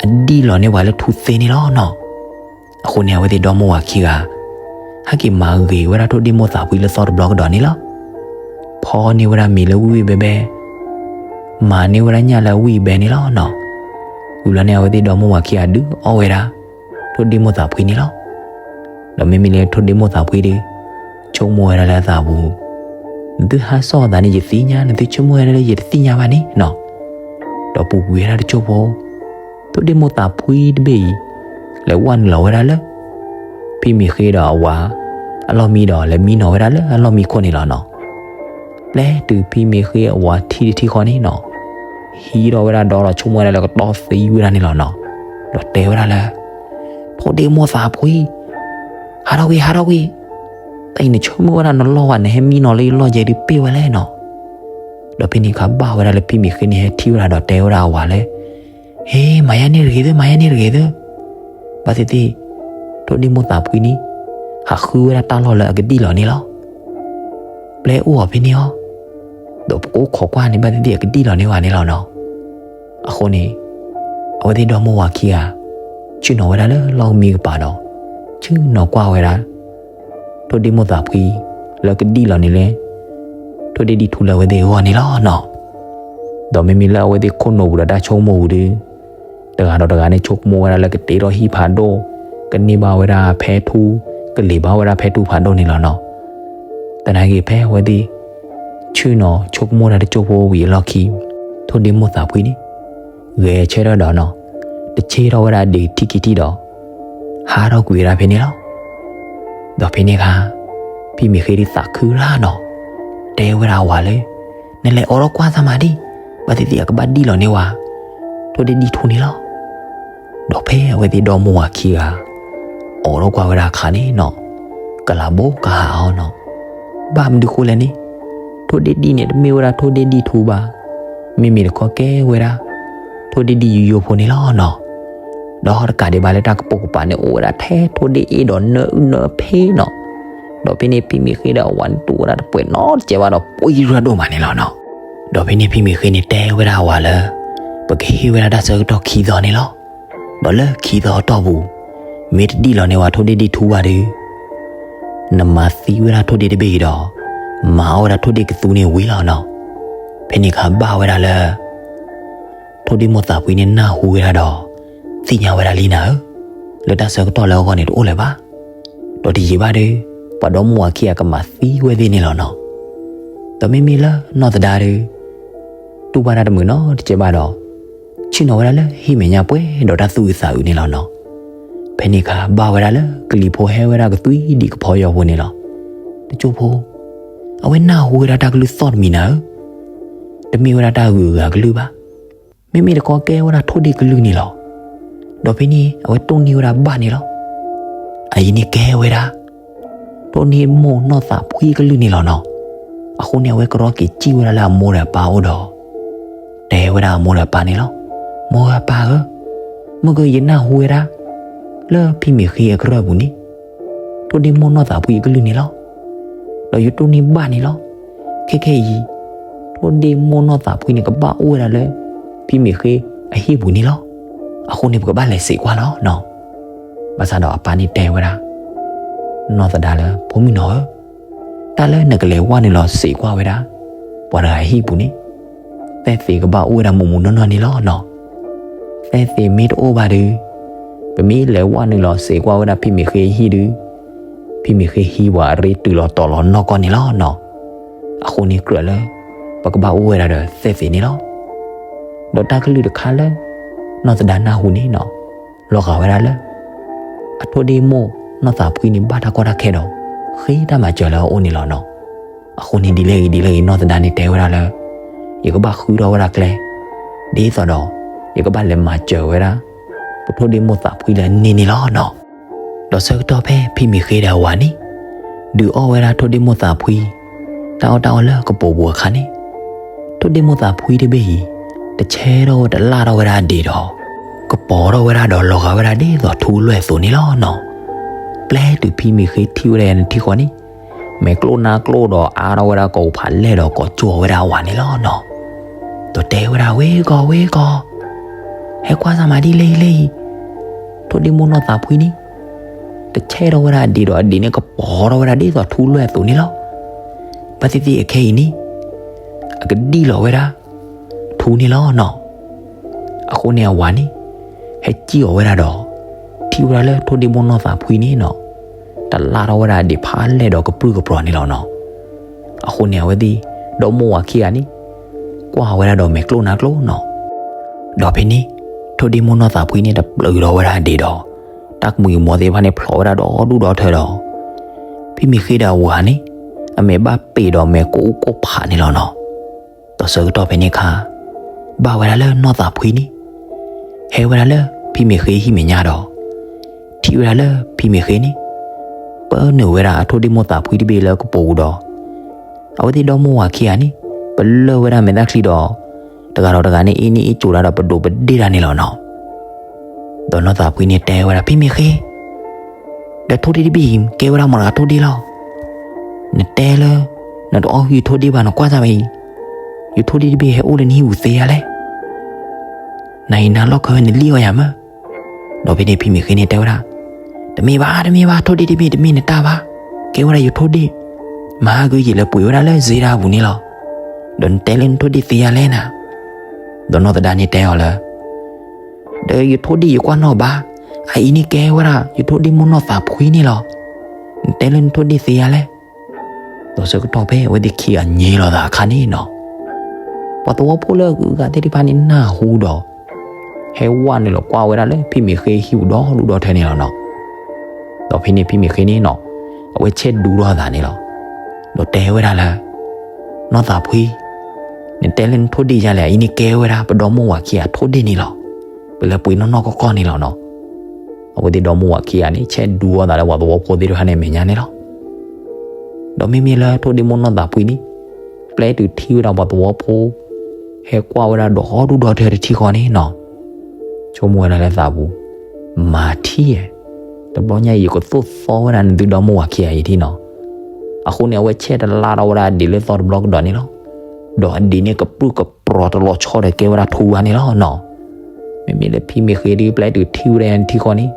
အဒံၣ်လီၤန့ၢ်ပှၤလၢထူသ့န့ၣ်လီၤနီၤ. အဃိန့ၣ် အဝဲသ့ၣ်ဒီမိၢ်ဝၤခံဂၤ ဟဲက့ၤမၤဂ့ၤဝဲဒၣ်ထိၣ်ဒ့မိၢ်သးဖှံလၢသီတဘျီကဒီးန့ၣ်လီၤ. ဖီန့ၢ်ဝဲဒၣ်မ့ၤလၢဝံၣ်ဝံၣ်ဘဲဘဲ, မၤန့ၢ်ဝဲဒၣ်ညၣ်လၢအဝံၣ်အဘဲန့ၣ်လီၤနီၤ. ဝံၤလီၤန့ၣ် အဝဲသ့ၣ်ဒီမိၢ်ဝၤခံဂၤဒုးအီၣ်ဝဲဒၣ် ထိၣ်ဒ့မိၢ်သးဖှံန့ၣ်လီၤ. ဒီးမ့မ့ၢ်လၢထိၣ်ဒ့မိၢ်သးဖှံဒီး ဆိကမိၣ်ဝဲဒၣ်လၢအသးပူၤ, နသုဟးစီၣ်အသးန့ၣ်ယသ့ၣ်ညါ, နသုဆိကမိၣ်ဝဲဒၣ်လၢယတသ့ၣ်ညါဘၣ်န့ၣ်နီၤ. ဒီးပူၤကွံာ်ဝဲဒၣ်တစိၢ်ဖိ ထိၣ်ဒ့မိၢ်သးဖှံတဘ့ၣ်အံၤ လဲၤဝဲနုာ်လီၤဝဲဒၣ်လၢ ဖံမ့ၢ်ဃ့ဒီးအဝၤ အလီၢ်မံဒီး လဲၤမံနီၤဝဲဒၣ်လၢအလီၢ်မံခိၣ်န့ၣ်လီၤနီၤ. ပျဲတုၤဖံမ့ၢ်ဃ့အဝၤထံၣ်တထံၣ်ဃီန့ၣ်နီၤ, ဟံးထီၣ်ဝဲဒၣ်ဒီဒီးဆိကမိၣ်ဝဲဒၣ်လၢကတီသံဝဲဒၣ်န့ၣ်လီၤနီၤ. ဒီးတဲဝဲဒၣ်လၢ ထိၣ်ဒ့မိၢ်သးဖှံ, ဟးထီၣ်ကွံာ် ဟးထီၣ်ကွံာ်, တၢ်အံၤနဆိကမိၣ်ဝဲဒၣ်နလီၢ်ဝဲ နဟဲမံနီၤလၢယလီၢ်ယဲဒုးပ့ၢ်ဝဲလဲၣ်နီၤ. ဒီးဖဲန့ၣ်အခါဘၣ်ဝဲဒၣ်လၢဖံမ့ၢ်ဃ့န့ၣ် ဟဲထံၣ်ဝဲဒၣ်ဒီးတဲဝဲဒၣ်အဝၤလၢ ဟ့ မၤယါန့ၢ်တဂ့ၤသၢ, မၤယါန့ၢ်တဂ့ၤသၢ. ဘၣ်သ့ၣ်သ့ၣ် ထိၣ်ဒ့မိၢ်သးဖှံန့ၣ် ဟးဃုဝဲဒၣ်တၢ်လီၢ်လၢအကဒံၣ်လီၤန့ၣ်လီၤ. ပျဲအိၣ်အီၤဖဲန့ၣ်အီၤ, ဒီးပကအိၣ်ခိးကွၢ်န့ၣ် ဘၣ်သ့ၣ်သ့ၣ်အကဒံၣ်လီၤန့ၢ်ဝဲန့ၣ်လီၤနီၤ. အဃိန့ၣ် အဝဲသ့ၣ်ဒီမိၢ်ဝၤခံဂၤ ဆ့ၣ်နီၤဝဲဒၣ်လၢလီၢ်ကမံကပၤဒီး ဆ့ၣ်နီၤကွၢ်ဝဲဒၣ် ထိၣ်ဒ့မိၢ်သးဖှံ လၢကဒံၣ်လီၤန့ၣ်လၢ ထိၣ်ဒ့ဒံၣ်ထူလၢအဝဲသ့ၣ်အဂီၢ်န့ၣ်လီၤနီၤ. ဒီးမ့မ့ၢ်လၢအဝဲသ့ၣ်ခိၣ်နူာ်ပူၤဒီးတၢ်ဆိကမိၣ်ပူၤဒီး တဂၤဒီးတဂၤန့ၣ်ဆိကမိၣ်ဝဲဒၣ်လၢကတ့ထီၣ်ဟံၣ်ဖးဒိၣ်, ကန့ၢ်ဘၣ်ဝဲဒၣ်ဖဲထူ, ကလ့ၤဘၣ်ဝဲဒၣ်ဖဲထူဖးဒိၣ်န့ၣ်လီၤနီၤ. သနာ်က့ဖဲအဝဲသ့ၣ် ဆ့ၣ်နီၤဆိကမိၣ်တၢ်တစိၢ်ဖိဝံၤအလီၢ်ခံ ထိၣ်ဒ့မိၢ်သးဖှံန့ၣ် ဂဲၤဆၢထၢၣ်ဒီးနီၤ, တဆ့ထီၣ်ဝဲဒၣ်ဒ့ၣ်ထံခံထံၣ်ဒီး ဟးထီၣ်ကွံာ်ဝဲဒၣ်ဖဲန့ၣ်လီၤ. ဒီးဖဲန့ၣ်အခါ ဖံမ့ၢ်ဃ့ဒုးသးခုရၣ်နီၤ, တဲဝဲဒၣ်အဝၤလၢ နလဲၤအိးထီၣ်ကွၢ်သးမးဒံး, ဘၣ်သ့ၣ်သ့ၣ်အကဘၣ်ဒံၣ်လီၤန့ၢ်ဝဲ ထိၣ်ဒ့ၣ်ဒံၣ်ထူန့ၣ်လီၤ. ဒီးဖဲအဝဲသ့ၣ်ဒီမိၢ်ဝၤခံဂၤ အိးထီၣ်ကွၢ်ဝဲဒၣ်အခါန့ၣ်နီၤ, ကလၤဘိကဟးအီၤနီၤ, ဘၣ်မနုၤဃိလဲၣ်န့ၣ်, ထိၣ်ဒ့ၣ်ဒံၣ်န့ၣ် တမ့ၢ်ဝဲဒၣ်ထိၣ်ဒ့ၣ်ဒံၣ်ထူဘၣ်, မ့မ့ၢ်တခီကဲဝဲဒၣ် ထိၣ်ဒ့ၣ်ဒံၣ်ယူယူဖိန့ၣ်လီၤနီၤ. ဒီးတကးဒံးဘၣ်လၢတၢ်ကပိာ်ကပၤန့ၣ် အိၣ်ဝဲဒၣ်ထဲထိၣ်ဒ့ၣ်အ့ၣ်ဒီးနၢအုၣ်နၢဖ့နီၤ. ဒီးဖဲန့ၣ်ဖံမ့ၢ်ဃ့ဒီးအဝၤန့ၣ် တူၢ်ဝဲဒၣ်တပှဲၤနီတစဲးဘၣ်ဒီး ပှ့ၤရၢဒိၣ်မးန့ၣ်လီၤနီၤ. ဒီးဖဲန့ၣ်ဖံမ့ၢ်ဃ့န့ၣ်တဲဝဲဒၣ်အဝၤလၢ ပကဟ့ၣ်ဝဲဒၣ်တၢ်ဆၢကတီၢ်ခံသီန့ၣ်လီၤ. ဒီးလၢခံသီအတီၢ်ပူၤ မ့ၢ်တဒံၣ်လီၤန့ၢ်ဝဲထိၣ်ဒ့ၣ်ဒံၣ်ထူဘၣ်ဒီး နမၤသံဝဲဒၣ်ထိၣ်ဒ့ၣ်တဘ့ၣ်အံၤဒီး မၤအီၣ်ဝဲဒၣ်ထိၣ်ဒ့ၣ်ကသူန့ၣ်ဝံၤလီၤနီၤ. ဖဲန့ၣ်အခါဘၣ်ဝဲဒၣ်လၢ ထိၣ်ဒ့ၣ်မိၢ်သးဖှံန့ၣ်နၢ်ဟူဝဲဒၣ်ဒီး သ့ၣ်ညါဝဲဒၣ်လံနၤဧၢ, လၢတၢ်ဆၢကတီၢ်လၢအဂီၢ်န့ၣ်တအိၣ်လၢၤဘၣ်. ဒီးတယံာ်ဘၣ်ဒီး ပှၤဒီမိၢ်ဝၤခံဂၤကမၤသံဝဲသ့ၣ်န့ၣ်လီၤနီၤ. ဒီးမ့မ့ၢ်လၢနီၢ်သဒါဒီး တူၢ်ဘၣ်တၢ်တမုာ်နီတစဲးဘၣ်ဒီး ဆ့ၣ်နီၤဝဲဒၣ်လၢဟံၣ်မဲာ်ညါပှဲၤဒီးတၢ်သူၣ်အုးသးအုးန့ၣ်လီၤနီၤ. ဖဲန့ၣ်အခါ ဘၣ်ဝဲဒၣ်လၢကလံၤဖိဟဲဝဲဒၣ်ကသွံဒံးကဖီယီဖိန့ၣ်လီၤ. တကၠိဖိ, အဝဲနၢ်ဟူဝဲဒၣ်တၢ်ကလုၢ်သီၣ်တမံၤနၤဧၢ, တမ့ၢ်ဝဲဒၣ်တၢ်ဂုၤအဂၤကလုၢ်ဘၣ်. မ့မ့ၢ်တခီကဲဝဲဒၣ်ထိၣ်ဒ့ၣ်ကလုၢ်န့ၣ်လီၤ. ဒီးဖဲန့ၣ် အဝဲတိၢ်န့ၢ်ဝဲဒၣ်ဘၣ်န့ၣ်လီၤ. အအံၤန့ၣ်ကဲဝဲဒၣ် ထိၣ်ဒ့ၣ်မိၢ်နီၢ်သးဖှံကလုၢ်န့ၣ်လီၤနီၤ. အဃိန့ၣ် အဝဲကရီက့ၤစံၣ်ဝဲဒၣ်လၢအမိၢ်ဒီးအပၢ်အိၣ်ဒီး တဲဝဲဒၣ်အမိၢ်ဒီးအပၢ်န့ၣ်လီၤ. မိၢ်ဧၢပၢ်ဧၢ, မုၢ်ကယနၢ်ဟူဝဲဒၣ် လၢဖံမ့ၢ်ဃ့အကရၢၢ်ပူၤန့ၣ် ထိၣ်ဒ့ၣ်မိၢ်နီၢ်သးဖှံအကလုၢ်န့ၣ်လီၤ. ဒီးယတိၢ်န့ၢ်ဘၣ်န့ၣ်လီၤ. ခဲခဲအံၤ ထိၣ်ဒ့ၣ်မိၢ်နီၢ်သးဖှံန့ၣ် ကဘၣ်အိၣ်ဝဲဒၣ်လၢ ဖံမ့ၢ်ဃ့အဟံၣ်ပူၤန့ၣ်လီၤ. အဃိန့ၣ် ပကဘၣ်လဲၤစံးကွၢ်လီၤနီၤ. ဘၣ်ဆၣ်ဒီးအပၢ်န့ၣ်တဲဝဲဒၣ် နီၢ်သဒါလၢ ဖိမုၣ်နီၢ်ဧၢ, တၢ်လၢနကလဲၤဝဲနုာ်လီၤစံးကွၢ်ဝဲဒၣ် ပှၤတဂၤအဟံၣ်ပူၤန့ၣ် သဲၣ်သ့ၣ်ကဘၣ်အိၣ်ဝဲဒၣ်မုၢ်မုၢ်နီၢ်နီၢ်န့ၣ်လီၤနီၤ. သဲၣ်သ့ၣ်မ့ၢ်တအိၣ်ဘၣ်ဒီး ပမ့ၢ်လဲၤဝဲနုာ်လီၤစံးကွၢ်ဝဲဒၣ်ဖံမ့ၢ်ဃ့အဟံၣ်ဒီး ဖံမ့ၢ်ဃ့ဟံးဝဲအရ့တုၤလီၤတီၤလီၤနီၢ်ကီၢ်န့ၣ်လီၤနီၤ. အဃိန့ၣ်ကြၢးလၢ ပကဘၣ်အိၣ်ဝဲဒၣ်ဒီးသဲၣ်သ့ၣ်န့ၣ်လီၤ. ဒီးတၢ်ကလုၢ်တခါလၢ နီၢ်သဒါနၢ်ဟူန့ၣ်နီၤ လီၤဂာ်ဝဲဒၣ်လၢ အထိၣ်ဒ့ၣ်မိၢ်နီၢ်သးဖှံန့ၣ် ဘၣ်တၢ်ကီတၢ်ခဲဒီး ဃ့တၢ်မၤစၢၤလၢအအိၣ်န့ၣ်လီၤနီၤ. အဃိန့ၣ်ဒ်လဲၣ်ဂ့ၤဒ်လဲၣ်ဂ့ၤ နီၢ်သဒါန့ၣ်တဲဝဲဒၣ်လၢ ယကဘၣ်ဃုထီၣ်ဝဲဒၣ်ကျဲ ဒ်သိးဒီး ယကဘၣ်လဲၤမၤစၢၤဝဲဒၣ် ပထိၣ်ဒ့ၣ်မိၢ်သးဖှံလၢအန့ၣ်န့ၣ်လီၤနီၤ. ဒီးဆၢကတီၢ်ဖဲဖံမ့ၢ်ဃ့ဒီးအဝၤန့ၣ် ဒုးအီၣ်ဝဲဒၣ်ထိၣ်ဒ့ၣ်မိၢ်သးဖှံ တၢ်အီၣ်တၢ်အီလၢကပိာ်ပူၤအခါန့ၣ် ထိၣ်ဒ့ၣ်မိၢ်သးဖှံတဘ့ၣ်အံၤ တဆဲထီၣ်ဝဲတလၢ်ထီၣ်ဝဲဒၣ်အဒံးဒီး ကပီၤထီၣ်ဝဲဒၣ်ဒီးလီၤဂာ်ဝဲဒၣ်ဒ်သိးထူလွဲၢ်အသိးန့ၣ်လီၤနီၤ. ပျဲတုၤဖံမ့ၢ်ဃ့ထံၣ်ဝဲဒၣ်အံၤန့ၣ်ထံဃီန့ၣ် မဲာ်ကျိၣ်နါကျိၣ်ဒီးအါထီၣ်ဝဲဒၣ်ကိာ်ပူၤဖးလဲၢ်ဒီး ကိးကၠီၣ်ဝဲဒၣ်အဝၤန့ၣ်လီၤနီၤ. ဒီးတဲဝဲဒၣ် ဝ့ၢ်ကီၢ် ဝ့ၢ်ကီၢ်, ဟဲကွၢ်စၢ်မၤဒ်လဲၣ်အံၤလဲၣ်အံၤ, ထိၣ်ဒ့ၣ်မိၢ်နီၢ်သးဖှံန့ၣ် တဆဲထီၣ်ဝဲဒၣ်အဒံးဒီး အဒံးန့ၣ်ကပီၤထီၣ်ဝဲဒၣ်ဒ်သိးထူလွဲၢ်အသိးန့ၣ်လီၤ. ဘၣ်သ့ၣ်သ့ၣ်အခဲအံၤန့ၣ် အကဒံၣ်လီၤဝဲဒၣ် ထူန့ၣ်လီၤနီၤ. အဃိန့ၣ်အဝၤန့ၣ် ဟဲစံၣ်အီၤဝဲဒၣ်ဒီး ထံၣ်ဝဲဒၣ်လၢထိၣ်ဒ့ၣ်မိၢ်နီၢ်သးဖှံန့ၣ်နီၤ တလၢ်ထီၣ်ဝဲဒၣ်ဒံးဖးလဲၢ်ဒီးကပြုၢ်ကပြီၤန့ၣ်လီၤနီၤ. အဃိန့ၣ် အဝဲသ့ၣ် ဒီမိၢ်ဝၤခံဂၤန့ၣ် ကွၢ်ဝဲဒၣ်ဒီးမဲာ်ကျိၣ်နါကျိၣ်နီၤ. ဒီးဖဲန့ၣ် ထိၣ်ဒ့ၣ်မိၢ်နီၢ်သးဖှံန့ၣ် တပျုးထီၣ်ဝဲဒၣ်ဒံးဒီး တၢ်ကမူၤကမီၤသ့ၣ်တဖၣ်န့ၣ် ဖျိးဝဲဒၣ်ဒီဒူၣ်ဒီထၢဒီး ဖံမ့ၢ်ဃ့ဒီးအဝၤန့ၣ် အမဲာ်ဘၣ်ပ့ၤဒီးမဲာ်ကိၢ်အူကိၢ်ဖးန့ၣ်လီၤနီၤ. ဒီးဆၢကတီၢ်ဖဲန့ၣ်အခါ ဘၣ်ဝဲဒၣ်လၢနီၢ်သးဖှံန့ၣ် ဟဲဝဲဒၣ်လၢဖံမ့ၢ်ဃ့ဟံၣ်မဲာ်ညါဒီး ထံၣ်ဝဲဒၣ်လၢဖံမ့ၢ်ဃ့န့ၣ် ပၢနုာ်ဝဲဒၣ်အထိၣ်ဒ့ၣ်မိၢ်သးဖှံတဘ့ၣ်လၢကပိာ်ပူၤဒီး အဝဲသ့ၣ်ဒီမိၢ်ဝၤခံဂၤန့ၣ် ပလၢၢ်ဝဲဒၣ်မဲာ်သၣ်ချံဒီး တဂၤဒီးတဂၤန့ၣ် အ့န့ၢ်အ့ၣ်ကိၤတၢ်ဒီး ပဒိးပဒ့ၣ်တၢ်န့ၣ်လီၤနီၤ. ဒီးနီၢ်သးဖှံန့ၣ်တဲဝဲဒၣ် ဖံမ့ၢ်ဃ့ ဒီးထိၣ်ဒ့ၣ်တဘ့ၣ်အံၤ ကဲဝဲဒၣ်မတၤတဂၤထိၣ်ဒ့ၣ်လီၤ. နတဲလၢ နတအီၣ်ဟုၣ်ယထိၣ်ဒ့ၣ်ဘၣ် နကွၢ်စၢ်ဝဲအံၤ ယထိၣ်ဒ့ၣ်တဘ့ၣ်ဟဲအိၣ်လၢနဟံၣ်ပူၤသ့ဧါလဲၣ်. နအံၤနၤလီၢ်ခၢဝဲ နလံၣ်အီၣ်ယၤမ့ၢ်. ဒီးဖဲန့ၣ်ဖံမ့ၢ်ဃ့န့ၣ်တဲဝဲဒၣ် တမ့ၢ်ဘၣ် တမ့ၢ်ဘၣ် ထိၣ်ဒ့ၣ်တဘ့ၣ်တမ့ၢ်နတၢ်ဘၣ်, ကဲဝဲဒၣ်ယထိၣ်ဒ့ၣ်, မဟါကယံာ်လဲၤပှ့ၤဝဲဒၣ်လၢစ့ဒၣ်အပူၤန့ၣ်လီၤ. ဒီးနတဲလၢနထိၣ်ဒ့ၣ်သ့ဧါလဲၣ်နၤ. ဒီးနီၢ်သဒါန့ၣ်တဲအီၤလၢ ဒီးယထိၣ်ဒ့ၣ်ယကွၢ်နီၣ်ဘၣ်, အအံၤန့ၣ်ကဲဝဲဒၣ် ယထိၣ်ဒ့ၣ်မိၢ်နီၢ်သးဖှံန့ၣ်လီၤ. နတဲလၢနထိၣ်ဒ့ၣ်သ့ဧါလဲၣ်. ဒီးဆၢကတီၢ်ဖဲအဝဲသ့ၣ်ခံဂၤညံလိာ်သးအခါန့ၣ်နီၤ, ပှၤသဝီဖိလၢအဂုၤအဂၤသ့ၣ်တဖၣ်န့ၣ်နၢ်ဟူဒီး ဟဲဝဲနုာ်လီၤကွၢ်ဝဲဒၣ်လၢဖံမ့ၢ်ဃ့ဟံၣ်ပူၤဒီဒူၣ်ဒီထၢန့ၣ်လီၤနီၤ. ဒီးဖဲန့ၣ်ဖံမ့ၢ်ဃ့န့ၣ်နီၤ, အဝဲဆဲးဒူထီၣ်အသးန့ၣ်လီၤ. ဒီးတဲဝဲဒၣ်လၢ နီၢ်သးဖှံ, နတဲလၢနထိၣ်ဒ့ၣ်ယါလဲၣ်, အံၤန့ၣ်ကဲဝဲဒၣ်ပဒီမါဝၤခံဂၤထိၣ်ဒ့ၣ်န့ၣ်လီၤ. ပလဲၤပှ့ၤနီၢ်နီၢ်ကီၢ်ကီၢ်န့ၣ်လီၤနီၤ. အဝဲသ့ၣ်ဒီမါဝၤခံဂၤန့ၣ် ဆဲးဒူအသးလၢပှၤသဝီဖိသ့ၣ်တဖၣ်န့ၣ်အမဲာ်ညါန့ၣ်လီၤ. ဒီးမ့မ့ၢ်လၢထိၣ်ဒ့ၣ်မိၢ်နီၢ်သးဖှံန့ၣ် ပျဲတုၤထံၣ်ဝဲဒၣ်ပှၤသဝီဖိ ဟဲကွၢ်ဝဲဒၣ်ဒီဒူၣ်ဒီထၢတထံဃီန့ၣ်နီၤ, ဆိကမိၣ်ဝဲဒၣ်လၢသးပူၤ, မၤထံၣ်ဧါ, တဘျီညါအံၤယကသိၣ်သီဝဲဒၣ်နသုဒီမါဝၤခံဂၤအံၤထံၣ်နီၤ. အဃိန့ၣ် အဝဲဆဲးတလါထီၣ်ဝဲဒၣ်အဒံးလၢသီတဘျီကဒီးန့ၣ်လီၤ. ဒီးအဒံးန့ၣ်ကပြုၢ်ကပြီၤတလီၤဆီဒီးကဲဝဲဒၣ်ထူဘၣ်န့ၣ်လီၤနီၤ. မ့မ့ၢ်လၢဖံမ့ၢ်ဃ့ဒီး ပျဲတုၤထံၣ်ဝဲဒၣ်ထံဃီန့ၣ်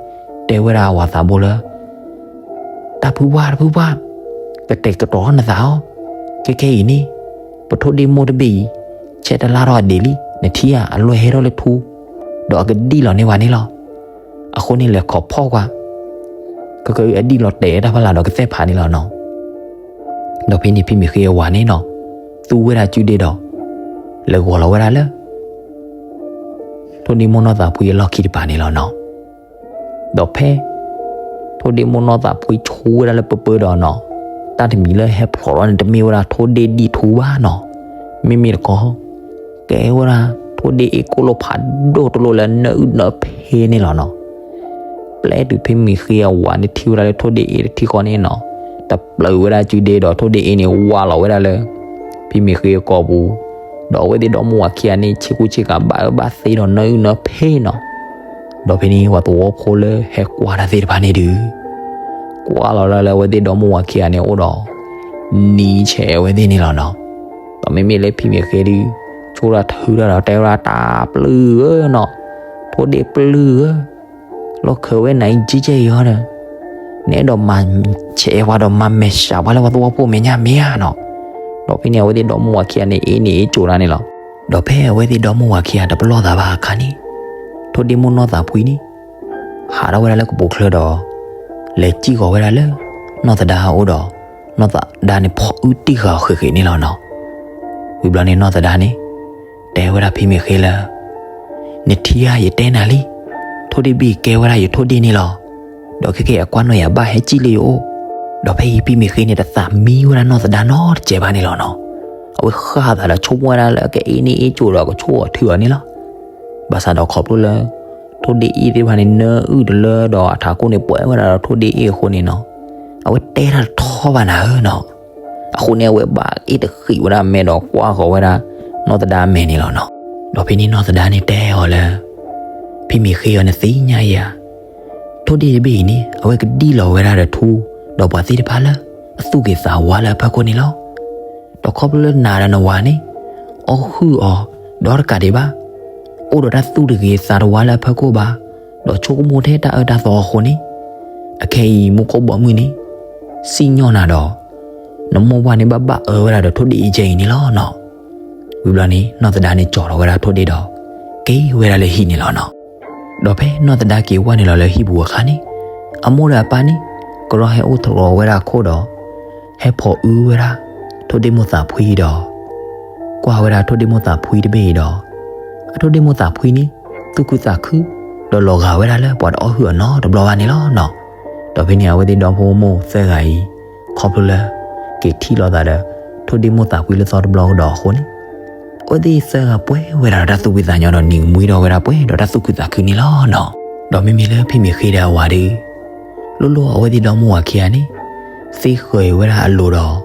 တဲဝဲဒၣ်အဝၤသးဘိလၢ တၢ်ဖုပှၢ်တဖုပှၢ်, ကတဲာ်ကတီၤနသးအီၤ, ခဲခဲအံၤန့ၣ် ပထိၣ်ဒ့ၣ်မိၢ်တဘ့ၣ်အံၤ ဆဲးတလါထီၣ်အဒံးလံ, နထံၣ်ဧါ, အလွဲၢ်ဟဲထီၣ်လၢထူ, ဒီးအကဒံၣ်လီၤန့ၢ်ဝဲန့ၣ်လီၤ. အဃိန့ၣ်လဲၤခိးဖီၣ်ကွၢ်, ကကအုအဒံၣ်လီၤတဲာ်တၢ်ဖီလာ်ဒီးကသဲၣ်ဖးန့ၣ်လီၤနီၤ. ဒီးဖဲန့ၣ်ဖံမ့ၢ်ဃ့အဝၤန့ၣ်နီၤ, သူဝဲဒၣ်စုဒ့ၣ်ဒီး လဲၤဂီၤလီၤဝဲဒၣ်လၢ ထိၣ်ဒ့ၣ်မိၢ်နီၢ်သးဖှံအလီၢ်ခံတပၤန့ၣ်လီၤနီၤ. ဒီးဖဲ ထိၣ်ဒ့ၣ်မိၢ်နီၢ်သးဖှံဆူဝဲဒၣ်လၢပၢပၢဒီးနီၤ, တၢ်တမံၤလၢဟဲဖျိးထီၣ်န့ၣ် တမ့ၢ်ဝဲဒၣ်ထိၣ်ဒ့ၣ်ဒံၣ်ထူဘၣ်နီၤ. မ့မ့ၢ်တခီ ကဲဝဲဒၣ် ထိၣ်ဒ့ၣ်အ့ၣ်ကိၣ်လိၣ်ဖးဒိၣ်တလိၣ်လၢနၢအုၣ်နၢဖဲန့ၣ်လီၤနီၤ. ပျဲတုၤဖံမ့ၢ်ဃ့အဝၤန့ၣ်ထံၣ်ဝဲဒၣ်လၢထိၣ်ဒ့ၣ်အ့ၣ်တထံဃီန့ၣ်နီၤ, တပျၢၤဝဲဒၣ်စုဒ့ၣ်ဒီးထိၣ်ဒ့ၣ်အ့ၣ်န့ၣ် ဝါလီၤဝဲဒၣ်လၢ ဖံမ့ၢ်ဃ့အကိာ်ပူၤ, ဒီးအဝဲသ့ၣ်ဒီမါဝၤခံဂၤန့ၣ် ဆ့ကူဆ့ကၤဘၣ်အၢဘၣ်သီဒီးနၢအုၣ်နၢဖဲနီၤ. ဒီးဖဲန့ၣ် ပှၤသဝီဖိလၢဟဲကွၢ်တၢ်သ့ၣ်တဖၣ်န့ၣ်ဒုး ကွၢ်လီၤဒၣ်လၢအဝဲသ့ၣ်ဒီမါဝၤခံဂၤန့ၣ်အိၣ်ဒီး နံၤဆဲးအဝဲသ့ၣ်န့ၣ်လီၤနီၤ. ဒီးမ့မ့ၢ်လၢဖံမ့ၢ်ဃ့ဒုး ဆိၣ်တၢ်ထုတၢ်ဒီး တဲဝဲဒၣ်တၢ်ပျုၢ်ဧၢနီၤ, ထိၣ်ဒ့ၣ်ပျုၢ်ဧၢ, လီၢ်ခၢးဝဲနၤအံၤကံကဲအံၤဟီဒီး နအဲၣ်ဒိးမၤဆဲးပှၤဒီးမၤမဲာ်ဆှးပှၤလၢပှၤသဝီဖိမဲာ်ညါမ့ၢ်ဧါနီၤ. ဒီးဖဲန့ၣ်အဝဲသ့ၣ်ဒီမါဝၤခံဂၤန့ၣ် အ့ၣ်န့ၢ်အ့ၣ်ကိၤတၢ်န့ၣ်လီၤ. ဒီးဖဲအဝဲသ့ၣ်ဒီမါဝၤခံဂၤတပလီၢ်သးဘၣ်အခါန့ၣ် ထိၣ်ဒ့ၣ်မိၢ်နီၢ်သးဖှံန့ၣ် ဟးထီၣ်ဝဲဒၣ်လၢကပိာ်ချၢဒီး လဲၤစံၣ်ဃီၤဝဲဒၣ်လၢ နီၢ်သဒါအအိၣ်ဒီး နီၢ်သဒါန့ၣ်ဖီၣ်အုၣ်တံၢ်ဃာ်အီၤဃ့ၣ်ဃ့ၣ်န့ၣ်လီၤနီၤ. ဝံၤဘျီန့ၣ်နီၢ်သဒါန့ၣ် တဲဝဲဒၣ်ဖံမ့ၢ်ဃ့လၢ နထံၣ်ဧါ ယတဲနၤလံ, ထိၣ်ဒ့ၣ်ဘ့ၣ်ကဲဝဲဒၣ်ယထိၣ်ဒ့ၣ်န့ၣ်လီၤ. ဒီးခဲကဲအကွၢ်နီၢ်ယၤဘၣ်ဟဲစံၣ်လၢယအိၣ်. ဒီးဖဲအံၤဖံမ့ၢ်ဃ့န့ၣ် တသးမံဝဲဒၣ်နီၢ်သဒါနီတစဲးဘၣ်န့ၣ်လီၤနီၤ. အဝဲဃၣ်သးဒီးဆိကမိၣ်ဝဲဒၣ်လၢအကအ့ၣ်န့ၢ်အ့ၣ်ကိၤဒီးကဆိၣ်အီၤထုအီၤန့ၣ်လီၤ. ဘၣ်ဆၣ်ဒီးခီဖျိလၢ ထိၣ်ဒ့ၣ်အ့ၣ်သ့ၣ်တဖၣ်န့ၣ် နၢအုၣ်တလၢဒီးအထးခိၣ်န့ၣ် ပှဲၤဝဲဒၣ်ဒီးထိၣ်ဒ့ၣ်အ့ၣ်အဃိန့ၣ်နီၤ, အဝဲတဲတၢ်တထီဘၣ်နၤဧၢနီၤ. အဃိန့ၣ် အဝဲဘၣ်အ့ၣ်တဃံးဝဲဒၣ်အမဲာ်ဒီးကွၢ်ဃီၤဝဲဒၣ် နီၢ်သဒါအမဲာ်န့ၣ်လီၤနီၤ. ဒီးဖဲန့ၣ်နီၢ်သဒါန့ၣ်တဲအီၤလၢ ဖံမ့ၢ်ဃ့ဧၢ နသ့ၣ်ညါဧါ, ထိၣ်ဒ့ၣ်တဘ့ၣ်အံၤန့ၣ် အဝဲကဒံၣ်လီၤဝဲဒၣ်ဒီးထူ ဒီးပှၤသ့ၣ်တဖၣ်လၢ အသူၣ်ဂ့ၤသးဝါလၢအဖီခိၣ်န့ၣ်လီၤ. ဒီးခီဖျိလၢနၤဒီးနဝၤန့ၣ် အီၣ်ဟုၣ်အီၤဒီးတကးဒံးဘၣ်, အိၣ်ဒီးတၢ်သူၣ်တဂ့ၤသးတဝါလၢအဖီခိၣ်ဘၣ်, ဒီးဆိကမိၣ်ထဲတၢ်အၢတၢ်သီအဃိန့ၣ်, အခဲအံၤမူခိၣ်ဘီမုၢ်န့ၣ် စံၣ်ညီၣ်နၤဒီး နမိၢ်ပှၢ်န့ၣ်ဘၣ်ဘၣ်အၢဝဲဒၣ်ဒီးထိၣ်ဒ့ၣ်အ့ၣ်ကဲအံၤန့ၣ်လီၤနီၤ. ဝံၤဘျီန့ၣ် နီၢ်သဒါန့ၣ်ကၠီၤထီၣ်ဝဲဒၣ်ထိၣ်ဒ့ၣ်ဒီး က့ၤဝဲဒၣ်လၢဟံၣ်န့ၣ်လီၤနီၤ. ဒီးဖဲနီၢ်သဒါက့ၤဝဲနုာ်လီၤလၢဟံၣ်ပူၤအခါန့ၣ်, အမိၢ်ဒီးအပၢ်န့ၣ် ကရီဟဲအိၣ်ထီၣ်ဝဲဒၣ်အခိၣ်ဒီး ဟဲဖိးအုဝဲဒၣ် ထိၣ်ဒ့ၣ်မိၢ်သးဖှံဒီး ကွၢ်ဝဲဒၣ်ထိၣ်ဒ့ၣ်မိၢ်သးဖှံတဘ့ၣ်အံၤဒီး အထိၣ်ဒ့ၣ်မိၢ်သးဖှံန့ၣ် သူၣ်ခုသးခု ဒီးလီၤဂာ်ဝဲဒၣ်လၢပှၤတအီၣ်ဟုၣ်အီၤနီတဘျီဘၣ်န့ၣ်လီၤနီၤ. ဒီးဖဲန့ၣ်အဝဲသ့ၣ်ဒီဖိမိၢ်သၢဂၤအံၤ ခီဖျိလၢ က့ၤထံၣ်လိာ်သးဒီး ထိၣ်ဒ့ၣ်မိၢ်သးဖှံလၢသီတဘျီကဒီးအဃိန့ၣ် အဝဲသ့ၣ်သၢဂၤပှဲၤဝဲဒၣ်ဒီးတၢ်သူၣ်ဖှံသးညီဒီး နံၤကမှံဒီးဝဲဒၣ်ပှဲၤဒီးတၢ်သူၣ်ခုသးခုန့ၣ်လီၤနီၤ. ဒီးမ့မ့ၢ်လၢဖံမ့ၢ်ဃ့ဒီးအဝၤဒီး လိၣ်လိၣ်အဝဲသ့ၣ်ဒီမိၢ်ဝၤခံဂၤန့ၣ် သ့ဃၢၤဝဲဒၣ်အလိၤဒီး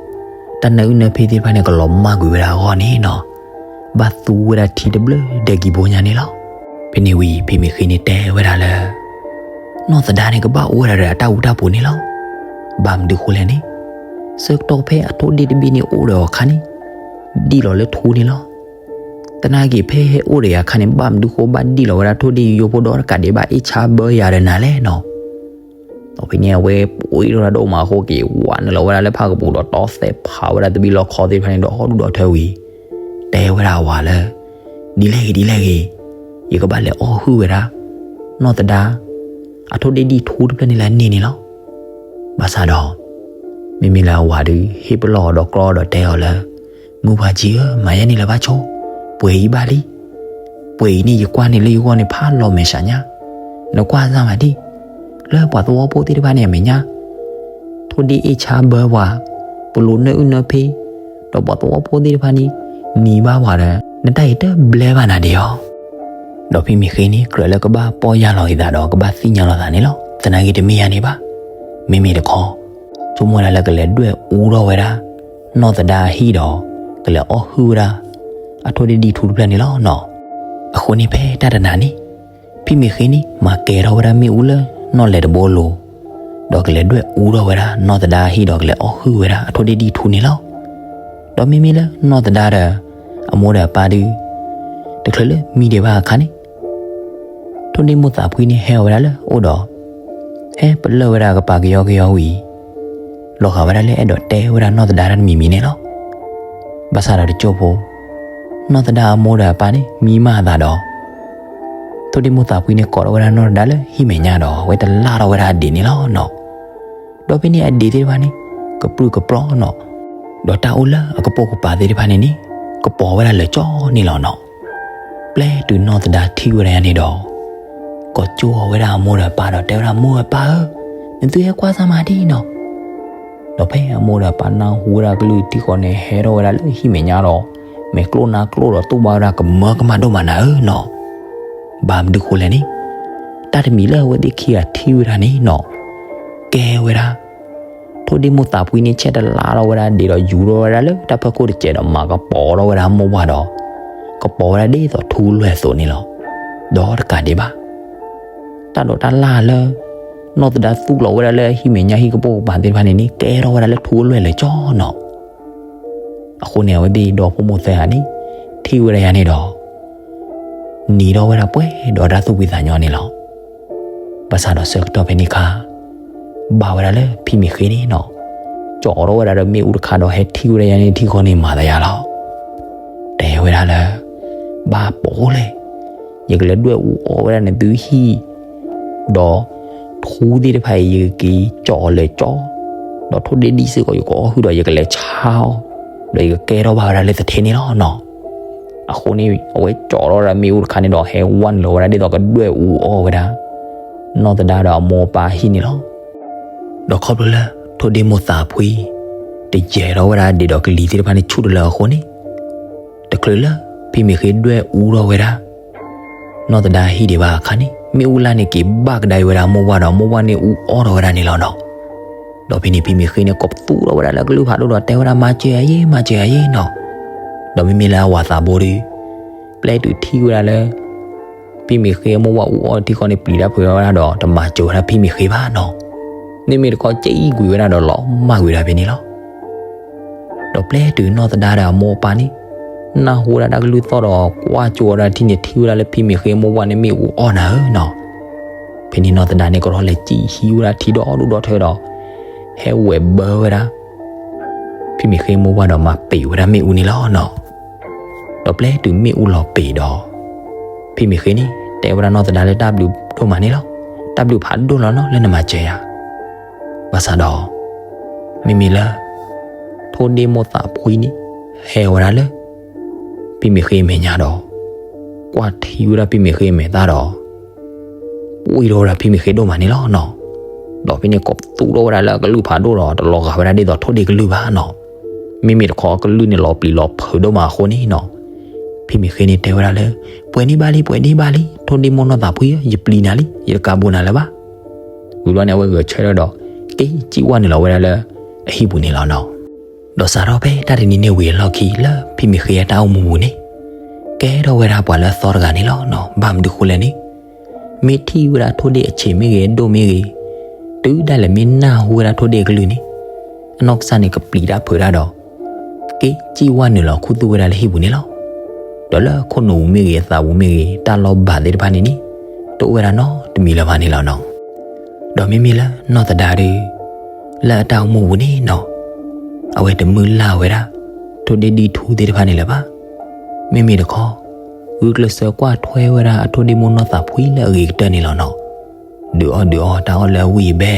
တၢ်နၢအုၣ်နၢဖဲသ့ၣ်တဖၣ်န့ၣ် ကလီၤမၢ်ကွံာ်ဝဲဒၣ်အဂီၢ်န့ၣ်နီၤ, ဘၣ်သူဝဲဒၣ်ထံတဘျၢဒဲကံဘိညါန့ၣ်လီၤ. ဖဲန့ၣ်ဝံၤ ဖံမ့ၢ်ဃ့န့ၣ်တဲဝဲဒၣ်လၢ နီၢ်သဒါန့ၣ်ကဘၣ်အိၣ်ဝဲဒၣ်ဒီးအတၢ်ဝူတၢ်ပူၤန့ၣ်လီၤ. ဘၣ်မနုၤဃိလဲၣ်န့ၣ်, ဆၢကတီၢ်ဖဲအထိၣ်ဒ့ၣ်တဘ့ၣ်န့ၣ်အိၣ်ဒီးအခါန့ၣ် ဒံၣ်လီၤလၢထူန့ၣ်လီၤ. သနာ်က့ဖဲဟဲအိၣ်ဒီးယၤအခါန့ၣ် ဘၣ်မနုၤဃိဘၣ်ဒံၣ်လီၤဝဲဒၣ်ထိၣ်ဒ့ၣ်ယိယိဖိဒီးတကးဒံးဘၣ် အ့ၣ်ဆါဘၢယၤဒီးနၤလဲၣ်နီၤ. ဒီးဖဲန့ၣ်အဝဲပှ့ၤထီၣ်တၢ်ဒိၣ်မးအဃိက့ၤ ဝးနုာ်လီၤဝဲဒၣ်လၢဖၣ်ကပူၤဒီးတီသဲးဖးဝဲဒၣ်သဘံၣ်လီၢ်ခီသ့ၣ်တဖၣ်န့ၣ်ဒီး ဟီၣ်ဒူၣ်ဒီးထၢဝံၤ တဲဝဲဒၣ်အဝၤလၢ ဒ်လဲၣ်ဂ့ၤဒ်လဲၣ်ဂ့ၤ, ယကဘၣ်လဲၤအီၣ်ဟုၣ်ဝဲဒၣ် နီၢ်သဒါ အထိၣ်ဒ့ၣ်ဒံၣ်ထူတဖျၢၣ်န့ၣ်လၢအန့ၢ်န့ၣ်လီၤ. ဘၣ်ဆၣ်ဒီး မ့မ့ၢ်လၢအဝၤဒုး ဟ့ၣ်ပလီၢ်အီၤဒီးကြီဒီးတဲအီၤလၢ မုၢ်ပှၢ်ကံဧၢ, မၤယဲန့ၣ်လၢၤဘၣ်ဆိ, ပှဲၤအံၤဘၣ်လံ. ပှဲၤအံၤန့ၣ် ယကွၢ်န့ၢ်လၢယဂီၢ်န့ၣ် ဖးလီၤမဲာ်ဆှးညါ, နကွၢ်စၢ်မးဒံၣ်, လၢပှၤသဝီဖိသ့ၣ်တဖၣ်န့ၣ်အမဲာ်ညါ ထိၣ်ဒ့အ့ၣ်ဆါဘၢပှၤ, ပလိာ်နၢအုၣ်နၢဖ့, ဒီးပှၤသဝီဖိသ့ၣ်တဖၣ်န့ၣ် နံၤဘၣ်ပှၤဒီး နတၢ်အံၤတဘျဲဘၣ်နၤဒံးဧါ. ဒီးဖံမ့ၢ်ဃ့န့ၣ် ကြၢးလၢကဘၣ်ပီၢ်ယၢ်လီၤအသးဒီး ကဘၣ်သ့ၣ်ညါလီၤသးန့ၣ်လီၤ. သနာ်က့တမ့ၢ်ယၤန့ၣ်ဘၣ်. မ့မ့ၢ်တခီ ဆိကမိၣ်ဝဲဒၣ်လၢကလဲၤဒွဲၣ်အူထီၣ်ဝဲဒၣ် နီၢ်သဒါအဟံၣ်ဒီး ကလဲၤအီၣ်ဟုၣ်ဝဲဒၣ် အထိၣ်ဒ့ဒံၣ်ထူတဖျၢၣ်န့ၣ်လီၤနီၤ. အဃိန့ၣ်ဖဲတၢ်တနၤန့ၣ် ဖံမ့ၢ်ဃ့န့ၣ် မၤကဲထီၣ်ဝဲဒၣ်မ့ၣ်အူလၢနီၢ်လဲၤတဘိအလိၤ, ဒီးကလဲၤဒွဲၣ်အူထီၣ်ဝဲဒၣ် နီၢ်သဒါအဟံၣ်ဒီး ကလဲၤအီၣ်ဟုၣ်ဝဲဒၣ်အထိၣ်ဒ့ဒံၣ်ထူန့ၣ်လီၤ. ဒီးမ့မ့ၢ်လၢနီၢ်သဒါဒီး အမိၢ်ဒီးအပၢ်ဒုး တချုးလၢမံဒံးဘၣ်အခါန့ၣ် ထိၣ်ဒ့မိၢ်သးဖှံန့ၣ် ဟဲအီၤဝဲဒၣ်လၢအအိၣ်ဒီး ဟဲပလၢၢ်ဝဲဒၣ်ကပၤကယီကယီဝံၤ လီၤဂာ်ဝဲဒၣ်လၢအဲၣ်ဒိးတဲဝဲဒၣ်နီၢ်သဒါတၢ်တမံၤမံၤန့ၣ်လီၤ. ဘၣ်ဆၣ်ဒီးတစိၢ်ဖိ နီၢ်သဒါအမိၢ်ဒီးအပၢ်န့ၣ် မံမၢ်အသးဒီး ထိၣ်ဒ့မိၢ်သးဖှံန့ၣ် ကိးထီၣ်ဝဲဒၣ်နီၢ်သဒါလၢဟံၣ်မဲာ်ညါဒီး အဝဲတလၢ်ထီၣ်ဝဲဒၣ်အဒံးန့ၣ်လီၤနီၤ. ဒီးဖဲန့ၣ်အဒံးသ့ၣ်တဖၣ်န့ၣ် ကပြုၢ်ကပြီၤနီၤ, ဒီးတၢ်အိၣ်လၢအကပိာ်ကပၤသ့ၣ်တဖၣ်န့ၣ်န့ၣ် ကပီၤဝဲဒၣ်လၢာ်ကၠီန့ၣ်လီၤနီၤ. ပျဲတုၤနီၢ်သဒါထံၣ်ဝဲဒၣ်ယၤန့ၣ်ဒီး ကိးကၠိအီၤဝဲဒၣ်အမိၢ်ဒီးအပၢ်ဒီးတဲဝဲဒၣ် မိၢ်အပၢ်ဧၢ, နသုဟဲကွၢ်စၢ်မးဒံၣ်နီၤ. ဒီးဖဲအမိၢ်ဒီးအပၢ်နၢ်ဟူဝဲဒၣ်ကလုၢ်ထံဃီန့ၣ် ဟဲထီၣ်ဝဲဒၣ်လၢဟံၣ်မဲာ်ညါဒီး မဲာ်ကျိၣ်နါကျိၣ်ဒီး တူၢ်ဘၣ်ဝဲဒၣ်ကမၢကမၣ်ဒိၣ်မးနၤဧၢနီၤ. ဘၣ်မနုၤဃိလဲၣ်န့ၣ် တၢ်တမံၤလၢအဝဲသ့ၣ်ခံဂၤထံၣ်ဝဲဒၣ်န့ၣ်နီၤ ကဲဝဲဒၣ် ထိၣ်ဒ့မိၢ်သးဖှံန့ၣ် ဆဲးတလါထီၣ်ဝဲဒၣ်ဒံးဒီးယူၤထီၣ်ဝဲဒၣ်လၢတၢ်ဖီခိၣ်တစဲးဒီး မၤကပီၤထီၣ်ဝဲဒၣ်မိၢ်ဝၤဒီး ကပီၤဝဲဒၣ်ဒ်သိးထူလွဲၢ်အသိးန့ၣ်လီၤ. ဒီးတကးဒံးဘၣ် တၢ်ဒိးတၢ်လၢ်လၢ နီၢ်သဒါသူၣ်လီၤဝဲဒၣ်လၢဟံၣ်မဲာ်ညါဟံၣ်ကပိာ်ကပၤသ့ၣ်တဖၣ်န့ၣ်န့ၣ် ကဲထီၣ်ဝဲဒၣ်လၢထူလွဲၢ်လၢာ်ကၠီနီၤ. အဃိန့ၣ် အဝဲသ့ၣ်ဒီဖိမိၢ်သၢဂၤန့ၣ် ထံၣ်ဝဲဒၣ်ယၤန့ၣ်ဒီး နံၤထီၣ်ဝဲဒၣ်ပှဲၤဒီးတၢ်သူၣ်ဖှံသးညီန့ၣ်လီၤ. ဘၣ်ဆၣ်ဒီးဆၢကတီၢ်ဖဲန့ၣ်အခါ ဘၣ်ဝဲဒၣ်လၢဖံမ့ၢ်ဃ့န့ၣ်နီၤ ကၠီထီၣ်ဝဲဒၣ်ဒီးမ့ၣ်အူတခါဒီး ဟဲထံၣ်ဝဲဒၣ်ယၤန့ၣ်ထံဃီန့ၣ် မၤသးယၤလီၤ. တဲဝဲဒၣ်လၢ ဘၣ်ပိာ်လဲၣ်, ယကလဲၤဒွဲၣ်အူအီၣ်ဝဲဒၣ်နသုဟံၣ် ဒီး ထူသ့ၣ်တဖၣ်အံၤ ယကက့ၤကၠီအီၤလၢာ်ကၠီ, ဒီးထိၣ်ဒ့ဒံၣ်စ့ၢ်ကီး ယကအီၣ်ဟုၣ်ဒီးယကလဲၤဆါအီၤ, ဒီးယကကဲထီၣ်ဘၣ်ဝဲဒၣ်လၢသထ့န့ၣ်လီၤနီၤ. အဃိန့ၣ် အဝဲကၠီထီၣ်ဝဲဒၣ်မ့ၣ်အူတခါန့ၣ်ဒီး ဟဲဝဲနုာ်လီၤဝဲဒၣ်ဒ်သိးကဒွဲၣ်အူအီၣ်ဝဲဒၣ် နီၢ်သဒါဒီးအမိၢ်အပၢ်ဟံၣ်န့ၣ်လီၤ. ဒီးခီဖျိလၢ ထိၣ်ဒ့မိၢ်သးဖှံ တယဲၤထီၣ်ဝဲဒၣ်ဒံးဒီးကလံၤသ့ၣ်တဖၣ်န့ၣ် ဆူၣ်တလၢအဃိန့ၣ်, တချုးလၢ ဖံမ့ၢ်ဃ့ဒွဲၣ်အူထီၣ်ဝဲဒၣ် နီၢ်သဒါဟံၣ်ဒံးဘၣ်အခါန့ၣ် မ့ၣ်အူလၢ်န့ၣ်က့ၤဘၣ်ကဒါအီၤဝဲဒၣ်မိၢ်ဝၤဒီး မိၢ်ဝၤန့ၣ်အူအီၣ်ထီၣ်ဝဲဒၣ်န့ၣ်လီၤနီၤ. ဒီးဖဲန့ၣ်ဖံမ့ၢ်ဃ့န့ၣ် ကိးပသူထီၣ်ဝဲဒၣ်လၢကလုၢ်ဖးဒိၣ်ဒီးတဲဝဲဒၣ် မၤစၢၤယၤယ့ မၤစၢၤယၤယ့နီၤ. ဒီးမ့မ့ၢ်လၢအဝၤသးဘိဒီး ပျဲတုၤထံၣ်ဝဲဒၣ်လၢ ဖံမ့ၢ်ဃ့အမိၢ်ဝၤအူအီၣ်ထံဃီန့ၣ် ပျံၤတၢ်ဖုးထီၣ်ဝဲဒၣ်ဒီး တမၤစၢၤဝဲဒၣ်ဖံမ့ၢ်ဃ့ဘၣ်နီၤ. မ့မ့ၢ်တခီ ကၠံၣ်ကွံာ်ဝဲဒၣ်ဒီးလီၤမၢ်ကွံာ်ဒၣ်ဖဲန့ၣ်လီၤ. ဒီးပျဲတုၤနီၢ်သဒါဒီးအမိၢ်အပၢ်န့ၣ် နၢ်ဟူဝဲဒၣ်တၢ်ကလုၢ်သီၣ်ဒီး ကွၢ်ကၠိဝဲဒၣ်ထံန့ၣ် ထံၣ်ဝဲဒၣ်လၢဖံမ့ၢ်ဃ့အမိၢ်ဝၤန့ၣ် မ့ၣ်အူအီၣ်နၤဧၢနီၤ. ဖဲန့ၣ်နီၢ်သဒါန့ၣ် ကထီၣ်လဲၤစံၣ်ဟံးဝဲဒၣ်ထံဒီဒူၣ်ဒီထၢဒီး ဟဲဝဲၢ်ဘၢဝဲဒၣ် ဖံမ့ၢ်ဃ့မိၢ်ဝၤဒီးမၤပ့ၤဝဲဒၣ်မ့ၣ်အူန့ၣ်လီၤနီၤ. ဒီးပျဲတုၤမ့ၣ်အူလီၤပ့ၤဒီး ဖံမ့ၢ်ဃ့န့ၣ် တဲဝဲဒၣ်နီၢ်သဒါလၢတၢ်ဘျုးဒိၣ်မးန့ၣ်လီၤ. တၢ်ဘျုးဖးဒိၣ်လီၤနီၤ လၢနမၤစၢၤယၤ. ဘၣ်ဆၣ်ဒီး မ့မ့ၢ်လၢ ထိၣ်ဒ့မိၢ်သးဖှံန့ၣ် ဟဲဝဲဒၣ်လၢ ဖံမ့ၢ်ဃ့မဲာ်ညါဒီး ကွၢ်ထံဝဲဒၣ်ဖံမ့ၢ်ဃ့မဲာ်သၣ်ဒီး ပှံၢ်ထီၣ်ဝဲဒၣ်ဖံမ့ၢ်ဃ့ဒိၣ်မးန့ၣ်လီၤနီၤ. ဒီးဖဲန့ၣ်ကိးပသူထီၣ်ဝဲဒၣ်လၢအကလုၢ်ဖးဒိၣ်ဒီး တလီၤဂာ်ဝဲဒၣ်ဒ်သိးထိၣ်ဒ့ကလုၢ်ဘၣ်နီၤ. မ့မ့ၢ်တခီအကလုၢ်န့ၣ်လီၤပျံၤလီၤဖုးဒိၣ်မးအဃိန့ၣ်နီၤ, ဖံမ့ၢ်ဃ့န့ၣ်တဲဝဲဒၣ်လၢ ပှဲၤန့ၢ်ဘၣ်လံ ပှဲၤန့ၢ်ဘၣ်လံ ထိၣ်ဒ့မိၢ်နီၢ်သးဖှံဧၢ, ယပျံၤနၤလံ ယတကးဘိးနၤလၢၤဘၣ်. ဝံၤဘျီန့ၣ် အဝဲဂဲၤဆၢထၢၣ်ဒီး က့ၤစံၣ်ဝဲနုာ်လီၤဝဲဒၣ်လၢ အဟံၣ်ပူၤန့ၣ်လီၤနီၤ. ဒီးစးထီၣ်ဖဲတၢ်တနံၤန့ၣ်ဝံၤအလီၢ်ခံ လၢဖံမ့ၢ်ဃ့အတၢ်အိၣ်မူပူၤန့ၣ် ကဲထီၣ်ဝဲဒၣ်ပှၤလၢအသီတဂၤန့ၣ်လီၤနီၤ. ဘၣ်မနုၤဃိလဲၣ်န့ၣ် မ့ၢ်ထံၣ်ဝဲဒၣ်ထိၣ်ဒ့အဆံးမ့ၢ်ဂ့ၤ အဒိၣ်မ့ၢ်ဂ့ၤ, တုၤဒၣ်လဲာ်မ့ၢ်နၢ်ဟူဝဲဒၣ်ထိၣ်ဒ့အကလုၢ်န့ၣ် အနီၢ်ကစၢ်န့ၣ်ကပျံၤတၢ်ဖုးတၢ်ဒီး က့ၤစံၣ်ဝဲနုာ်လီၤခူသူၣ်ဝဲဒၣ်လၢဟံၣ်ပူၤန့ၣ်လီၤ. ဒီးလၢခိၣ်နူာ်ပူၤမ့ၢ်ဂ့ၤ အသးပူၤမ့ၢ်ဂ့ၤ တၢ်လီၤဘၣ်သ့ၣ်တဖၣ်န့ၣ်န့ၣ် တအိၣ်ဝဲဒၣ်နီတမံၤလၢၤဘၣ်န့ၣ်လီၤနီၤ. ဒီးမ့မ့ၢ်လၢနီၢ်သဒါဒီး လၢအတၢ်အိၣ်မူပူၤန့ၣ်နီၤ အဝဲတမုၢ်လၢ်ဝဲဒၣ် ထိၣ်ဒ့ဒံၣ်ထူသ့ၣ်တဖၣ်န့ၣ်လၢၤဘၣ်. မ့မ့ၢ်တခီ ဂုာ်ကျဲးစၢးကွၢ်ထွဲဝဲဒၣ်အထိၣ်ဒ့မိၢ်နီၢ်သးဖှံလၢအဂ့ၤကတၢၢ်န့ၣ်လီၤနီၤ. ဒုးအီၣ်ဒုးအီတၢ်အီၣ်လၢအဝံၣ်အဘဲ,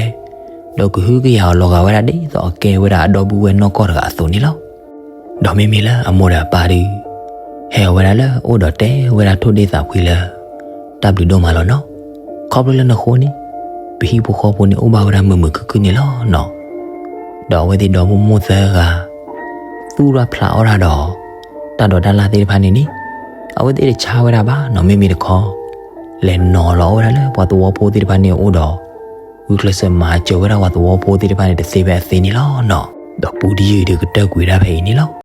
ဒီးကဟုကယာ်အီၤလီၤဂာ်ဝဲဒၣ်ဒ်သိးအကဲဝဲဒၣ်အဒီပုၢ်ဝဲၢ်နီၢ်ကီၢ်တဂၤအသိးန့ၣ်လီၤ. ဒီးမ့မ့ၢ်လၢအမိၢ်ဒီးအပၢ်ဒီး ဟဲအီၤဝဲဒၣ်လၢအအိၣ်ဒီးတဲဝဲဒၣ်ထိၣ်ဒ့ၣ်သးဖှံလၢ တၢ်ဘျုးဒိၣ်မးလီၤနီၤ. ခီဖျိလၢနဃိန့ၣ် ပဟံၣ်ဖိဃီဖိန့ၣ်အိၣ်ဘၣ်ဝဲဒၣ်မုာ်မုာ်ခုၣ်ခုၣ်န့ၣ်လီၤနီၤ. ဒီးအဝဲသ့ၣ်ဒီမိၢ်မိၢ်သၢဂၤ သူၣ်ထီၣ်ဖျးအီၣ်တၢ်ဒီး တၢ်ဒိးတၢ်လၢ်သ့ၣ်တဖၣ်န့ၣ်န့ၣ် အဝဲသ့ၣ်တဆါဝဲဒၣ်ဘၣ်နီၤ မ့မ့ၢ်တခီ လဲၤနီၤလီၤအီၣ်ဝဲဒၣ်လၢပှၤသဝီဖိသ့ၣ်တဖၣ်န့ၣ်အအိၣ်ဒီး ဂုာ်ကျဲးစၢးမၤစၢၤဝဲဒၣ်ပှၤသဝီဖိသ့ၣ်တဖၣ်န့ၣ်တသ့ဖဲအသ့န့ၣ်လီၤနီၤ. ဒီးပူတယုၢ်အံၤဒီးကတၢၢ်ကွံာ်ဝဲဒၣ်ဖဲအံၤန့ၣ်လီၤ.